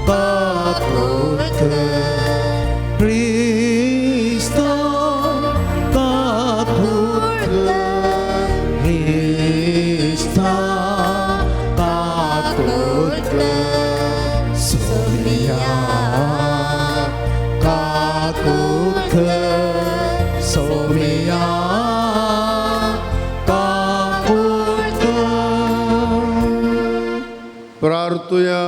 काकूत कर क्रिस्ता, काकूत कर क्रिस्ता, काकूत कर सोम्या, काकूत कर सोम्या, काकूत कर. प्रार्थुया.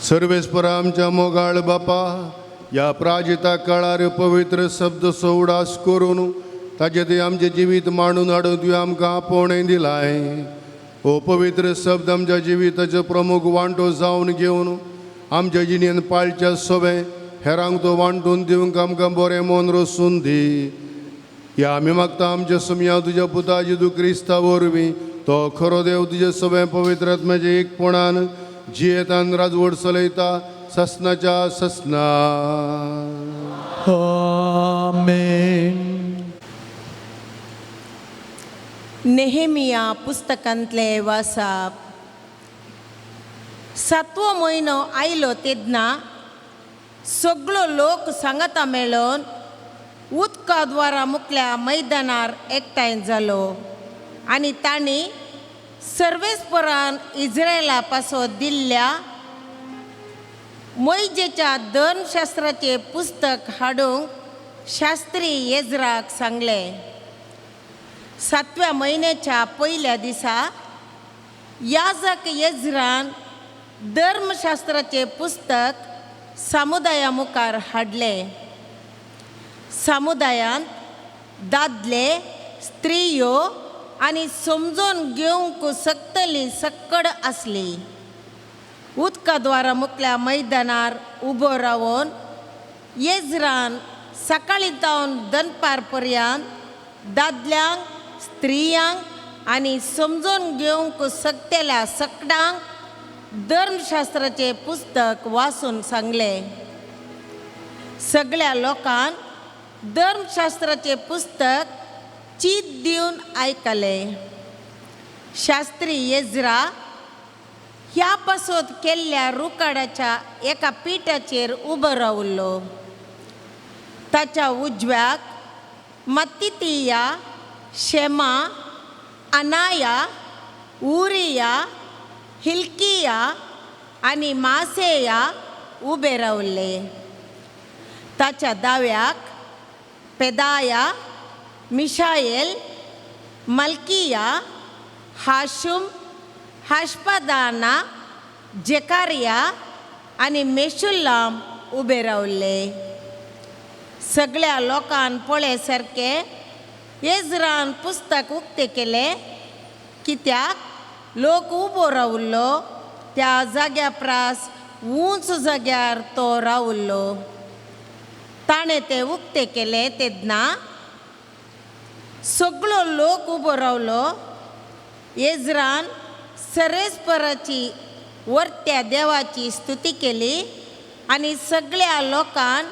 सर्वेस्परा आमच्या मोगाळ बापा, ह्या प्राजिता काळार पवित्र शब्द सोवडास करून ताजे ते आमचें जिवीत मांडून हाडून तुवें आमकां आपोवणें दिलाय. हो पवित्र शब्द आमच्या जिविताचो प्रमुख वांटो जावन घेवन आमच्या जिणेन पाळच्या सोबें हेरांक तो वांटून दिवंक आमकां बरें मन रसून दी. ह्या आमी मागता आमच्या सुमया तुज्या पुता जेजू क्रिस्ता वरवीं, तो खरो देव तुजे सगळें पवित्र आत्म्याच्या एकपणान जियेतान राजवट चलयता ससनाच्या ससना. आमेन. नेहेमिया पुस्तकांतले वासाप. सातवो म्हयनो आयलो तेन्ना सगळो लोक सांगाता मेळोन उदका द्वारा मुकल्या मैदानार एकठांय जालो आनी तांणी सर्वेस्परान इस्रायला पासत दिल्ल्या मोयजेच्या धर्मशास्त्राचें पुस्तक हाडूंक शास्त्री येज्राक सांगलें. सातव्या म्हयन्याच्या पयल्या दिसा याजक येज्रान धर्मशास्त्राचें पुस्तक समुदाया मुखार हाडलें. समुदायांत दादले, स्त्रियो आनी समजून घेवंक शकतली सक्कड आसली. उदका द्वारा मुकल्या मैदानार उबो रावन येज्रान सकाळीं जावन दनपार पर्यंत दादल्यांक, स्त्रियांक आनी समजून घेवंक शकतल्या सकडांक धर्मशास्त्राचें पुस्तक वाचून सांगलें. सगळ्या लोकांक धर्मशास्त्राचें पुस्तक चीत दिवन आयकलें. शास्त्री येज्रा ह्या पासत केल्ल्या रुकाडाच्या एका पिठाचेर उबो रावल्लो. ताच्या उजव्याक मत्तितिया, शेमा, अनाया, उरिया, हिल्किया आनी मासेया उबे रावले. ताच्या दाव्याक पेदाया, मिशाएल, मल्किया, हाशुम, हाशपादाना, जेकारिया आनी मेशुल्लाम उबे रावले. सगळ्या लोकान पळय सारकें येज्रान पुस्तक उक्तें केलें, कित्याक लोक उबो रावल्लो त्या जाग्या प्रास उंच जाग्यार तो रावल्लो. ताणें तें उक्तें केलें तेन्ना सगळो लोक उबो रावलो. येज्रान सरेस्पराची वर्त्या देवाची स्तुती केली आनी सगळ्या लोकान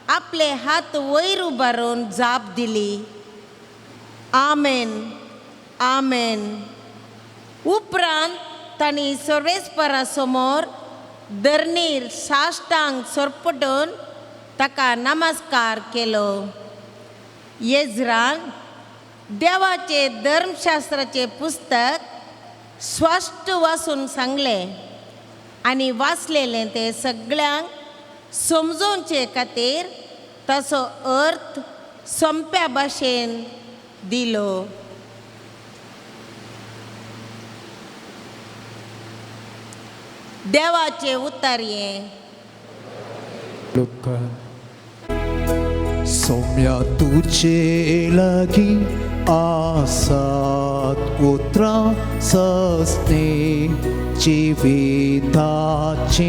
आपले हात वयर उबारून जाप दिली, आमेन, आमेन. उपरांत तांणी सर्वेस्परा समोर धरणीर साश्टांग सरपटून ताका नमस्कार केलो. येज्रान देवाचे धर्मशास्त्राचें पुस्तक स्पश्ट वाचून सांगलें आनी वाचलेलें तें सगळ्यांक समजोवचे खातीर ताचो अर्थ सोंप्या भाशेन दिलो. देवाचें उतर हें. लोकां सौम्या तुजे लागीं आसात उतरां सस्ने जिविताचीं.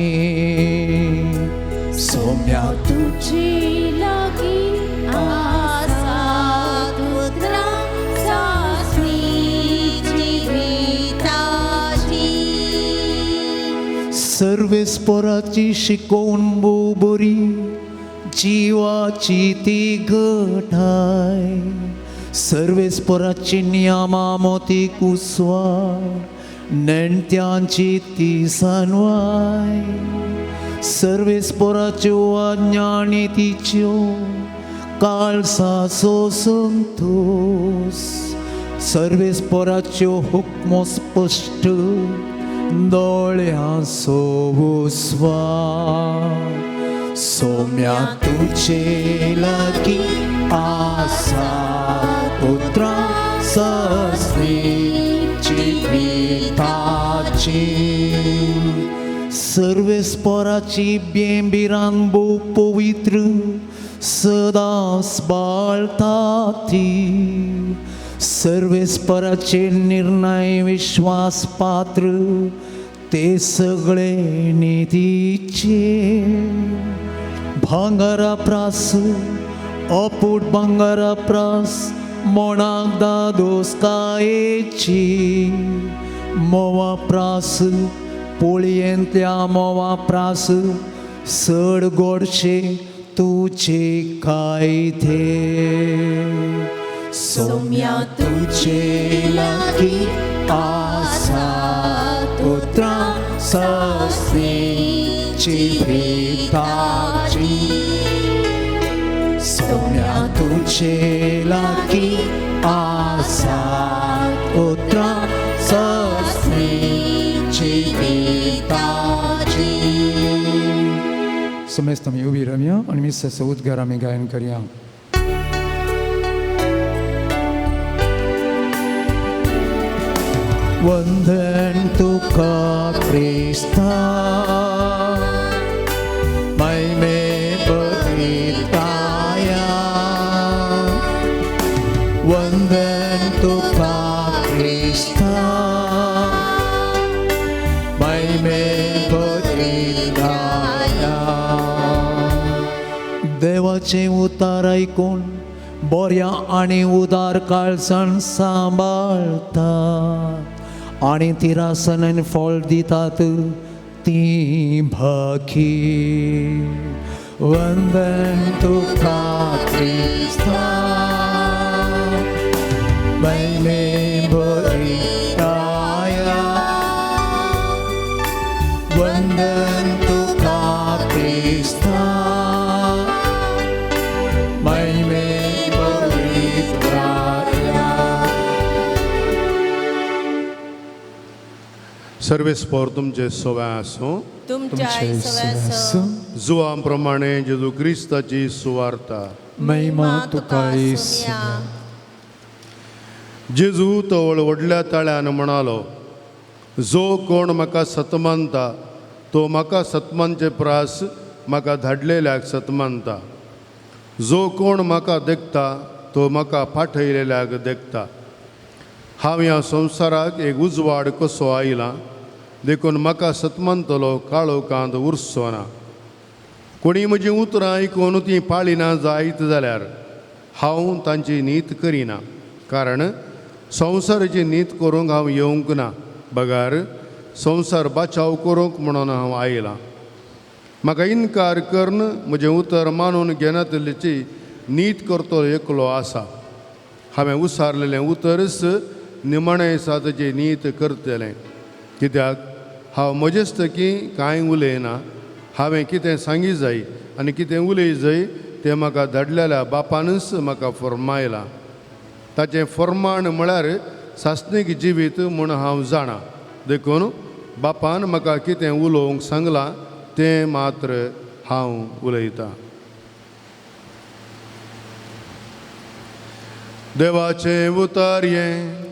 सौम्या तुझे लागीं आसात उतरां सासणी जिविताची. सर्वेस्पोराची शिकोवण भोव बरी जिवाची ती घटाय. सर्वेस्पोराची नियमां मोती कुसवार नेणत्यांची ती सानवाय. सर्वेस्पोराच्यो आज्ञा नितीच्यो काळसाचो संतोस. सर्वेस्पोराच्यो हुक्मो स्पश्ट दोळ्यांचो उस्वास. सौम्या तुजे लागीं आसा उतरां सस्नी जिविताचीं. सर्वेस्पोराची बेंबिरान भोव पवित्र सदांच बाळता ती. सर्वेस्पराचे निर्णय विश्वास पात्र ते सगळे नितीचे. भांगरा प्रास अपूट भांगरा प्रास मोणाक दादोसकायेची. मोवा प्रास पोळयेंतल्या मोवा प्रास चड गोडशे तुजे कायदे. सौम्या तुजे लागीं आसा उतरां सस्नी जिविताची. सौम्या तुजे लागीं आसा उतरां सस्नी जिविताची. समेस्त आमी उबी रावया आनी मिसाचो उद्गार आमी गायन करया. वंदन तुका क्रिस्ता महिमे बरिताया. वंदन तुका क्रिस्ता महिमे बरिताया. देवाचें उतार आयकून बऱ्या आनी उदार काळजान सांबाळटा आनी तिरासनान फळ दितात ती भाकी. वंदन तुका क्रिस्ता महिमे बरिताया. वंदन तुका क्रिस्ता महिमे बरिताया. सर्वेस्पोर तुमचे सवय आसूं. तुमच्या आसो. जुवां प्रमाणे जेजू क्रिस्ताची सुवार्ता. महिमा तुका सुमया. जेजू तवळ व्हडल्या ताळ्यान म्हणालो, जो कोण म्हाका सतमानता तो म्हाका सतमानचे प्रास म्हाका धाडलेल्याक सतमानता. जो कोण म्हाका देखता तो म्हाका पाठयलेल्याक देखता. हांव ह्या संवसाराक एक उजवाड कसो आयला देखून म्हाका सतमानतलो काळोखांत उरचो ना. कोणी म्हजीं उतरां आयकून तीं पाळिना जायत जाल्यार हांव तांची नीत करिना, कारण संवसाराची नीत करूंक हांव येवंक ना, बगार संवसार बाचाव करूंक म्हणून हांव आयलां. म्हाका इनकार करून म्हजें उतर मानून घेनातल्याची नीत करतलो एकलो आसा. हांवें उसारलेलें उतरच निमाणें दिसा ताची नीत करतलें, कित्याक हांव म्हजेच की कांय उलयना. हांवें कितें सांगी जाय आनी कितें उलय जाय तें म्हाका धाडलेल्या बापानूच म्हाका फर्मायलां. ताचें फर्माण म्हळ्यार सासणीक जिवीत म्हूण हांव जाणा, देखून बापान म्हाका कितें उलोवंक सांगलां तें मात्र हांव उलयतां. देवाचें उतर हें.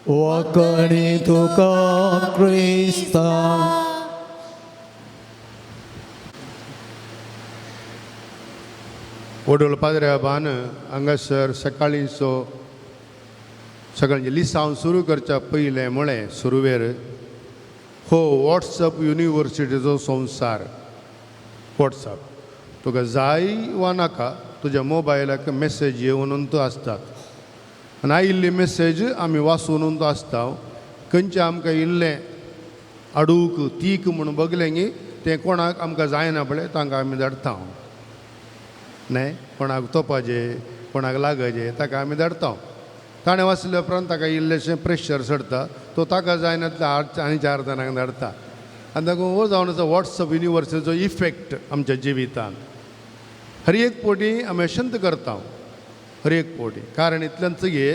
वाकणी तुका क्रिस्ता. वडोल पाद्र्याबान हांगासर सकाळींचो सकाळचें लिसांव सुरू करच्या पयलें म्हळें सुरवेर हो वॉट्सअप युनिवर्सिटीचो संवसार. वॉट्सअप तुका जाय वा नाका तुज्या मोबायलाक मॅसेज येवन तूं आसतात आनी आयिल्ली मॅसेज आमी वाचून तूं आसता. खंयचें आमकां इल्लें अडूक तीक म्हूण बगलें गी तें कोणाक आमकां जायना पळय तांकां आमी धाडटा. न्हय कोणाक तोपाचें कोणाक लागचें ताका आमी धाडटा. ताणें वाचल्या उपरांत ताका इल्लेशें प्रेशर चडटा, तो ताका जायना तितलें आनी चार जाणांक धाडटा. आनी ताका हो जावन आसा वॉट्सअप युनिवर्सिटीचो इफेक्ट आमच्या जिवितांत. हर एक पोटी आमी अशंत करता, हर एक पोटी. कारण इतल्यान गे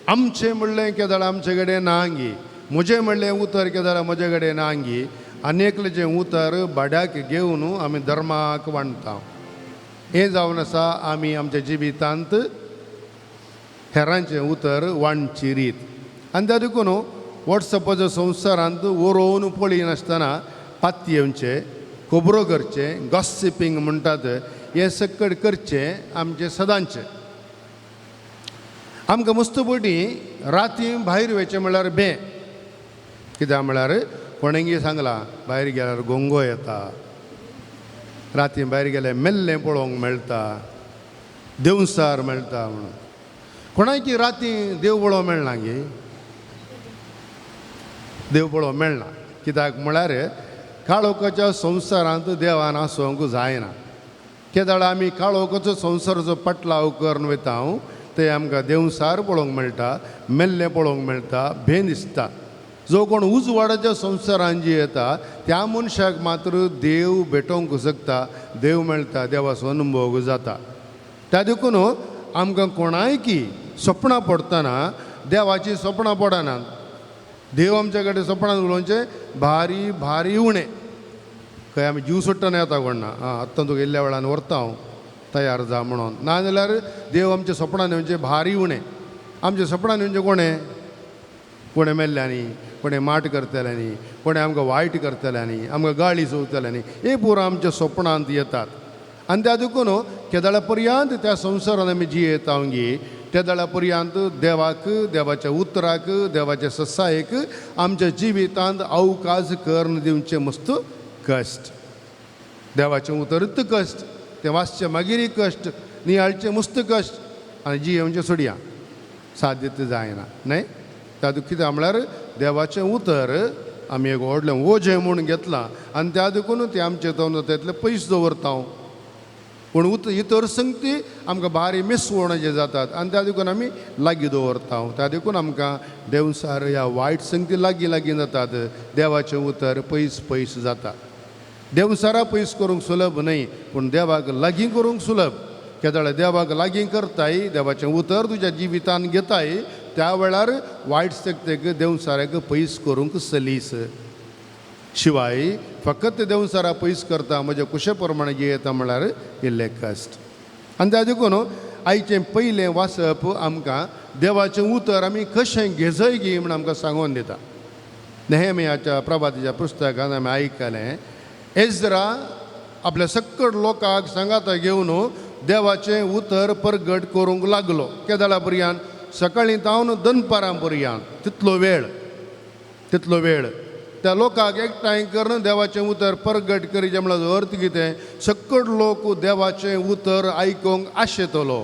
आमचें म्हणलें केदळ आमचे कडेन ना गी, म्हजें म्हणलें उतर केदळ म्हजे कडेन ना गी, आनी एकलेचें उतर भाड्याक घेवन आमी धर्माक वांडटा. हें जावन आसा आमी आमच्या जिवितांत हेरांचें उतर वांटची रीत. आनी त्या देखून वॉट्सएपाच्या संवसारांत वरोवन पळयनासतना पातयेवचें, खबरो करचें, गॉसिपींग म्हणटात हें सकट करचें आमचें सदांचें. आमकां मस्त पटी राती भायर वयचें म्हणल्यार बें, कित्याक म्हळ्यार कोणेंगी सांगलां भायर गेल्यार गोंगो येता, राती भायर गेल्यार मेल्लें पळोवंक मेळटा, देवसार मेळटा म्हणून. कोणाकी राती देव पळोवंक मेळना गे, देव पळोवंक मेळना. कित्याक म्हळ्यार काळोखाच्या संवसारांत देवान आसूंक जायना. केदळ आमी काळोखाचो संवसाराचो पटलाव करून वयता ते आमकां देवसार पळोवंक मेळटा, मेल्लें पळोवंक मेळटा, भें दिसता. जो कोण उजवाडाच्या संवसारान जी येता त्या मनशाक मात्र देव भेटोवंक शकता, देव मेळटा, देवाचो अनुभव जाता. त्या देखून आमकां कोणायकी सपनां पडटना देवाचीं सपनां पडनात. देव आमच्या कडेन सपनां उलोवचें भारी भारी उणें. खंय आमी जीव सोडटना येता कोण ना, आं आत्तां तुका इल्ल्या वेळान व्हरता हांव तयार जा म्हणून. नाजाल्यार देव आमच्या सपनां येवचें भारी उणें. आमच्या सपनां येवचें कोणें, कोणें मेल्ल्यांनी, कोणें माट करतल्यांनी, कोणें आमकां वायट करतल्यांनी, आमकां गाळी चोवतल्यांनी, हे पुरो आमच्या सपनांत येतात. आनी त्या देखून केदळा पर्यंत त्या संवसारान आमी जियेता गी तेदळा पर्यंत देवाक, देवाच्या उतराक, देवाच्या ससायेक आमच्या जिवितांत अवकाश करून दिवचें मस्त कश्ट. देवाचें उतरूच कश्ट, तें वाचचें मागीरय कश्ट, नियाळचें मस्त कश्ट आनी जियेवचें सोडया साध्य जायना न्हय. त्या कित्याक म्हळ्यार देवाचें उतर आमी एक व्हडलें ओजें म्हूण घेतलां आनी त्या देखून तें आमचें तितलें पयस दवरता. पूण इतर संगती आमकां भारी मिसवण जे जातात आनी त्या देखून आमी लागीं दवरता. त्या देखून आमकां देवसार ह्या वायट संगती लागीं लागीं जातात, देवाचें उतर पयस पयस जाता. देवसारा पयस करूंक सुलभ न्हय, पूण देवाक लागीं करूंक सुलभ. केदळ देवाक लागीं करताय, देवाचें उतर तुज्या जिवितान घेताय, त्या वेळार वायट शक्तेक देवसाराक पयस करूंक सलीस. शिवाय फकत देवसारा पयस करता म्हज्या कुशे प्रमाणे जियेता म्हळ्यार इल्लें कश्ट. आनी त्या देखून आयचें पयलें वाचप आमकां देवाचें उतर आमी कशें घेजय गी म्हूण आमकां सांगून दिता. नेहमियाच्या प्रभातीच्या पुस्तकान आमी आयकलें, एज्रा आपल्या सक्कड लोकांक सांगाता घेवन देवाचें उतर परगट करूंक लागलो. केदळा पर्यंत, सकाळीं तावन दनपारां पर्यंत, तितलो वेळ, तितलो वेळ त्या लोकांक एकठांय करून देवाचें उतर परगट करीचें म्हळ्यार अर्थ कितें, सक्कड लोक देवाचें उतर आयकूंक आशेतलो.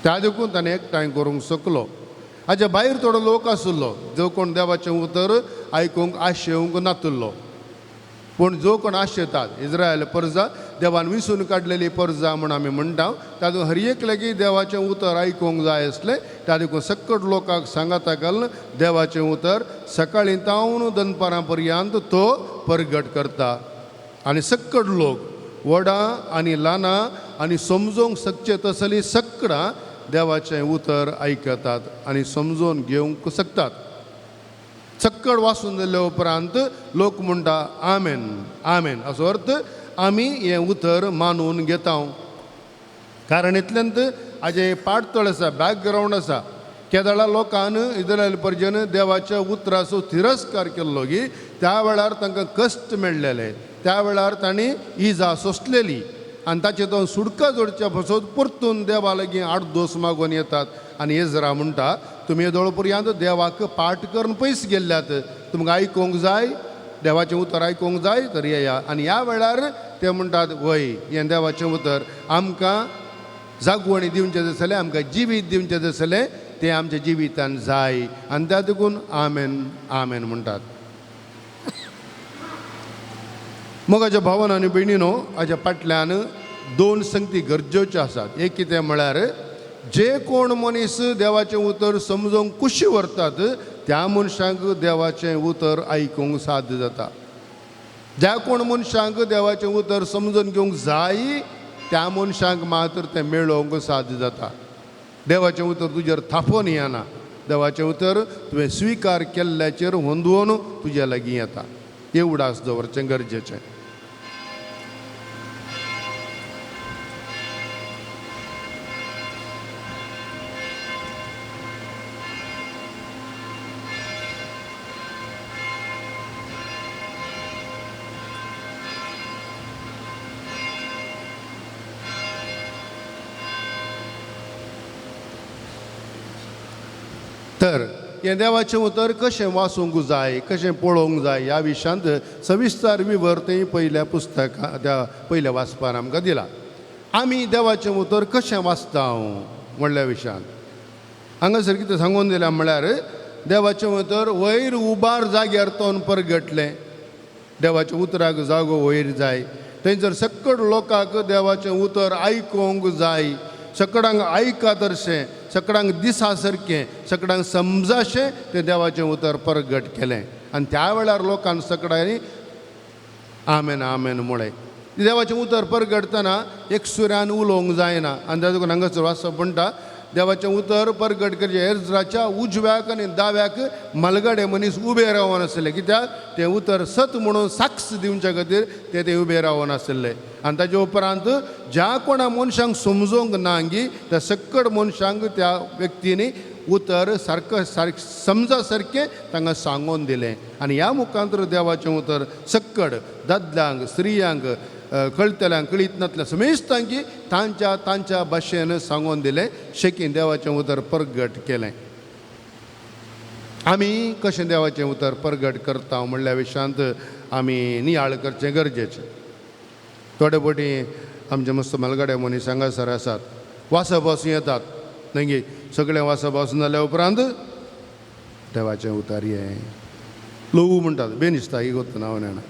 त्या देखून ताणें एकठांय करूंक शकलो. हाच्या भायर थोडो लोक आशिल्लो जो कोण देवाचें उतर आयकूंक आशेवंक नातिल्लो, पूण जो कोण आशेतात इस्रायल परजा देवान विसून काडलेली परजा म्हूण आमी म्हणटा, तातूंत हर एकल्याकी देवाचें उतर आयकूंक जाय आसलें. त्या देखून सक्कड लोकांक सांगाता घालून देवाचें उतर सकाळीं तावन दनपारां पर्यंत तो परगट करता. आनी सक्कड लोक व्हडां आनी ल्हानां आनी समजूंक शकचे तसलीं सकडां देवाचें उतर आयकतात आनी समजून घेवंक शकतात. सक्कड वाचून जाल्ल्या उपरांत लोक म्हणटा आमेन आमेन, असो अर्थ आमी हें उतर मानून घेता. कारण इतल्यांत हाजें पाटतळ आसा, बॅकग्रावंड आसा. केदळा लोकान इजरायल परजेन देवाच्या उतराचो तिरस्कार केल्लो की त्या वेळार तांकां कश्ट मेळ्ळेले, त्या वेळार तांणी इजा सोंसलेली आनी ताचे तो सुटका जोडच्या पासत परतून देवा लागीं आडदोस मागून येतात. आनी एजरा म्हणटा तुमी येदोळ पर्यंत देवाक पाठ करून पयस गेल्ल्यात, तुमकां आयकूंक जाय, देवाचें उतर आयकूंक जाय तर येया. आनी ह्या वेळार ते म्हणटात वय हें देवाचें उतर आमकां जागवणी दिवचें आसलें, आमकां जिवीत दिवचें आसलें, तें आमच्या जिवितान जाय. आनी त्या देखून आमेन आमेन म्हणटात. मोगाच्या भावान आनी भयणीनो, हाज्या फाटल्यान दोन संगती गरजेच्यो आसात. एक कितें म्हळ्यार जे कोण मनीस देवाचें उतर समजूंक कुशी व्हरतात त्या मनशांक देवाचें उतर आयकूंक साध्य जाता. ज्या कोण मनशांक देवाचें उतर समजून घेवंक जाय त्या मनशांक मात्र तें मेळोवंक साध्य जाता. देवाचें उतर तुजेर थापोवन येना, देवाचें उतर तुवें स्विकार केल्ल्याचेर होंदोवन तुज्या लागीं येता. हे उडास दवरचें गरजेचें. तर हें देवाचें उतर कशें वाचूंक जाय, कशें पळोवंक जाय ह्या विशयांत सविस्तर विवर थंय पयल्या पुस्तकां त्या पयल्या वाचपान आमकां दिला. आमी देवाचें उतर कशें वाचता म्हणल्या विशयांत हांगासर कितें सांगून दिलां म्हळ्यार देवाचें उतर वयर उबार जाग्यार तोन परगटलें. देवाच्या उतराक जागो वयर जाय, थंयसर सक्कड लोकांक देवाचें उतर आयकूंक जाय, सकडांक आयकात अशें, सकडांक दिसा सारकें, सकडांक समजाशें तें देवाचें उतर परगट केलें. आनी त्या वेळार लोकान सकडांनी आमेन आमेन म्हळें. देवाचें उतर परगटतना एक सुऱ्यान उलोवंक जायना. आनी ताका लागून हांगासर वाचप म्हणटा देवाचें उतर परगट करचें एज्राच्या उजव्याक आनी दाव्याक म्हालगडे मनीस उबे रावन आसले, कित्याक तें उतर सत म्हणून साक्ष दिवच्या खातीर ते ते उबे रावन आसले. आनी ताजे उपरांत ज्या कोणा मनशांक समजूंक ना गी त्या सक्कड मनशांक त्या व्यक्तींनी उतर सारकें सारकें समजा सारकें तांकां सांगून दिलें. आनी ह्या मुखांतर देवाचें उतर सक्कड दादल्यांक स्त्रियांक कळटल्यांक कळीत नातल्या समेस्तांकी तांच्या तांच्या भाशेन सांगून दिलें, शेकीन देवाचें उतर परगट केलें. आमी कशें देवाचें उतर परगट करता म्हणल्या विशयांत आमी नियाळ करचें गरजेचें. थोडे फावटी आमचे मस्त म्हालगडे मनीस हांगासर आसात, वाचप वाचूं येतात न्हय, सगळें वाचप वाचून जाल्या उपरांत देवाचें उतर हें ल्हवू म्हणटात, बेन दिसता ही गोत नांव जाणा.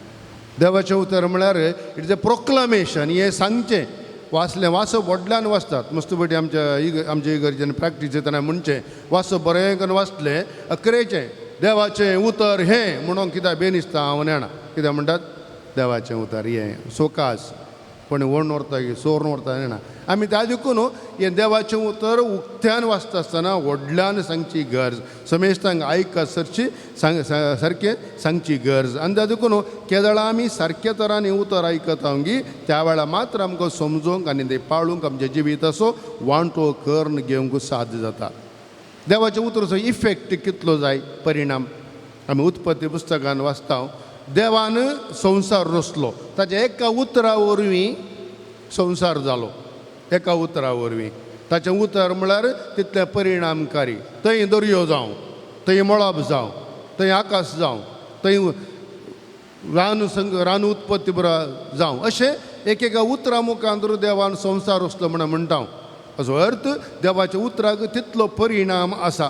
देवाचें उतर म्हळ्यार it is a proclamation, हें सांगचें वाचलें वाचप व्हडल्यान वाचतात. मस्त पटी आमच्या आमच्या इगर्जेन प्रॅक्टीस येतना म्हणचें वाचप बरें करून वाचलें अकरेचें देवाचें उतर हें म्हणून कित्याक बेन दिसता हांव जाणा. कित्याक म्हणटात देवाचें उतर हें सोकास कोणी ओण व्हरता की सोर व्हरता जाणा. आमी त्या देखून हें देवाचें उतर उक्त्यान वाचता आसतना व्हडल्यान सांगची गरज, समेस्तांक आयका सरची सांग सारकें सांगची गरज. आनी त्या देखून केदळा आमी सारक्या तरांनी उतर आयकता गी त्या वेळार मात्र आमकां समजूंक आनी तें पाळूंक आमच्या जिविताचो वांटो करून घेवंक साध्य जाता. देवाच्या उतराचो इफेक्ट कितलो जाय परिणाम आमी उत्पत्ती पुस्तकान वाचता. देवान संवसार रचलो, ताच्या एका उतरा वरवीं संवसार जालो, एका उतरा वरवीं. ताचें उतर म्हळ्यार तितलें परिणामकारी. थंय दर्यो जावं, थंय मळब जावं, थंय आकाश जावं, थंय रान संग रान उत्पत्ती बरो जावं, अशें एक एका उतरा मुखार देवान संवसार रचलो म्हण म्हणटा हांव. असो अर्थ देवाच्या उतराक तितलो परिणाम आसा.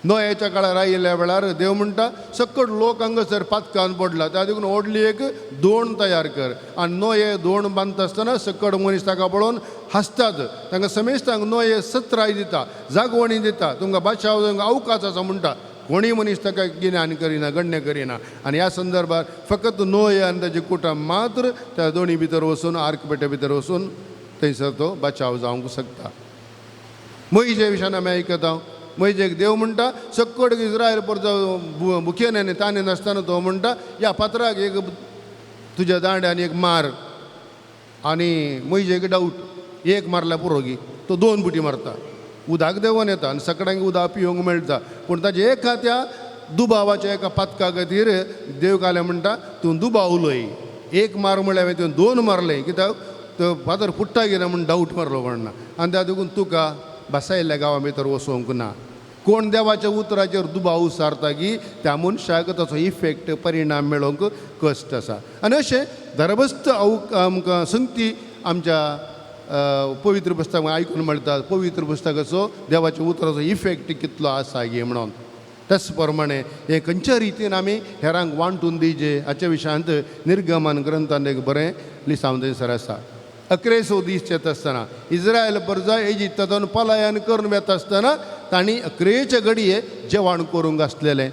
नोयाच्या काळार आयिल्ल्या वेळार देव म्हणटा सक्कड लोक हांगासर पातकान पडला, त्या देखून व्हडली एक दोण तयार कर. आनी नोये दोण बांदता आसतना सक्कड मनीस ताका पळोवन हांसतात, तांकां समेस्तांक नोये सत्राय दिता, जागवणी दिता, तुमकां बादशाह तुमकां अवकाश आसा म्हणटा. कोणीय मनीस ताका गिन्यान करिना, गण्य करिना. आनी ह्या संदर्भार फकत नोये आनी ताजे कुटुंब मात्र त्या दोणी भितर वचून आर्कपेटे भितर वचून थंयसर तो बचाव जावंक शकता. मोहिजे विशयान आमी आयकता, मोयजेक देव म्हणटा सक्कड इस्रायल परतो भुकेन आनी ताणें नासतना तो म्हणटा ह्या पात्राक एक तुज्या दांड्यान एक मार. आनी मोयजेक डावट एक मारल्यार पुरो गी, तो दोन बुटी मारता. उदक देंवन येता आनी सगळ्यांक उदक पिवंक मेळटा. पूण ताजे एका त्या दुबावाच्या एका पातका खातीर देव काले म्हणटा तूं दुबावलोय, एक मार म्हणल्यार हांवें तुवें दोन मारलें कित्याक तो फातर फुट्टा कितें म्हूण डावट मारलो कोण ना. आनी त्या देखून तुका बसायल्ल्या गांवा भितर वचोंक ना. कोण देवाच्या उतराचेर दुबाव सारता की त्या मनशाक ताचो इफेक्ट परिणाम मेळोवंक कश्ट आसा. आनी अशें धर्मस्थ आमकां संगती आमच्या पवित्र पुस्तक आयकून मेळटा. पवित्र पुस्तकाचो देवाच्या उतराचो इफेक्ट कितलो आसा गे म्हणून. त्याच प्रमाणे हे खंयच्या रितीन आमी हेरांक वांटून दिवचे हाच्या विशयांत निर्गमन ग्रंथान एक बरें लिसांव थंयसर आसा. अकरेसो दीस येता आसतना इस्रायल परजा इजिप्तांतून पलायन करून वेता आसतना तांणी अकरेचे घडये जेवण करूंक आसलेलें.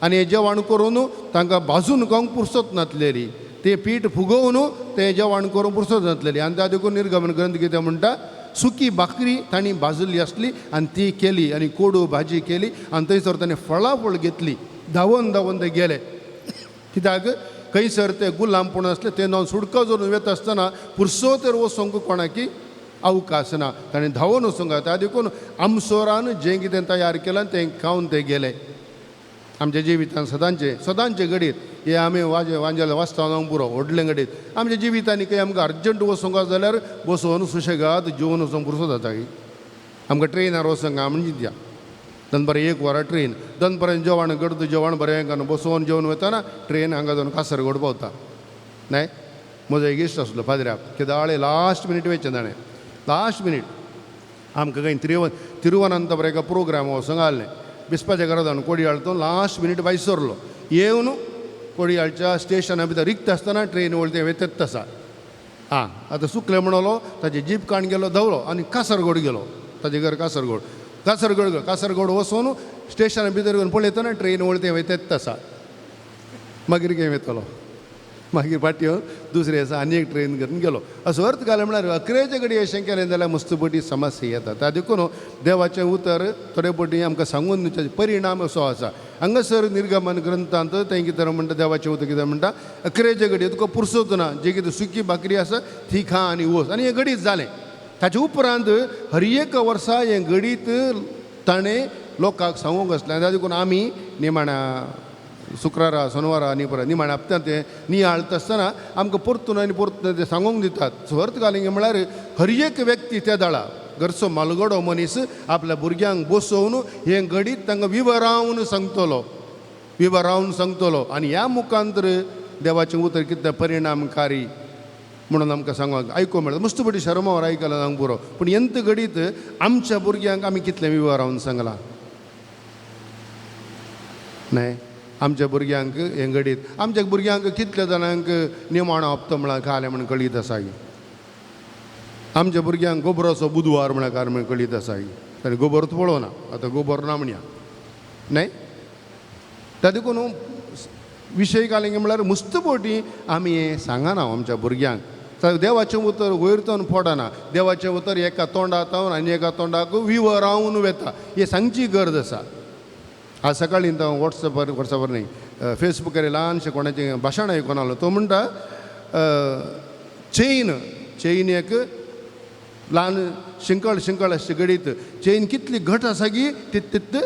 आनी हें जेवण करून तांकां भाजून खावंक पुरसत नासलेली, तें पीठ फुगोवन तें जेवण करूंक पुरसत नासलेली. आनी त्या देखून निर्गमन ग्रंथ कितें म्हणटा, सुकी भाकरी तांणी भाजली आसली आनी ती केली आनी कोडू भाजी केली आनी थंयसर ताणें फळाफळ घेतली. धांवन धांवन ते गेले कित्याक खंयसर ते गुलामपण आसले ते नांव सुटका जरून वेता आसतना पुरसो तर वचोंक कोणाकी अवकाश ना, ताणें धांवन वचूंक जाय. त्या देखून आमसोरान जें कितें तयार केलां तें खावन ते गेले. आमच्या जिवितान सदांचे सदांचे घडीत हे आमी वाजे वांजेल वाचता पुरो व्हडलें घडीत आमच्या जिवितांनी खंय आमकां अर्जंट वचूंक आसा जाल्यार बसोवन सुशेगाद जेवन वचूंक पुरसो जाता. आमकां ट्रेनार वचूंक म्हण चिंतया, दनपारां 1 वरां ट्रेन, दनपारां जेवण करता, जेवण बरें करून बसोवन जेवन वतना ट्रेन हांगा जावन कासरगोड पावता. न्हय म्हजो एक इश्ट आसलो पाद्र्याक, किदाळे लास्ट मिनीट वयचें ताणें, लास्ट मिनीट आमकां खंय तिरुवनंतपुरा एका प्रोग्राम वचूंक आहलें, बिस्पाच्या घरा जावन कोडयाळ तो लास्ट मिनीट भायर सरलो. येवन कोडयाळच्या स्टेशना भितर रिक्त आसतना ट्रेन वळते वेतेत आसा. आं आतां सुकलें म्हणलो, ताजे जीप काण गेलो धांवलो आनी कासरगोड गेलो. ताजें घर कासरगोड, कासरगोड गेलो. कासरगोड वचून स्टेशना भितर येवन पळयतना ट्रेन वळते वेतेत आसा. मागीर खंय वयतलो, मागीर फाटी येवन दुसरे आसा आनी एक ट्रेन घेवन गेलो. असो अर्थ घालो म्हळ्यार अकरेचे कडेन अशें केलें जाल्यार मस्त पटी समस्या येता. त्या देखून देवाचें उतर थोडे पटी आमकां सांगून दिवचें परिणाम असो आसा. हांगासर निर्गमन ग्रंथांत तें कितें म्हणटा, देवाचें उतर कितें म्हणटा, अकरेचे घडये तुका पुरसत ना, जे कितें सुकी भाकरी आसा ती खा आनी वच. आनी हें घडीत जालें. ताचे उपरांत हर एक वर्सा हें घडीत ताणें लोकांक सांगूंक आसलें. आनी देखून आमी निमाण्या शुक्रारा सोनवारा आनी परत निमाण्या हप्त्यांत तें नियाळता आसतना आमकां परतून आनी परतून तें सांगूंक दितात. सो अर्थ घालींग म्हळ्यार हर एक व्यक्ती त्या दळा घरचो मालगडो मनीस आपल्या भुरग्यांक बसोवन हें घडीत तांकां विवरावन सांगतलो, विवरावन सांगतलो. आनी ह्या मुखांतर देवाचें उतर कितलें परिणामकारी म्हणून आमकां सांगूंक आयकूंक मेळटा. मस्त पटी शर्मावर आयकलां सांग पुरो, पूण यंत घडीत आमच्या भुरग्यांक आमी कितलें विवरावन सांगलां न्हय. आमच्या भुरग्यांक हें घडीत आमच्या भुरग्यांक कितल्या जाणांक निमाणो हप्तो म्हळ्यार खालें म्हण कळीत आसा. आमच्या भुरग्यांक गोबराचो बुधवार म्हळ्यार कार म्हण कळीत आसा. आनी गोबरूच पळोवना आतां, गोबर ना म्हणया न्हय. त्या देखून विशय घालींग म्हळ्यार मस्त पटी आमी हें सांगना आमच्या भुरग्यांक. देवाचें उतर वयर तावन पडना, देवाचें उतर एका तोंडाक आनी एका तोंडाक विवरावन वेता, हें सांगची गरज आसा. आज सकाळीं तो वॉट्सॅपार, वॉट्सॅपार न्हय, फेसबुकार ल्हानशें कोणाचें भाशण आयकून आसलो. तो म्हणटा चेन, चेन एक ल्हान शिंकळ शिंकळ आसचे घडीत चेन कितली घट आसा की तित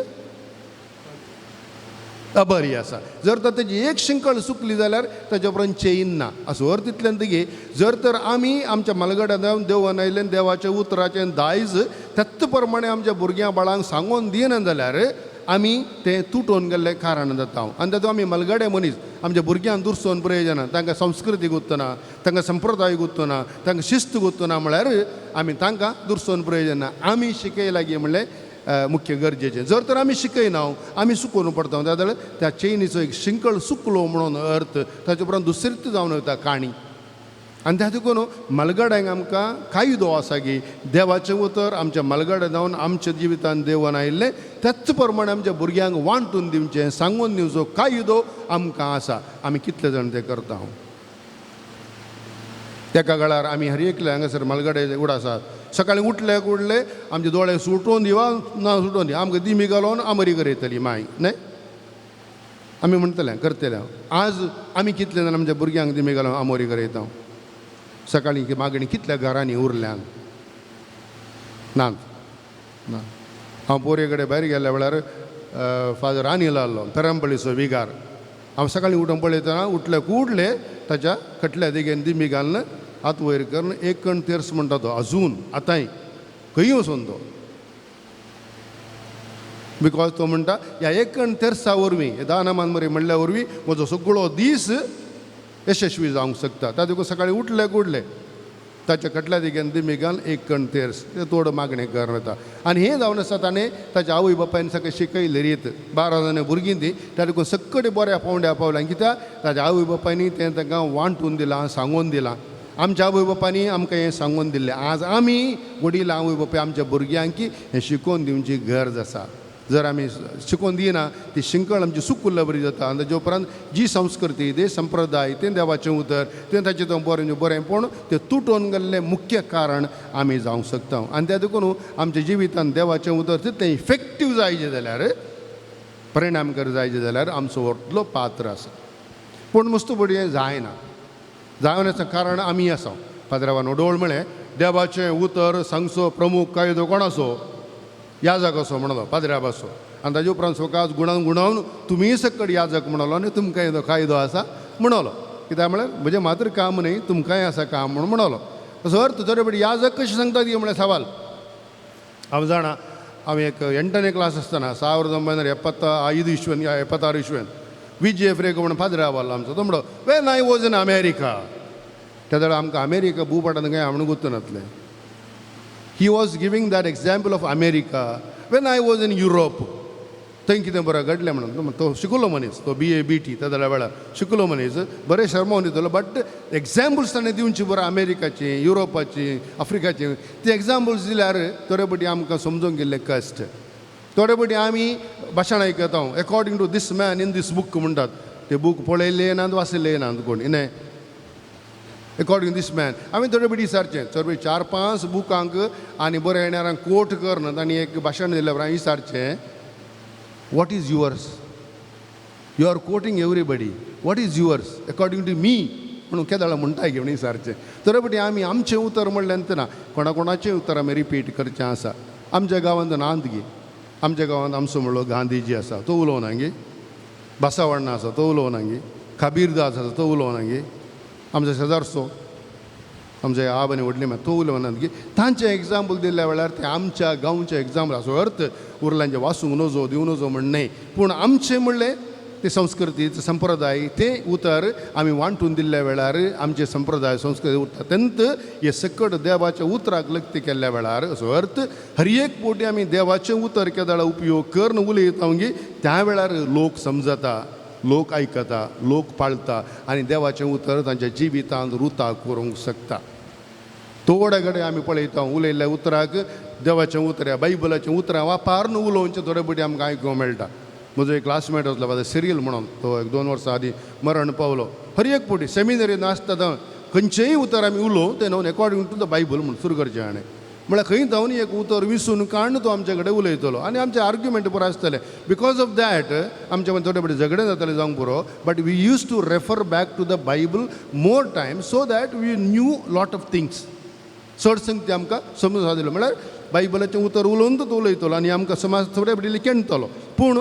बरी आसा. जर तर तेजी एक शिंकळ सुकली जाल्यार ताच्या उपरांत चेन ना. असो अर्थ तितल्यान ती जर तर आमी आमच्या मालगड्यान देवान आयिल्ल्यान देवाच्या उतराचें दायज त्याच प्रमाणे आमच्या भुरग्यां बाळांक सांगून दिना जाल्यार आमी तें तुटोवन गेल्लें कारण जाता. आनी तातूंत आमी मलगडे मनीस आमच्या भुरग्यांक दुरसोवन प्रयोजन, तांकां संस्कृती गुत्तना, तांकां संप्रदाय गुत्तना, तांकां शिस्त गुत्तना म्हळ्यार आमी तांकां दुरसोवन प्रयोजन ना. आमी शिकयलागी म्हणलें मुख्य गरजेचें. जर तर आमी शिकयना आमी सुकोवन पडटा जाल्यार त्या चेनीचो एक शिंकळ सुकलो म्हणून अर्थ ताचे उपरांत दुसरीच जावन वता काणी. आनी त्या देखून मालगड्यांक आमकां कायदो आसा की देवाचें उतर आमच्या मालगड्या जावन आमच्या जिवितान देवान आयिल्लें त्याच प्रमाणे आमच्या भुरग्यांक वांटून दिवचें, सांगून दिवचो कायदो आमकां आसा. आमी कितले जाण ते करता. एका काळार आमी हर एकले हांगासर मालगडे उड आसात, सकाळीं उठले उठले आमचे दोळे सुटोवन दी वा ना सुटोवन दी, आमकां दिमी घालून आमरी करयतली माय न्हय. आमी म्हणटले करतले. आज आमी कितले जाण आमच्या भुरग्यांक दिमी घालून आमोरी करयता? सकाळीं मागणी कितल्या घरांनी उरल्यान ना ना. हांव पोरये कडेन भायर गेल्ल्या वेळार फादर अनिल आहलो, पेरांपल्लीचो विगार. हांव सकाळीं उठून पळयतना उठले कुडले ताच्या खटल्या देगेन दिमी घालून हात वयर करून एक कण तेर्स म्हणटा तो अजून आतांय खंय वचून तो, because तो म्हणटा ह्या एक कण तेर्सा वरवीं दानामान मरे म्हणल्या वरवीं म्हजो सगळो दीस यशस्वी जावंक शकता. त्या देखून सकाळीं उठले कुडले ताच्या खटल्या देगेन दिमी घालून एक कण तेर्स ते तोड मागणें करून वता. आनी हें जावन आसा ताणें ताच्या आवय बापायन सगळें शिकयलें रीत, 12 जाणां भुरगीं ती त्या देखून सक्कडें बऱ्या पावंड्या पावल्या. कित्याक ताच्या आवय बापायनी तें तांकां वांटून दिलां, सांगून दिलां. आमच्या आवय बापायनी आमकां हें सांगून दिल्लें. आज आमी वडील आवय बापाय आमच्या भुरग्यांक हें शिकोवन दिवची गरज आसा. जर आमी शिकोवन दिना ती शिंकळ आमची सुकुल्ल्या बरी जाता. आनी ताजे उपरांत जी संस्कृती ते संप्रदाय तें देवाचें उतर तें ताचें तो बरें बरें पूण तें तुटोवन गेल्लें मुख्य कारण आमी जावंक शकता. आनी त्या देखून आमच्या जिवितांत देवाचें उतर तितलें इफेक्टीव जायचें जाल्यार, परिणामकार जायचें जाल्यार आमचो व्हडलो पात्र आसा. पूण मस्त बडये जायना, जायनाचें कारण आमी आसा. पाद्रावान ओडोळ म्हळें देवाचें उतर सांगचो प्रमुख कायदो कोणाचो? याजक असो म्हणलो पाद्र्याबाचो. आनी ताजे उपरांत स्वकाज गुणावन गुणावन तुमीय सकट याजक म्हणलो आनी तुमकां तो कायदो आसा म्हणलो. कित्याक म्हळ्यार म्हजें मात्र काम न्हय, तुमकांय आसा काम म्हणून म्हणलो. तसो अर्थ थोडे पटी याजक कशें सांगता ती म्हळ्यार सवाल. हांव जाणा, हांव एक 8ನೇ क्लास आसतना 1975 ಇಸ್ವೆನ್ ಯಾ 76 ಇಸ್ವೆನ್ विजय फ्रेगो म्हणून पाद्राव आसलो आमचो. तो म्हणलो when I was in America. त्या वेळार आमकां अमेरिका भूपटान कांय म्हणून गुत्त नासलें. He was giving that example of America. When I was in Europe, थंय कितें बरें घडलें म्हणून. तो शिकलो मनीस, तो BA BT त्या वेळार शिकलो मनीस, बरें शर्मावन दितलो. बट एग्जाम्पल्स ताणें दिवची बरें अमेरिकाची, युरोपाची, आफ्रिकाची. ती एग्जाम्पल्स दिल्यार थोडे पटी आमकां समजूंक गेल्ले कश्ट. थोडे पटी आमी भाशण आयकता, according to this man in this book म्हणटात. ते बूक पळयल्ले नात, वाचिल्ले नात कोण न्हय. अकॉर्डिंग दीस मॅन आमी थोडे पटी विचारचें चड 4-5 बुकांक आनी बरें येणारांक कोट करन तांणी एक भाशण दिल्ल्या उपरांत विचारचें, what is yours? You are quoting everybody, what is yours according to me म्हणून केदळा म्हणटाय घेवन विचारचें. थोडे पटी आमी आमचें उतर म्हणलें ना, कोणा कोणाचें उतर आमी रिपीट करचें आसा. आमच्या गांवांत नांद गे, आमच्या गांवांत आमचो म्हणलो गांधीजी आसा तो उलोवना गे, बसवण्णा आसा तो उलोवना गे, कबीरदास आसा तो उलोवना गे, आमचो शेजारचो आमचे आब आनी व्हडली मात तो उलोवना गे. तांचें एग्जाम्पल दिल्ल्या वेळार तें आमच्या गांवचें एग्जाम्पल असो अर्थ उरलांचें वासूंक नजो दिवं नजो म्हण न्हय, पूण आमचें म्हणलें ते संस्कृती ते संप्रदाय तें उतर आमी वांटून दिल्ल्या वेळार आमचे संप्रदाय संस्कृती उरता. तेंत हे सकट देवाच्या उतराक लक्ती केल्ल्या वेळार असो अर्थ हर एक पोटी आमी देवाचें उतर केदळा उपयोग करून उलयता गे त्या वेळार लोक समजता, लोक आयकता, लोक पाळता आनी देवाचें उतर तांच्या जिवितांत रुता करूंक शकता. थोडे कडेन आमी पळयता उलयल्ल्या उतराक देवाचें उतर ह्या बायबलाचें उतरां वापरून उलोवचें थोडे पटी आमकां आयकूंक मेळटा. म्हजो एक क्लासमेट आसलो फादर सिरील म्हणून, तो 1-2 वर्सां आदीं मरण पावलो. हर एक पटी सेमिनरीन आसता खंयचेंय उतर आमी उलोवं तें न्हू अकॉर्डिंग टू the Bible म्हूण सुरू करचें हाणें. म्हळ्यार खंय जावन एक उतर विसून काडून तो आमचे कडेन उलयतलो आनी आमचे आर्ग्युमेंट पुरो आसतले. Because of that आमचे मदीं थोडे थोडे झगडे जाताले जावंक पुरो, but we use to refer back to the Bible more time so that we knew lot of things. चड संगती आमकां समजून दिलो म्हळ्यार बायबलाचें उतर उलोवन तो उलयतलो आनी आमकां समाज थोडे पयलीं केणटलो. पूण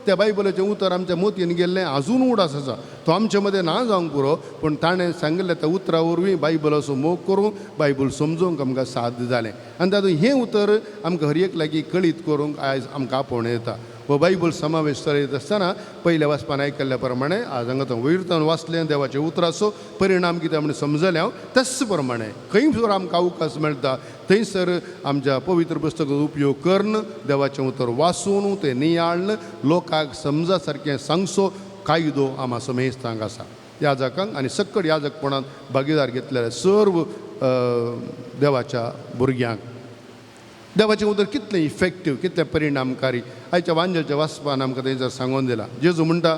त्या बायबलाचें उतर आमच्या मोतयेन गेल्लें आजून उडास आसा, तो आमचे मदें ना जावंक पुरो, पूण ताणें सांगिल्लें त्या उतरा वरवीं बायबलाचो मोग करूंक बायबल समजूंक आमकां साध्य जालें. आनी तातूंत हें उतर आमकां हर एक लागीं कळीत करूंक आयज आमकां आपोवणें येता. हो बायबल समावेश चलयत आसतना पयल्या वाचपान आयकल्ल्या प्रमाणे आज हांगा तो वयर वाचलें देवाच्या उतराचो परिणाम कितें म्हणून समजलें हांव. त्याच प्रमाणे खंय जर आमकां अवकाश मेळटा थंयसर आमच्या पवित्र पुस्तकाचो उपयोग करून देवाचें उतर वाचून तें नियाळन लोकांक समजा सारकें सांगचो कायदो आमा समेस्तांक आसा. याजकांक आनी सक्कड याजकपणांत भागीदार घेतलेले सर्व देवाच्या भुरग्यांक देवाचें उतर कितलें इफेक्टीव कितलें परिणामकारी आयच्या वांज्याच्या वाचपान आमकां तेंचर सांगून दिलां. जेजू म्हणटा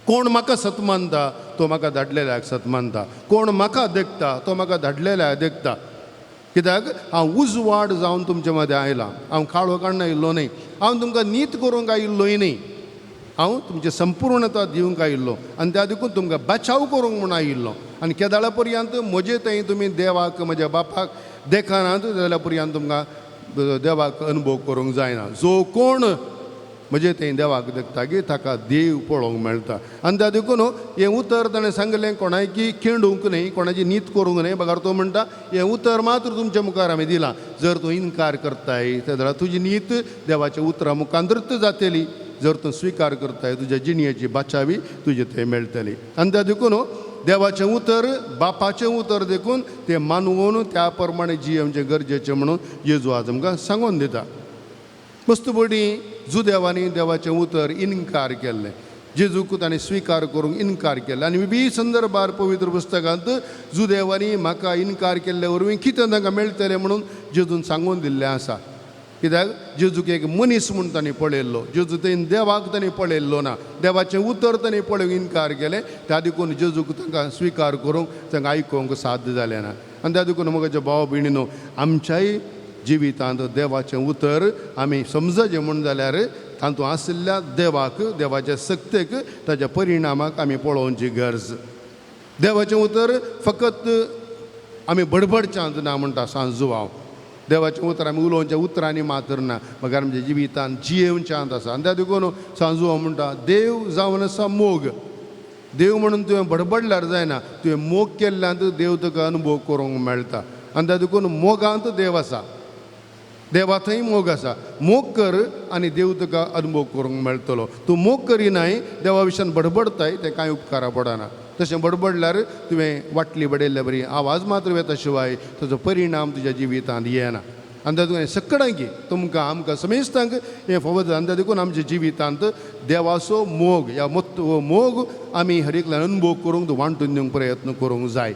कोण म्हाका सत मानता तो म्हाका धाडलेल्याक सत मानता, कोण म्हाका देखता तो म्हाका धाडलेल्याक देखता. कित्याक हांव उजवाड जावन तुमचे मदें आयलां, हांव काळो काडून आयिल्लो न्हय, हांव तुमकां नीत करूंक आयिल्लोय न्हय, हांव तुमची संपूर्णता दिवंक आयिल्लो आनी त्या देखून तुमकां बचाव करूंक म्हूण आयिल्लो. आनी केदाळा पर्यंत म्हजे थंय तुमी देवाक म्हज्या बापाक देखनात जाल्यार पर्यंत तुमकां देवाक अनुभव करूंक जायना. जो कोण म्हजे थंय देवाक देखता की ताका देव पळोवंक मेळटा. आनी त्या देखून हें उतर ताणें सांगलें कोणायकी केंडूंक न्हय, कोणाची नीत करूंक न्हय, बगर तो म्हणटा हें उतर मात्र तुमच्या मुखार आमी दिलां. जर तूं इनकार करताय जाल्यार तुजी नीत देवाच्या उतरा मुखांतृत जातली, जर तूं स्विकार करताय तुज्या जिणयेची बाचावी तुजे थंय मेळटली. आनी त्या देखून देवाचें उतर बापाचें उतर देखून तें मानवून त्या प्रमाणे जियेवचें गरजेचें म्हणून जेजू आज आमकां सांगून दिता. मस्त बडी जुदेवांनी देवाचें उतर इनकार केल्लें, जेजूक ताणें स्विकार करूंक इनकार केल्लें. आनी विविध संदर्भार पवित्र पुस्तकांत जुदेवांनी म्हाका इनकार केल्ले वरवीं कितें तांकां मेळटलें म्हणून जेजून सांगून दिल्लें आसा. कित्याक जेजूक एक मनीस म्हूण तांणी पळयल्लो, जेजू थंय देवाक तांणी पळयल्लो ना, देवाचें उतर तांणी पळोवंक इनकार केलें. त्या देखून जेजूक तांकां स्विकार करूंक तांकां आयकूंक साध्य जालें ना. आनी त्या देखून म्हज्या भाव भयणीनो आमच्याय जिवितांत देवाचें उतर आमी समजचें म्हूण जाल्यार तातूंत आशिल्ल्या देवाक, देवाच्या सक्तेक, ताच्या परिणामाक आमी पळोवची गरज. देवाचें उतर फकत आमी बडबडच्यांत ना म्हणटा सांजू हांव. देवाचें उतर आमी उलोवच्या उतरांनी मात्र ना, मगर आमच्या जिवितांत जियेवच्यांत आसा. आनी त्या देखून सांजू हांव म्हणटा देव जावन आसा मोग. देव म्हणून तुवें बडबडल्यार जायना, तुवें मोग केल्ल्यान देव तुका अनुभव करूंक मेळटा. आनी त्या देखून मोगांत देव आसा, देवा थंय मोग आसा. मोग कर आनी देव तुका अनुभव करूंक मेळटलो. तूं मोग करिनाय, देवा विशयान बडबडताय, तें कांय उपकारा पडना. तशें बडबडल्यार तुवें वाटली बडयल्ले बरी आवाज मात्र वेता शिवाय ताचो परिणाम तुज्या जिवितांत येना. आनी तातूंत सगळ्यांकी तुमकां आमकां समेस्तांक हें फावो जाता. आनी त्या देखून आमच्या जिवितांत देवाचो मोग ह्या मोग आमी हर एकल्यान अनुभव करूंक वांटून दिवंक प्रयत्न करूंक जाय.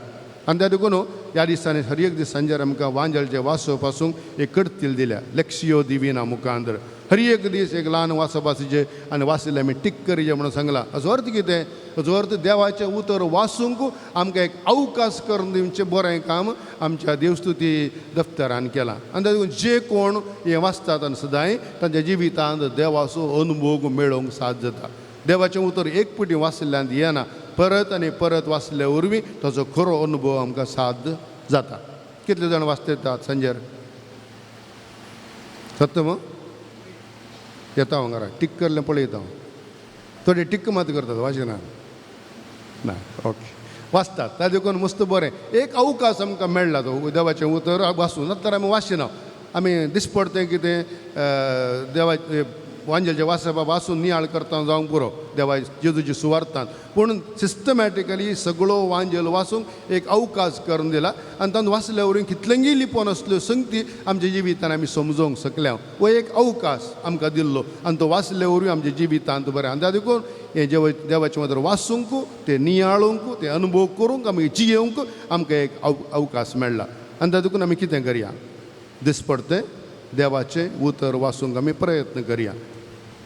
आनी त्या देखून ह्या दिसांनी हर एक दीस सांजेर आमकां वांजलचे वाचप पासून एक करतील दिल्या लेक्सियो दिविना मुखांतर. हर एक दीस एक ल्हान वाचप आसचें आनी वाचिल्लें आमी टीक करचें म्हणून सांगलां. हाचो अर्थ कितें? हाचो अर्थ देवाचें उतर वाचूंक आमकां एक अवकाश करून दिवचें बरें काम आमच्या देवस्तुती दफ्तरान केलां. आनी देखून जे कोण हें वाचतात आनी सदांय तांच्या जिवितांत देवाचो अनुभव मेळोवंक साध्य जाता. देवाचें उतर एक पटी वाचिल्ल्यान येना, परत आनी परत वाचल्या वरवीं ताचो खरो अनुभव आमकां साध्य जाता. कितले जाण वाचतात सांजेर? सत्य मग येता हांव घरा टीक करलें पळयता हांव. थोडे टिक्क मात करतात, वाचिना ना. ओके, वाचतात त्या देखून मस्त बरें एक अवकाश आमकां मेळ्ळा तो देवाचें उतर वाचूं. ना तर आमी वाचिना, आमी दिसपडतें कितें देवाचें वांजेलचें वाचपा वाचून नियाळ करता जावंक पुरो देवा जेजूची सुवार्थान. पूण सिस्टमॅटिकली सगळो वांजेल वाचूंक एक अवकाश करून दिला आनी तातूंत वाचल्या वरवीं कितलेंगी लिपोन आसल्यो संगती आमच्या जिवितान आमी समजोवंक शकल्या. हो एक अवकाश आमकां दिल्लो आनी तो वाचल्या वरवीं आमच्या जिवितांत बरें. आनी त्या देखून हें देवाचें उतर वाचूंक, तें नियाळूंक, तें अनुभव करूंक, आमी जियेवंक आमकां एक अवकाश मेळ्ळा. आनी त्या देखून आमी कितें करया, दिसपडतें देवाचें उतर वाचूंक आमी प्रयत्न करया.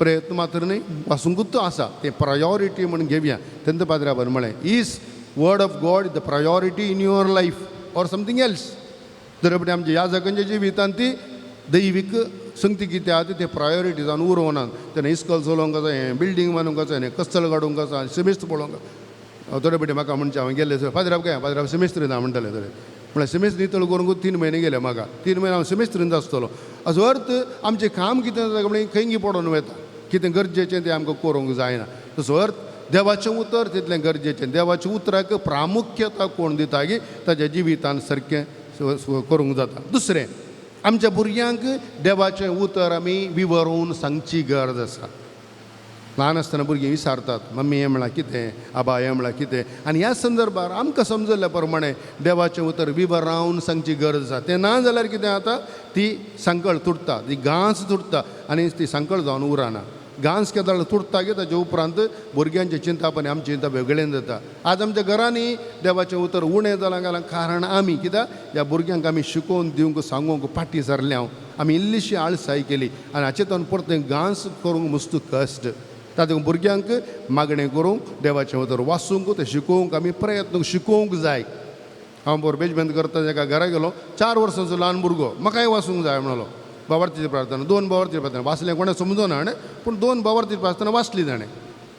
प्रयत्न मात्र न्हय, वाचूंकूच आसा तें प्रायोरिटी म्हूण घेवया. तेन्ना पाद्राबान म्हळें, is word of God the priority in your life or something else? तर आमच्या याजकांच्या जिवितांत ती दैवीक संगती कितें आहा ती प्रायोरिटी जावन उरोवनात. तेन्ना इस्कॉल चलोवंक आसा, हें बिल्डींग बांदूंक आसा, हें कस्तल काडूंक आसा, सेमिस्त्र पळोवंक. थोडे पटी म्हाका म्हणचें हांवें गेल्लें फादराब काय फादराब सेमिस्त्र ना म्हणटाले थोडे. म्हळ्यार सेमिस्त्र नितळ करूंक 3 म्हयने गेले म्हाका, 3 म्हयने हांव सेमिस्त्रीन आसतलो. हाचो अर्थ आमचें काम कितें जाता म्हणजे खंय पडोन वता, कितें गरजेचें तें आमकां करूंक जायना. तसो अर्थ देवाचें उतर तितलें गरजेचें. देवाच्या उतराक प्रामुख्यता कोण दिता की ताच्या जिवितान सारकें करूंक जाता. दुसरें, आमच्या भुरग्यांक देवाचें उतर आमी विवरून सांगची गरज आसा. ल्हान आसतना भुरगीं विचारतात, मम्मी हें म्हळ्यार कितें, आबा हें म्हळ्यार कितें. आनी ह्या संदर्भार आमकां समजल्ल्या प्रमाणे देवाचें उतर विवरावन सांगची गरज आसा. तें ना जाल्यार कितें जाता, ती सांकळ तुटता, ती घांस तुटता आनी ती सांकळ जावन उरना. घांस केदळ तुटता की ताचे उपरांत भुरग्यांचें चिंतप आनी आमचें चिंतप वेगळें जाता. आज आमच्या घरांनी देवाचें उतर उणें जालां घालां कारण आमी कित्याक ह्या भुरग्यांक आमी शिकोवन दिवंक सांगूंक फाटीं सरले. हांव आमी इल्लीशी आळसाय केली आनी हाचे तोंड परतें घांस करूंक मस्त कश्ट. तातूंत भुरग्यांक मागणें करूंक देवाचें उतर वाचूंक तें शिकोवंक आमी प्रयत्न शिकोवंक जाय. हांव बोर बेजमेंत करता एका घरा गेलो, 4 वर्सांचो ल्हान भुरगो, म्हाकाय वाचूंक जाय म्हणलो. बाबार्थीची प्रार्थना, 2 बाबार्थीची प्रार्थना वाचलें, कोणें समजूना हाणें, पूण 2 बाबार्थीची प्रार्थना वाचली ताणें.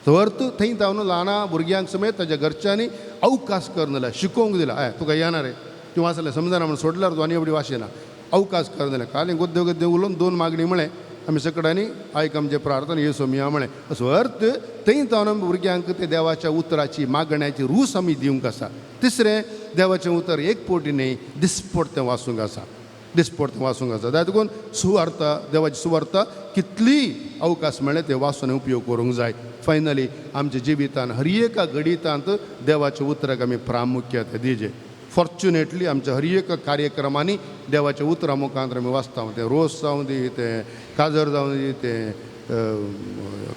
अर्थ थंय जावन ल्हाना भुरग्यांक समेत ताच्या घरच्यांनी अवकाश करून दिला, शिकोवंक दिला. हय तुका येना रे, तूं वाचलें समजना म्हणून सोडल्यार तूं आनी एवढी वाशिना, अवकाश करून दिले. काल गद्य गद्य उलोवन 2 मागणी म्हळें आमी सकडांनी आयक आमचें प्रार्थना येसो मिया म्हळें. असो अर्थ थंय जावन आमी भुरग्यांक ते देवाच्या उतराची मागण्याची रूस आमी दिवंक आसा. तिसरें, देवाचें उतर एक पोटी न्हय, दिसपट तें वाचूंक आसा, दिसपट तें वाचूंक आसा. त्या देखून सुवार्ता, देवाची सुवार्ता कितली अवकाश मेळ्ळें तें वाचून उपयोग करूंक जाय. फायनली आमच्या जिवितान हर एका घडितांत देवाच्या उतराक आमी प्रामुख्यता दिजे. फॉर्च्युनेटली आमच्या हर एका कार्यक्रमांनी देवाच्या उतरा मुखांत आमी वाचता, तें रोस जावं दी, तें काजर जावं दी, तें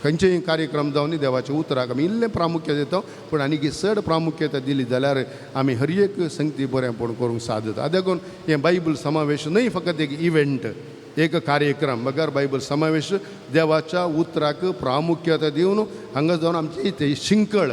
खंयचेय कार्यक्रम जावं दी, देवाच्या उतराक आमी इल्लें प्रामुख्य दिता. पूण आनीक चड प्रामुख्यता दिली जाल्यार आमी हर एक संगती बरेंपण करूंक सादता. देखून हें बायबल समावेश न्हय फकत एक इव्हेंट, एक कार्यक्रम, बगर बायबल समावेश देवाच्या उतराक प्रामुख्यता दिवन हांगा जावन आमची ती शिंकळ,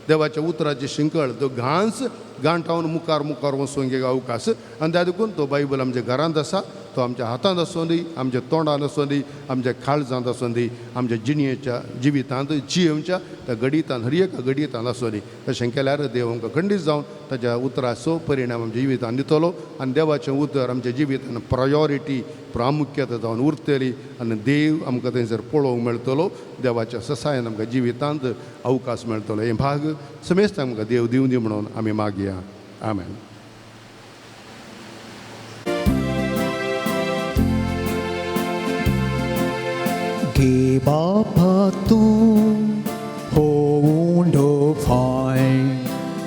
देवाच्या उतराची शिंकळ, तो घांस गांठावन मुखार मुखार वचूंक एक अवकाश. आनी त्या देखून तो बायबल आमच्या घरांत आसा, तो आमच्या हातांत आसूं दी, आमच्या तोंडांत आसूं दी, आमच्या काळजांत आसूं दी, आमच्या जिणेच्या जिवितांत जियेवच्या त्या घडितान हर एका घडितांत आसूं दी. तशें केल्यार देव आमकां खंडीत जावन ताच्या उतराचो परिणाम आमच्या जिवितांत दितलो आनी देवाचें उतर आमच्या जिवितान प्रायोरिटी प्रामुख्यता जावन उरतली आनी देव आमकां थंयसर पळोवंक मेळटलो. देवाच्या ससायन आमकां जिवितांत अवकाश मेळटलो. हें भाग समेस्त आमकां देव दिवं दी म्हणून आमी मागया. आमेन. गे बापा तूं हो उंडो फाय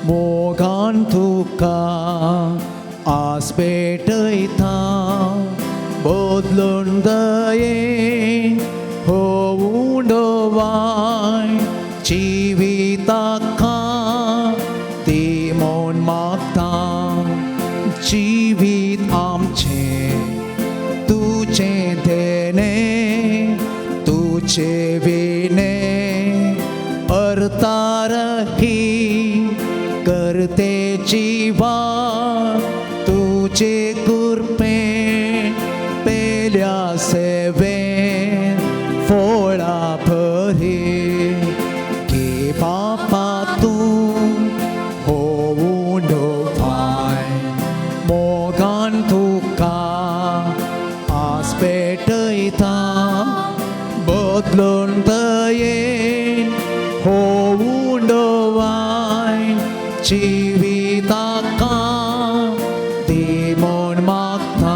मोगान तुका आस पेटयता, बदलून दये हो उंडो वाय जिविताक ती म्हूण मागता, जिवीत आमचें तुजें देणें, तुजे विणे अर्थारही करते जिवा, तुजे कृपे पेल्या सेवे फोळा भरी. गे बापा तूं हो उंडो फाय मोगान तुका आस पेटयता, बदलून दयेन हो उंडो वाय जिविताक दी म्हूण मागता.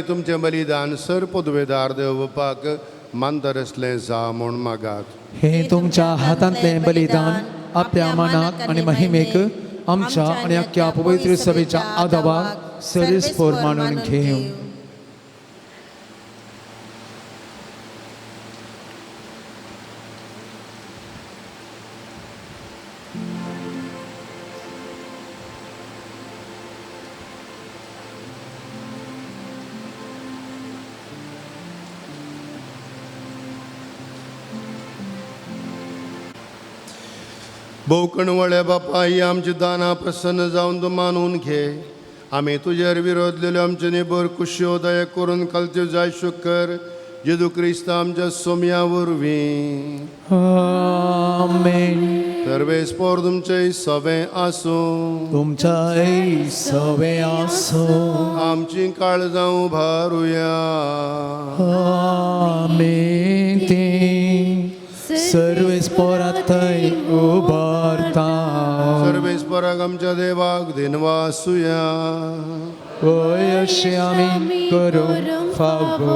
तुमचें बलिदान सर पदवेदार देवपाक मानतर आसलें जा म्हूण मागात. हे तुमच्या हातांतलें बलिदान आपल्या मनाक आनी महिमेक आमच्या आनी अख्ख्या पवित्र सभेच्या आदावाक सरीसपोर मानून घेवं. भोवकणवळे बापा, ही आमची दानां प्रसन्न जावन तूं मानून घे. आमी तुजेर विरोधलेल्यो आमचे निबर कुश्यो दया करून कलत्यो जाय शुकर जेजू क्रिस्त आमच्या सोम्या वरवीं. आमेन. सर्वेस्पोर तुमचे सवें आसूं, तुमच्या सवें आसूं. आमची काळजां उभारुया. आमेन. ती सर्वेस्पोरातय उबारता. सर्वेस्पराक आमच्या देवाक दिनवासुया. वय अशें आमी करूंक फावो.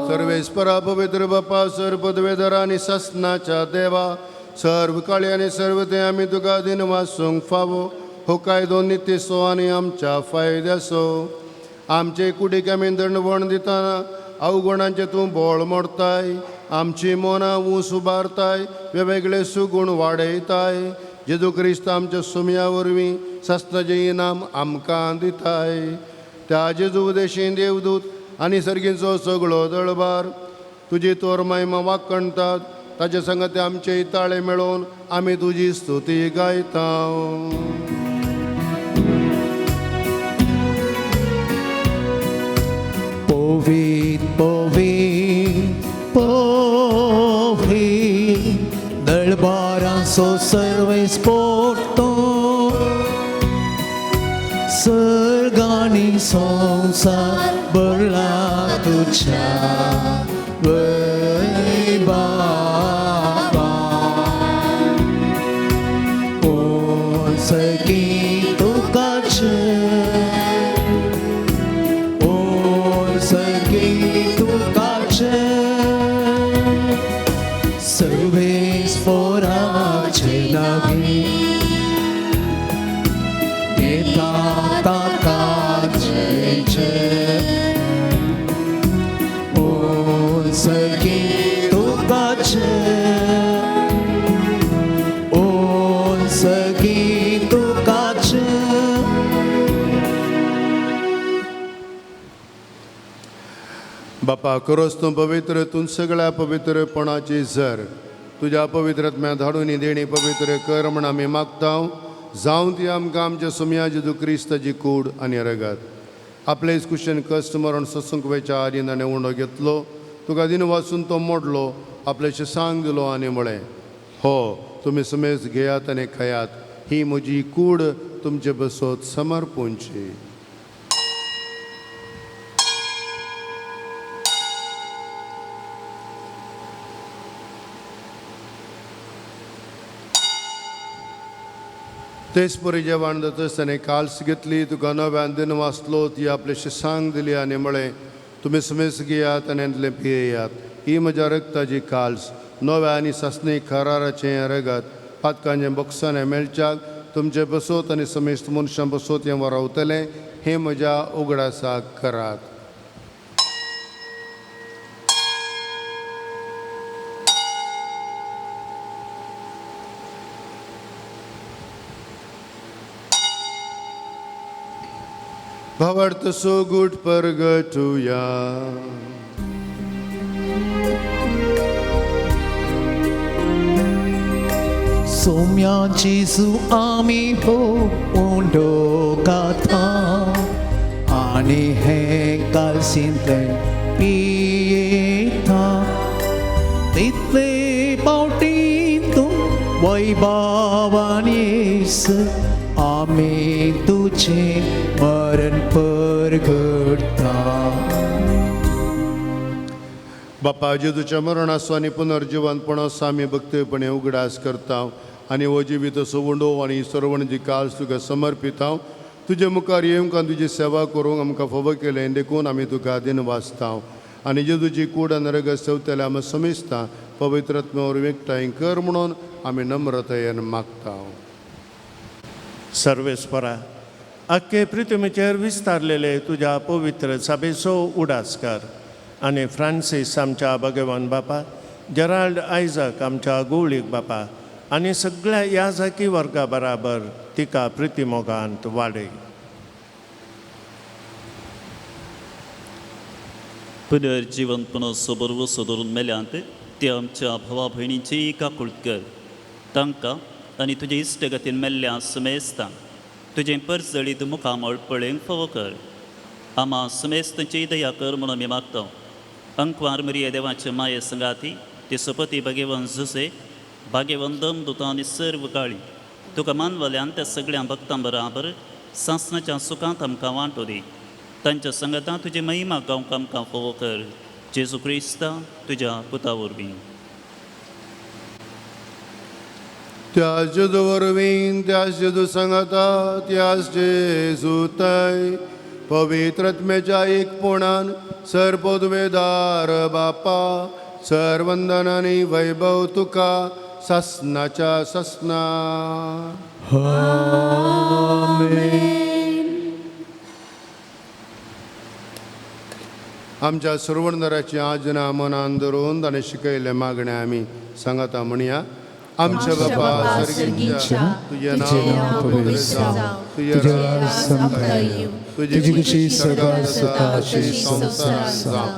सर्वेस्परा पवित्र बापा, सर पदवेधर आनी ससनाच्या देवा, सर्व काळी आनी सर्व ते आमी तुका दिनवासूंक फावो. हो कायदो नितीचो आनी आमच्या फायद्याचो. आमचे कुडीक आमी दंडवण दितना अवगुणांचे तूं बोळ मोडताय, आमची मनां ऊंच उबारताय, वेगवेगळे सुगूण वाडयताय. जेजू क्रिस्त आमच्या सुमया वरवीं सस्नाचें इनाम आमकां दिताय. त्या जेजू देशी देवदूत आनी सर्गींचो सगळो दळबार तुजी तोर महिमा वाकणतात ताजे संगते आमचे ताळे मेळोवन आमी तुजी स्तुती गायता. पवित्र पवित्र पवित्र दळबारांचो सर्वेस्पोर्तो सर्गांनी संवसार भरला तुज्या वैभवान. ओ सखी तुका जय, ओ सखी तुका जय, सर्वेस्पोराचे नावी येता ताका जय जय. ओ सखी तुका जय, ओ सखी तुका जय. बापा खरोच तूं पवित्र, तूं सगळ्या पवित्रपणाची जर तुज्या पवित्र धाडून देणी पवित्र कर म्हण आमी मागता. जावं ती आमकां आमच्या सुमया जेजू क्रिस्ताची कूड आनी रगत. आपले कुशन कश्ट मरण सोसूंक वयच्या आदीं ताणें उंडो घेतलो, तुका दिन वाचून तो मोडलो, आपल्याचें सांग दिलो आनी म्हळें, हो तुमी समेज घेयात आनी खायात, ही म्हजी कूड तुमचे बसोत समर्पूंची. तेच परी जेवण जातच ताणें काल्स घेतली, तुका नव्यान दिन वाचलो, ती आपल्याशी सांग दिली आनी म्हळें, तुमी समेज घेयात आनी हातलें पियेयात, ही म्हज्या रगताची काल्स, नव्या आनी सासणी कराराचें रगत, पातकांचें बक्षाणें मेळच्याक तुमचें बसोत आनी समेस्त मनशां बसोत हें वरावतलें, हें म्हज्या उगडासाक करात. भावार्थ सोगूट परगटुया. सोम्या जेजू आमी हो उंडो गाथा आनी हे कालसींतले पियेता तितले पावटी तूं वैभवान येस आमी तुजें मरण परगटता. बापा जेजूच्या मरणाचो आनी पुनर्जिवनपणाचो आमी भक्तपणे उगडास करता आनी हो जिवीत उंडो आनी सर्वण जी काल्स तुका समर्पिता. तुजे मुखार येवंक आनी तुजी सेवा करूंक आमकां फावो केलें देखून आमी तुका दिन वाचता आनी जेजूची कूड आनी रगत सेवतले आमी समेजता पवित्र वरवीं एकठांय कर म्हणून आमी नम्रतायेन मागता. सर्वेस्परा आख्खे पृथ्वीचेर विस्तारलेले तुज्या पवित्र सभेचो उडास कर आनी फ्रांसीस आमच्या भगवान बापा, जेराल्ड आयजक आमच्या गवळीक बापा आनी सगळ्या याजकी वर्गा बराबर तिका प्रितीमोगांत वाडय. पुनर्जिवनपणाचो भरवसो धरून मेल्यांत ते आमच्या भावा भयणींची काकूळत कर, तांकां आनी तुजे इश्टगतीन मेल्ल्या समेस्तांक तुजें परजळीत मुखामळ पळोवंक फावो कर. आमा समेस्तांची दया कर म्हणून आमी मागता. अंकवार मरिये देवाचे माये संगाती ते सोपती भागेवन जुसे भाग्यवंदम दुतां आनी सर्व काळी तुका मानवल्यान त्या सगळ्या भक्तां बराबर सासणाच्या सुखांत आमकां वांटो दी. तांच्या संगता तुजी महिमा गावंक आमकां फावो कर. जेजू क्रिस्ता तुज्या पुता वरवीं. त्या जेजू वरवीं, त्या जेजू संगता, त्याच जेजू तय पवित्रत्मेच्या एकपणान सर्वपदवेदार बापा सर्वंदन आनी वैभव तुका सासणाच्या सासणा. आमेन. आमच्या सर्वंदराची आजना मनान धरून ताणें शिकयल्लें मागणें आमी सांगता म्हणया. आमच्या बापा सर्गीच्या तुजें नांव पवित्र जावं, तुजें तुजें राज आमकां येवं, तुजी खुशी स्वर्गात जाता तशी संवसारांत जावं.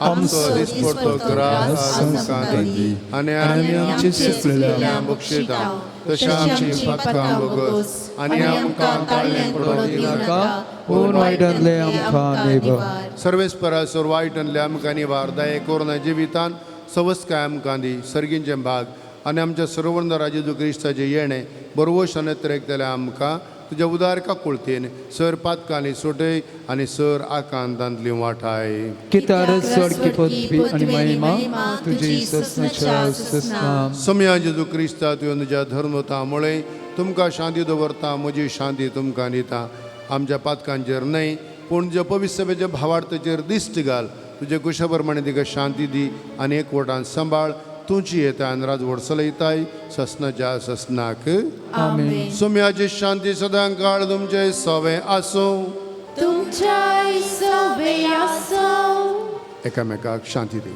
आमचो दिसपडतो ग्रास आमकां दी आनी आमी आमचे चुकलेल्यांक बक्षिता तशें आमची पातकां भोगस आनी आमकां ताळ्ळें पडोवंक दिनाका पूण वायटांतले आमकां निवार. सर्वेस्परासोर वायटांतले आमकां निवार. दये करून जिवितान सवस्काय आमकां दी सर्गींचें भाग आनी आमच्या सर्वंदरा जेजू क्रिस्ताचें येणें बरवश अनेत्रेक जाल्यार आमकां तुज्या उदार काकुळतेन सर पातकांनी सोटय आनी सर आकांतांतली वाठाय. कित्यार स्वर्गी पदवी आनी महिमा तुजी ससनाच्या ससना. समया जेजू क्रिस्ता तुवें तुज्या धर्मता मुळे तुमकां शांती दवरता म्हजी शांती तुमकां दिता. आमच्या पातकांचेर न्हय पूण ज्या पवित्र सभेच्या भावार्थाचेर दिश्ट घाल. तुजे कुशा प्रमाणे तिका शांती दी आनी एकवटान सांबाळ. तुजी येता आनी राजवड चलयताय ससनाच्या ससनाक. आमेन. सोम्याची शांती सदां काळ तुमचे सवे आसूं. तुमच्याय सवे आसूं. एकामेकाक शांती दी.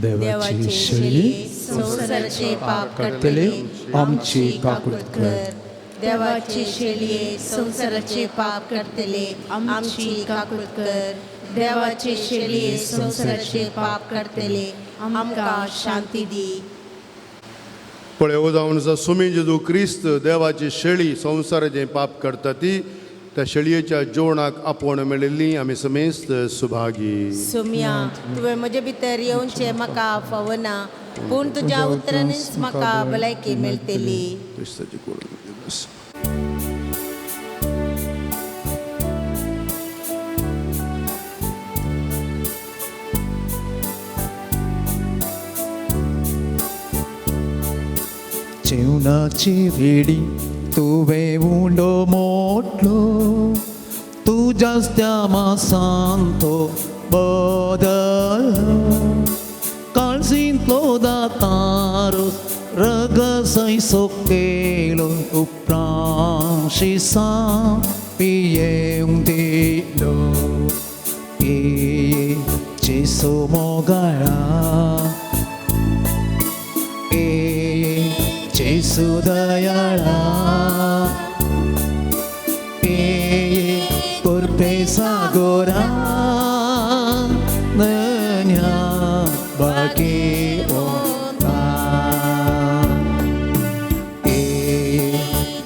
देवाची शेळी संवसाराचे पाप काडटले आमची काकूट कर. देवाची शेळये संवसाराचे पाप करतले आमची काकूट कर. देवाची शेळये संवसाराचे पाप करतले आमकां शांती दी. पळय जावन आसा सुमी जेजू क्रिस्त देवाची शेळी संवसाराचें पाप करता ती त्या शेळयेच्या जेवणाक आपोवण मेळिल्ली आमी समेस्त सुभागी. सोम्या तुवें म्हजे भितर येवचें म्हाका फावना पूण तुज्या उतरांनीच म्हाका भलायकी मेळटली. क्रिस्ताची कूड. जेवणाची वेडी तुवें उंडो मोडलो तुज्याच त्या मासांतो बदललो काळजींतलो दातारो रगसय सोकेलो उपरांत शिसा पियेवंक दिलो. ए जेसू मोगाळा ए जेसू दयाळा ए कृपे सागोरा नन्या बाकी ओता. ए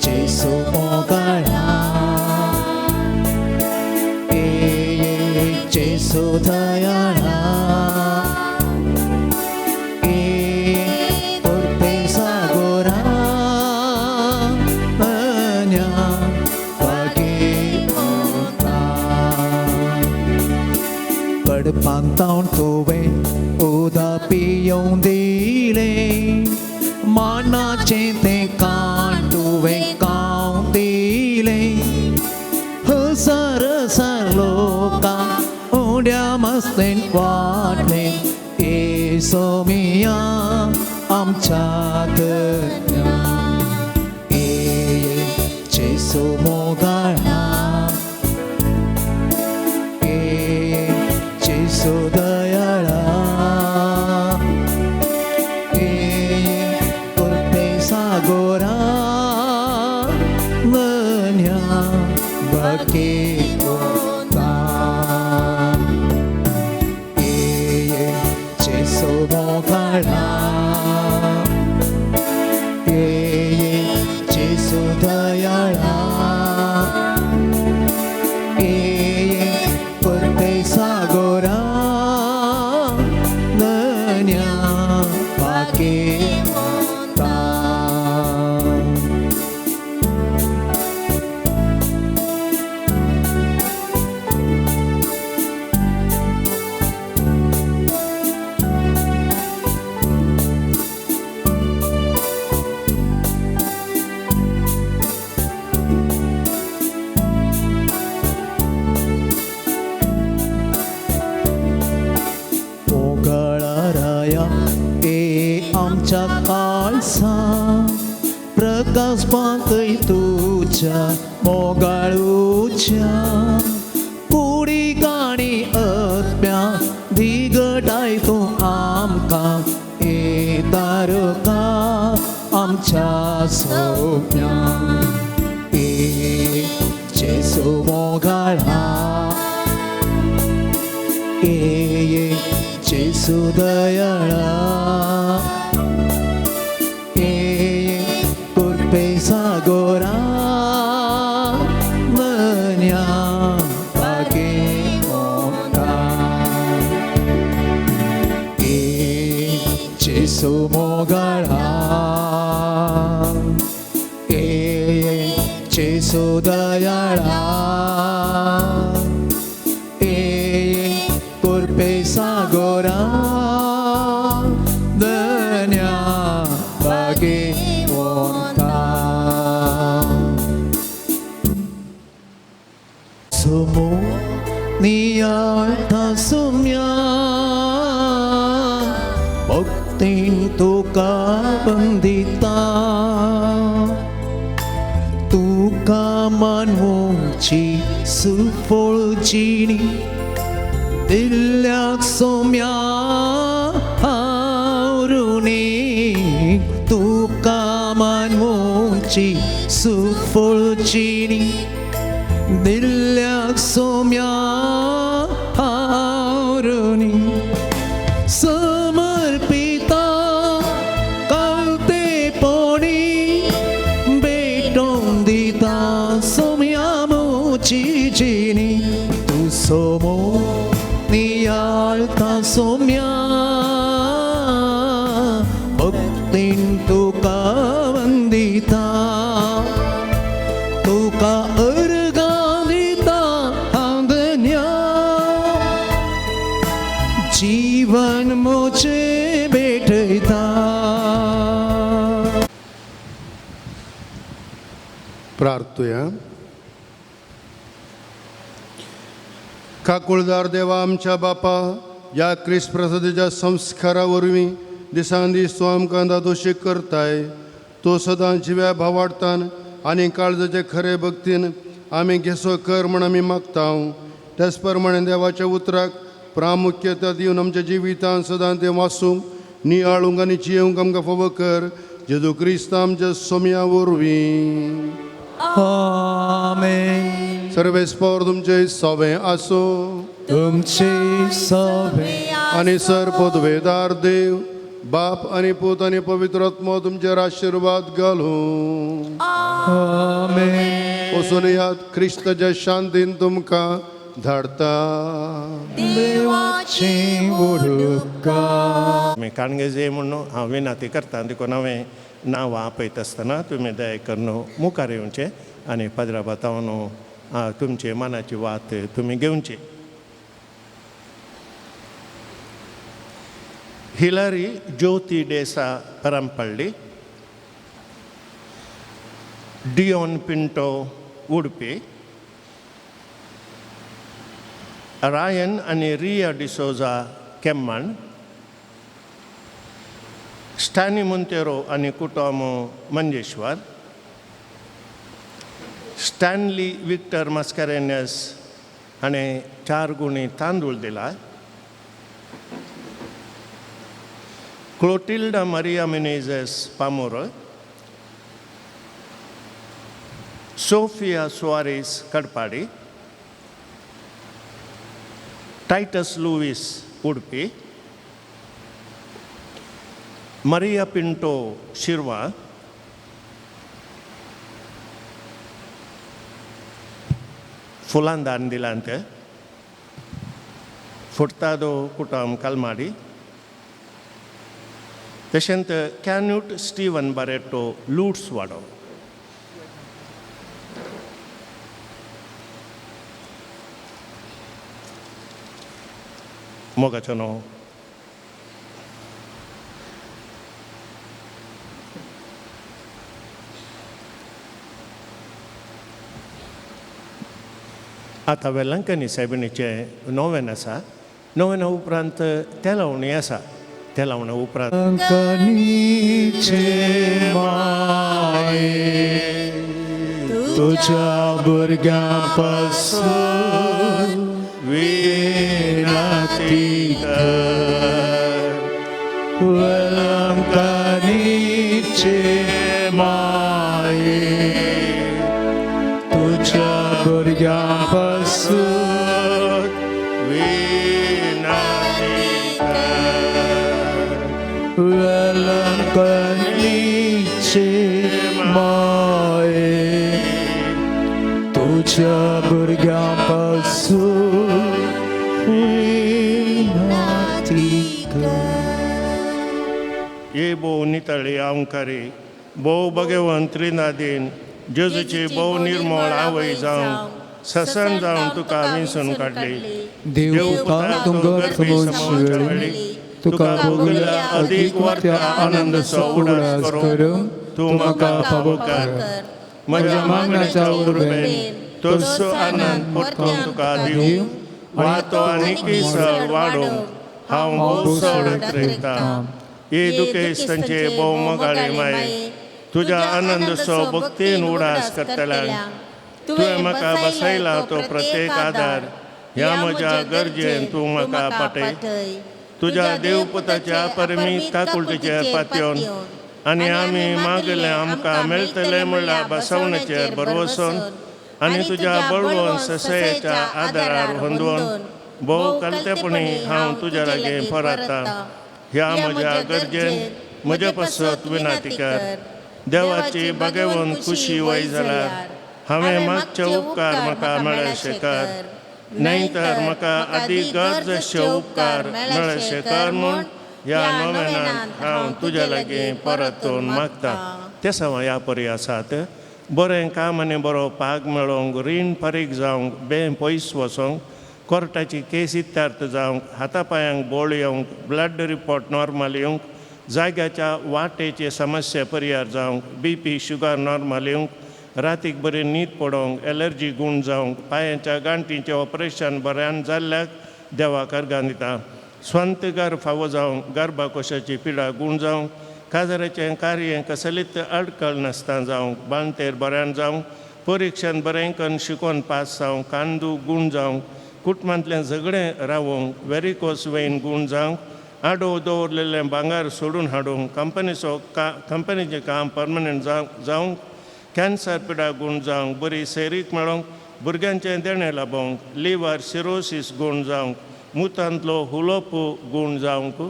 जेसू मोगाळा ए जेसू दयाळा ए कृपे सागोरा नन्या बाकी ओता. कडपांतावन तुवें उदक पियोवंक दिलें मानाचें तें कान तुवें खावंक दिलें हजार हजार लोकांक उड्या मस्तेन वाडलें. ए सोमिया आमच्या धन्या ए जेसू मोगाळा ए जेसू दयाळा ए कृपे सागोरा नन्या बाकी ओता. ए जेसू मोगाळा ए जेसू दयाळा ए कृपे सागोरा नन्या बाकी ओता. मोगळाराया ए आमच्या काळसा प्रकाश पाकय तुज्या मोगाळूच्या कुडी काणी आत्म्या दिगटाय तूं आमकां ए तारका आमच्या सोम्या. ए मोगाळा ये जेसू दयाळा ये कुरपे सागोरा मन्या बागे मोता ये जेसू मोगाळा ये जेसू दयाळा ये कुरपे सागोरा धन्या बागे मोता सुमो नियाळता सुम्या भक्तीन तुका बंदिता तुका मानवची सुफळ जिणी दिल्याक सोम्या हावरुणी तुका मानवची सुफळ जिणी दिल्याक सोम्या हावरुणी समर्पिता कालतेपणी भेटोवन दिता सोम्या मोची जिणी तूं सोमो नियाळता सोम्या भक्तीन तुका वंदिता तुका अर्गां दिता हांव धन्या जीवन मोचे भेटयता. प्रार्थुया. काकुळदार देवा आमच्या बापा, ह्या क्रिस्त प्रसादाच्या संस्कारा वरवीं दिसान दीस तूं आमकां दादोशी करताय. तूं सदां जिव्या भावाडतान आनी काळजाचे खरे भक्तीन आमी घेसो कर म्हण आमी मागता. त्याच प्रमाणे देवाच्या उतराक प्रामुख्यता दिवन आमच्या जिवितान सदां तें वाचूंक, नियाळूंक आनी जियेवंक आमकां फावो कर. जेजू क्रिस्त आमच्या सोम्या वरवीं. आमेन. सर्वेस्पोर तुमचे सवें आसूं. तुमचे सवे आनी सर पदवेदार देव बाप आनी पूत आनी पवित्र आत्मो तुमचेर आशिर्वाद घालूं. आमेन. वचून याद क्रिस्ताच्या शांतीन तुमकां धाडता. देवाचे उपकार. आमी काणगेजे म्हणून हांव विनंती करता, देखून हांवें नांवां आपयता आसतना तुमी दया करून मुखार येवचें आनी पाद्रा बातावन तुमचे मनाची वात तुमी घेवची. Hillary Jyoti D'Sa Parampalli, Dion Pinto Udupi, Ryan आनी रिया डिसोजा केम्मण, स्टॅनी मुंतेरो आनी कुटुंब मंजेश्वर, स्टॅनली विक्टर मास्करेन्यस हाणें 4 गुणी तांदूळ दिला. Clotilda Maria Menezes Pamor, Sophia Soares Katpadi, Titus Luis Udupi, Maria Pinto Shirva, फुलां दान दिलां ते फुर्तादो कुटुंब कलमाडी, तशेंच कॅन्यूट स्टीवन बारेटो लूट्स वाडो. मोगाचो न्हू आतां वेलंकनी सायबिणीचें नोवेन आसा. नोवेना उपरांत तेलावणी आसा. तेलावण्या उपरांत कंकणीचे माये तुझ्या भुरग्यां पासून विनंती कर. वेलंकणीचे माये तुझ्या भुरग्यां पासून वेलंकणीचे माये तुज्या भुरग्यां पासून विनंती कर. ये भोव नितळी अंकारी भोव भगवंत त्रिनादीन जेजूची भोव निर्मळ आवय जावंक ससन जावन तुका विंचून काडली. देव पुता तुमकां समोवची वेळी तुका भोगल्या अदीक वर्त्या आनंदाचो उगडास करून तूं म्हाका फावो कर. म्हज्या मागण्याच्या उर्बेन तोचो आनंद परतून तुका दिवं वा तो आनीकय चड वाडोवंक हांव भोव चड अत्रेकतां. हे दुखेस्तांचे भोव मोगाळी माये, तुज्या आनंदाचो भक्तीन उडास करतल्यांक तुवें म्हाका बसयला तो प्रत्येक आदार ह्या म्हज्या गरजेन तूं म्हाका पाटय. तुज्या देवपुताच्या परमीत काकुळटीचेर पातयेवन आनी आमी मागलें आमकां मेळटलें म्हणल्यार बसवण्याचेर भरवसून आनी तुज्या बळवंत ससयेच्या आदारार होंदोवन भोव कलतेपणी हांव तुज्या लागीं परतां. ह्या म्हज्या गरजेन म्हजे पासत विनंती कर. देवाची भगवंत खुशी वय जाल्यार हांवें मागचे उपकार म्हाका मेळशे कर, न्हय तर म्हाका आदी गरज अशे उपकार मेळशे कर म्हूण ह्या नोवेनांत हांव तुज्या लागीं परतून मागता. ते सवां ह्या परी आसात. बरें काम आनी बरो पाग मेळोवंक, रीण फारीक जावंक, बें पयस वचोंक, कोर्टाची केस इत्यार्थ जावंक, हाता पांयांक बोळ येवंक, ब्लड रिपोर्ट नॉर्मल येवंक, जाग्याच्या वाटेचे समस्या परिहार जावंक, बी पी शुगर नॉर्मल येवंक, रातीक बरी न्हीद पडोवंक, एलर्जी गूण जावंक, पांयांच्या गांठीचें ऑपरेशन बऱ्यान जाल्ल्याक देवाक अर्गां दिता. स्वंत गर्भ फावो जावंक, गर्भाकोशाची पिडा गूण जावंक, काजाराचें कार्य कसलीच अडकळ नासतना जावंक, बांतेर बऱ्यान जावंक, परिक्षेन बरें करून शिकोवन पास जावंक, कांदू गूण जावंक, कुटुंबांतलें झगडें रावोवंक, वेरिकोस वेन गूण जावंक, आडोव दवरलेलें भांगर सोडून हाडूंक, कंपनीचो का कंपनीचें काम परमनंट जावंक, कॅन्सर पिडा गूण जावंक, बरी सैरीक मेळोवंक, भुरग्यांचें देणें लाबोवंक, लिवर सिरोसीस गूण जावंक, मुतांतलो हुलोप गूण जावंक,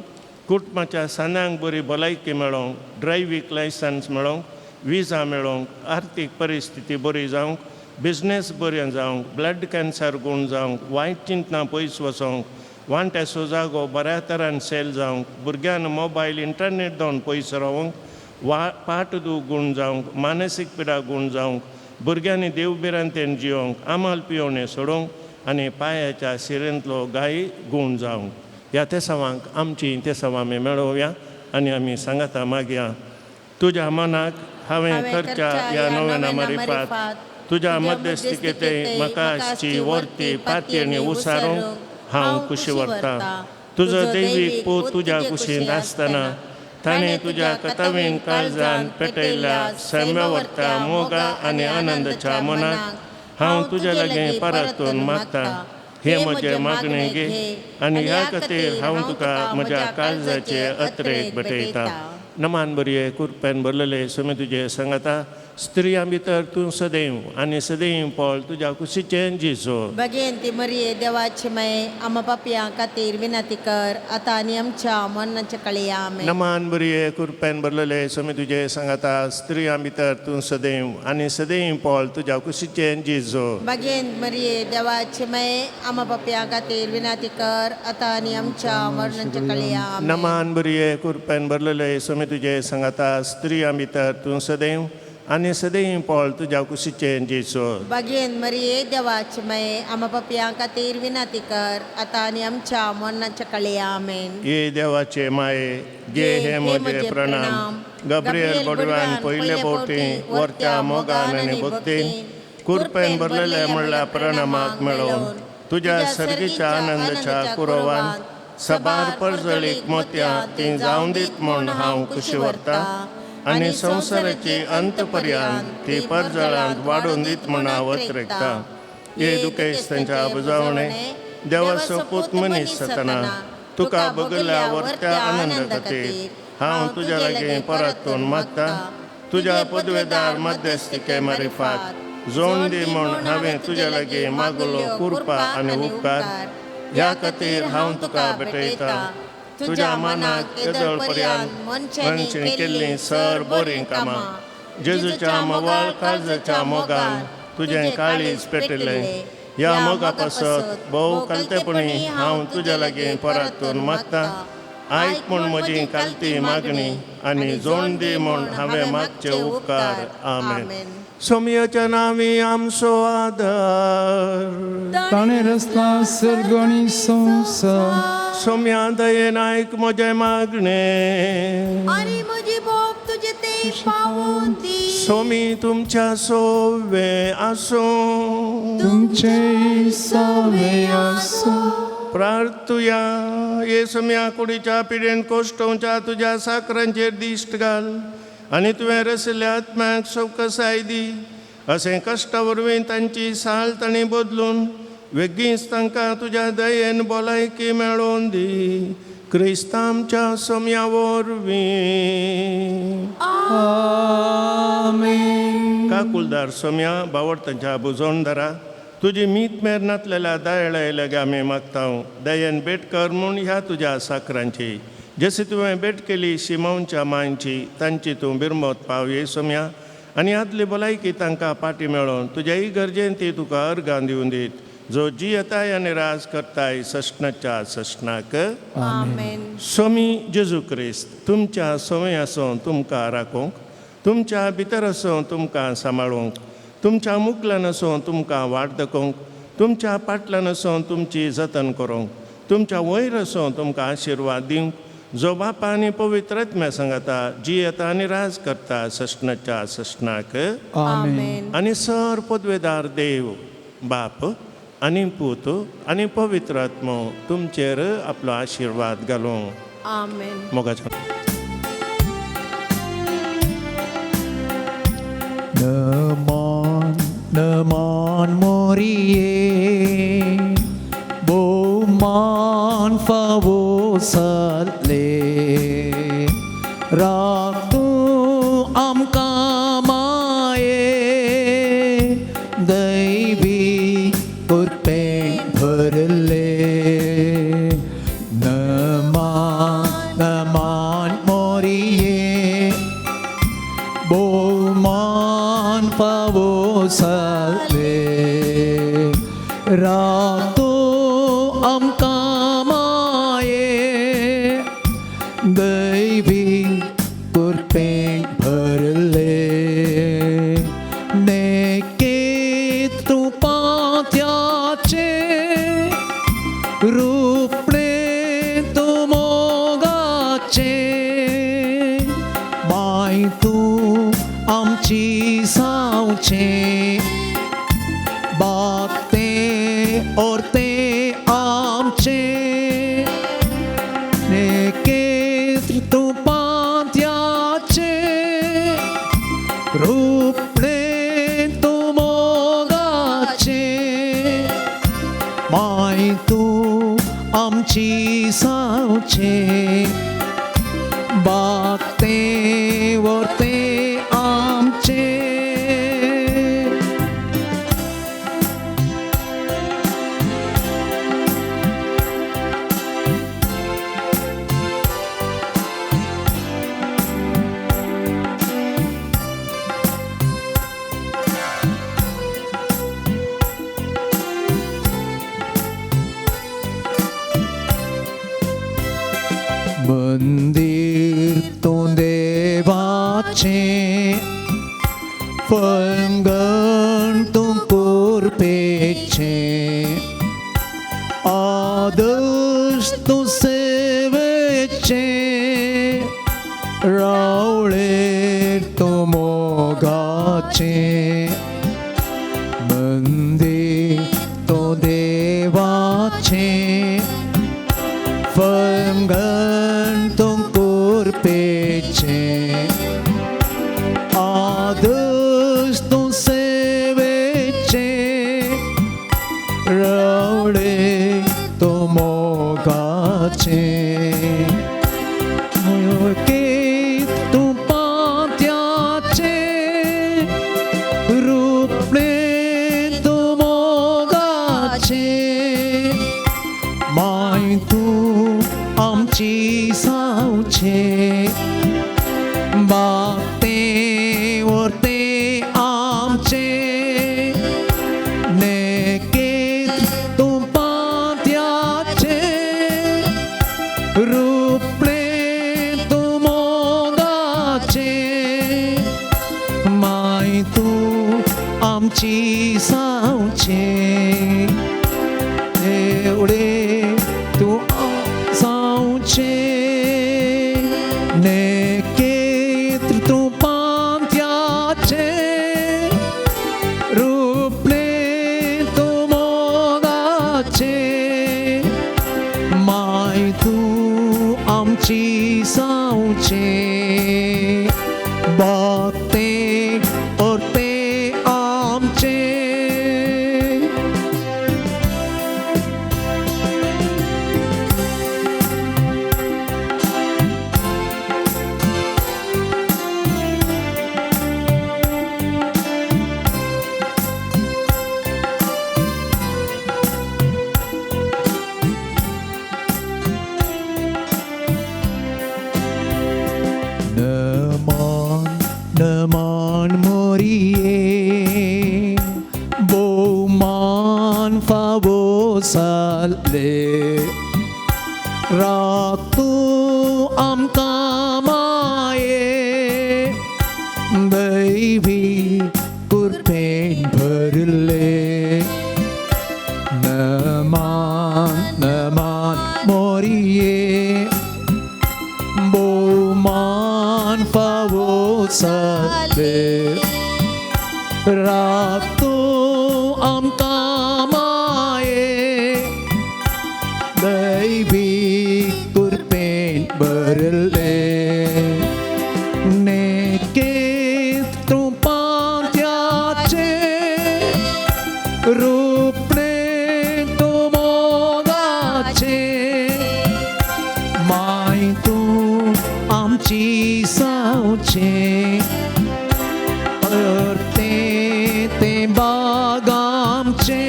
कुटुंबाच्या सांद्यांक बरी भलायकी मेळोवंक, ड्रायव्हींग लायसन्स मेळोवंक, विजा मेळोवंक, आर्थीक परिस्थिती बरी जावंक, बिजनेस बरें जावंक, ब्लड कॅन्सर गूण जावंक, वायट चिंतनां पयस वचोंक, वांट्याचो जागो बऱ्या तरान सेल जावंक, भुरग्यान मोबायल इंटरनेट जावन पयस रावोंक, वा पाट दूख गूण जावंक, मानसीक पिडा गूण जावंक, भुरग्यांनी देवभिरांतेन जियोंक, आमाल पियोवणें सोडोवंक आनी पांयाच्या शिरेंतलो गाय गूण जावंक. ह्या तेसावांक आमची तेसावां आमी मेळोवया आनी आमी सांगाता मागया. तुज्या मनाक हांवें करच्या ह्या नव्याना मारिफात तुज्या मध्यस्थिकेते म्हाका आसची वर्ती पातयेणी उसारूंक हांव खुशी व्हरतां. तुजो दैवीक पूत तुज्या कुशींत आसतना ताणें तुज्या कथावीन काळजान पेटयल्ल्या सैम्यावर्त्या मोगा आनी आनंदाच्या मनाक हांव तुज्या लागीं परतून मागतां. हे म्हजें मागणें घे आनी ह्या खातीर हांव तुका म्हज्या काळजाचे अत्रेक भेटयतां. नमान बरये कुरपेन भरलेले सुमी तुजे सांगाता, स्त्रियां भितर तूं सदैव आनी सदैव पळ तुज्या कुशीचें जेजू. भगेन ती मरिये देवाची माये आमा पापयां खातीर विनंती कर आतां आनी आमच्या मरणाच्या काळी. आमेन. नमान बरये कुरपेन भरलेले सुमी तुजे सांगाता, स्त्रियां भितर तूं सदैव आनी सदैव पळ तुज्या कुशीचें जेजू. भगेन मरिये देवाची माये आमा पापयां खातीर विनंती कर आतां आनी आमच्या मरणाच्या काळी. आमेन. नमान बरये कुरपेन भरलेले सुमी तुजे सांगाता, स्त्रियां भितर तूं सदैव आनी सदैव पळ तुज्या कुशीचें जेजू. भगेन मरिये देवाची माये आमा पापयां खातीर विनंती कर आतां आनी आमच्या मरणाच्या काळी. आमेन. ये देवाचे माये घे हे म्हजे प्रणाम. गब्रियल बडव्यान पयले फावटी वर्त्या मोगान आनी भक्तीन कुरपेन भरलेले म्हणल्या प्रणामाक मेळोवन तुज्या सर्गीच्या आनंदाच्या कुरोवान सबार परजळीक मोतयां ती जावन दीत म्हूण हांव खुशी व्हरतां आनी संवसाराची अंत पर्यंत ती परजळांत वाडोवन दीत म्हूण हांव अत्रेकतां. हे दुखेस्तांच्या बुजावणे देवाचो पूत मनीस जातना तुका बगल्या वर्त्या आनंद खातीर हांव तुज्या लागीं परतून मागता. तुज्या पदवेदार मध्यस्थिके मारिफात जोण दी म्हूण हांवें तुज्या लागीं मागलो कृपा आनी उपकार ह्या खातीर हांव तुका भेटयतां. तुज्या मनाक येदोळ पर्यंत मनशांनी केल्लीं सर बरीं कामां जेजूच्या मोगाळ काळजाच्या मोगान तुजें काळीज पेटिल्लें. ह्या मोगा पासत भोव कलतेपणी हांव तुज्या लागीं परतून मागता. आयक म्हूण म्हजी कालती मागणी आनी जोण दी म्हूण हांवें मागचे उपकार. आमेन. सोमयाच्या नांवी आमचो आदार. ताणें रचला सर्ग आनी संवसार. सोम्या दयेन आयक म्हजें मागणें. आनी म्हजी बोब तुजे ते पावोवन दी. सोमी तुमच्या सोवे आसूं. तुमचें सवे आसूं. प्रार्थुया. ये सोम्या कुडीच्या पिडेन कोश्टोवच्या तुज्या साकरांचेर दिश्ट घाल आनी तुवें रशिल्ल्या आत्म्याक सवकसाय दी. अशें कश्टा वरवीं तांची साल तांणी बदलून वेगींच तांकां तुज्या दयेन भलायकी मेळोवन दी. क्रिस्तांच्या आमच्या सोम्या वरवीं. आमेन. काकुलदार सोम्या बावडतांच्या बुजोणदारा तुजी मीत मेर नातलेल्या दयाळा लागीं आमी मागता. दयेन भेट कर म्हूण ह्या तुज्या साकरांची जशी तुवें भेट केली शिमोनच्या मांयची तांची तूं बिरमत पाव ये सोम्या आनी आदली भलायकी तांकां पाटी मेळोवन तुज्याय गरजेन ती तुका अर्गां दिवन दीत जो जियेताय आनी राज करताय सश्णाच्या सश्णाक. आमेन. स्वामी जेजू क्रिस्त तुमच्या संवय आसूं तुमकां राखूंक, तुमच्या भितर आसूं तुमकां सांबाळूंक, तुमच्या मुकल्यान आसूं तुमकां वाट दाखोवंक, तुमच्या पाटल्यान आसूं तुमची जतन करूंक, तुमच्या वयर आसूं तुमकां आशिर्वाद दिवंक जो बापा आनी पवित्र आत्म्या सांगता जियेता आनी राज करता सश्णाच्या सश्णाक. आमेन. आनी सर पदवेदार देव बाप आनी पूत आनी पवित्र आत्मो तुमचेर आपलो आशिर्वाद घालूं. आमेन. मोगाच्या. नमन नमन मोरिये भोवमान फावो जाल्ले राख तूं आमकां माये दैवी कृपेन भरले. नमन नमन मोरिये भोवमान फावो जाल्ले राख तूं आमकां माये दैवी कृपेन भरले. नेके तुपात्याचे रूपणे तूं मोगाचे माय तूं आमची जावचें बागतें ओरतें आमचें नेके तुपात्याचे रूपणे तूं मोगाचे माय तूं आमची जावचें बागतें वरतें आमचें. मंदिर तूं देवाचें फळंगण तूं कुरपेचें आदर्श तूं सेवेचें रावळेर तूं मोगाचें. मंदिर तूं देवाचें फळंगण तूं कुरपेचें आदर्श तूं सेवेचें रावळे तूं मोगाचें. तूं पात्याचें आमची सावचे एवढे तूं सावचे नेकेत्र तूं पांत्याचे रुपणे तूं मोगाचे माय तूं आमची सावचे भक्ते अर्ते आमचे. नमन नमन मोरिये भोवमान फावो जाले राख तूं आमकां माये दैवी कृपेन भरले. नमन नमन मोरिये भोवमान फावो जाले राख तूं आमकां माये दैवी कृपेन भरले. नेकेत तूं पांत्याचे रुपणे तूं मोगाचे माय तूं आमची सावचे अर्ते तें बाग आमचे.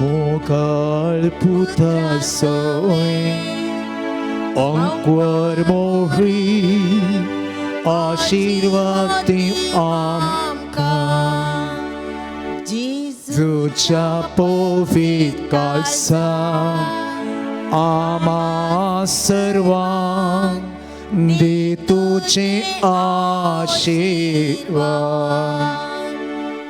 मोगाळ पुता सोय अंक्वर मोहरी आशिर्वाद दी आमकां तुज्या पवित्र काळसा आमा सर्वांक दी तुजे आशिर्वाद.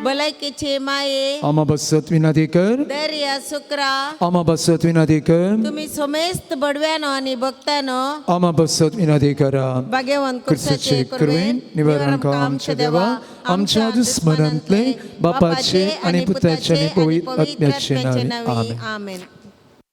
भलायकेचे माये आमा बसत विनंती कर. दर्या सुक्रा आमा बसत विनंती कर. तुम्ही समेस्त बडव्यानो आणि भक्तानो आमा बसत विनंती करा. भाग्यवंत क्रिस्ताचे कृपेन निवारण आमच्या देवा आमच्या दुस्मनांतले बापाचे आणि पुताचे आणि पवित्र आत्म्याचे नावे. आमेन. आमेन.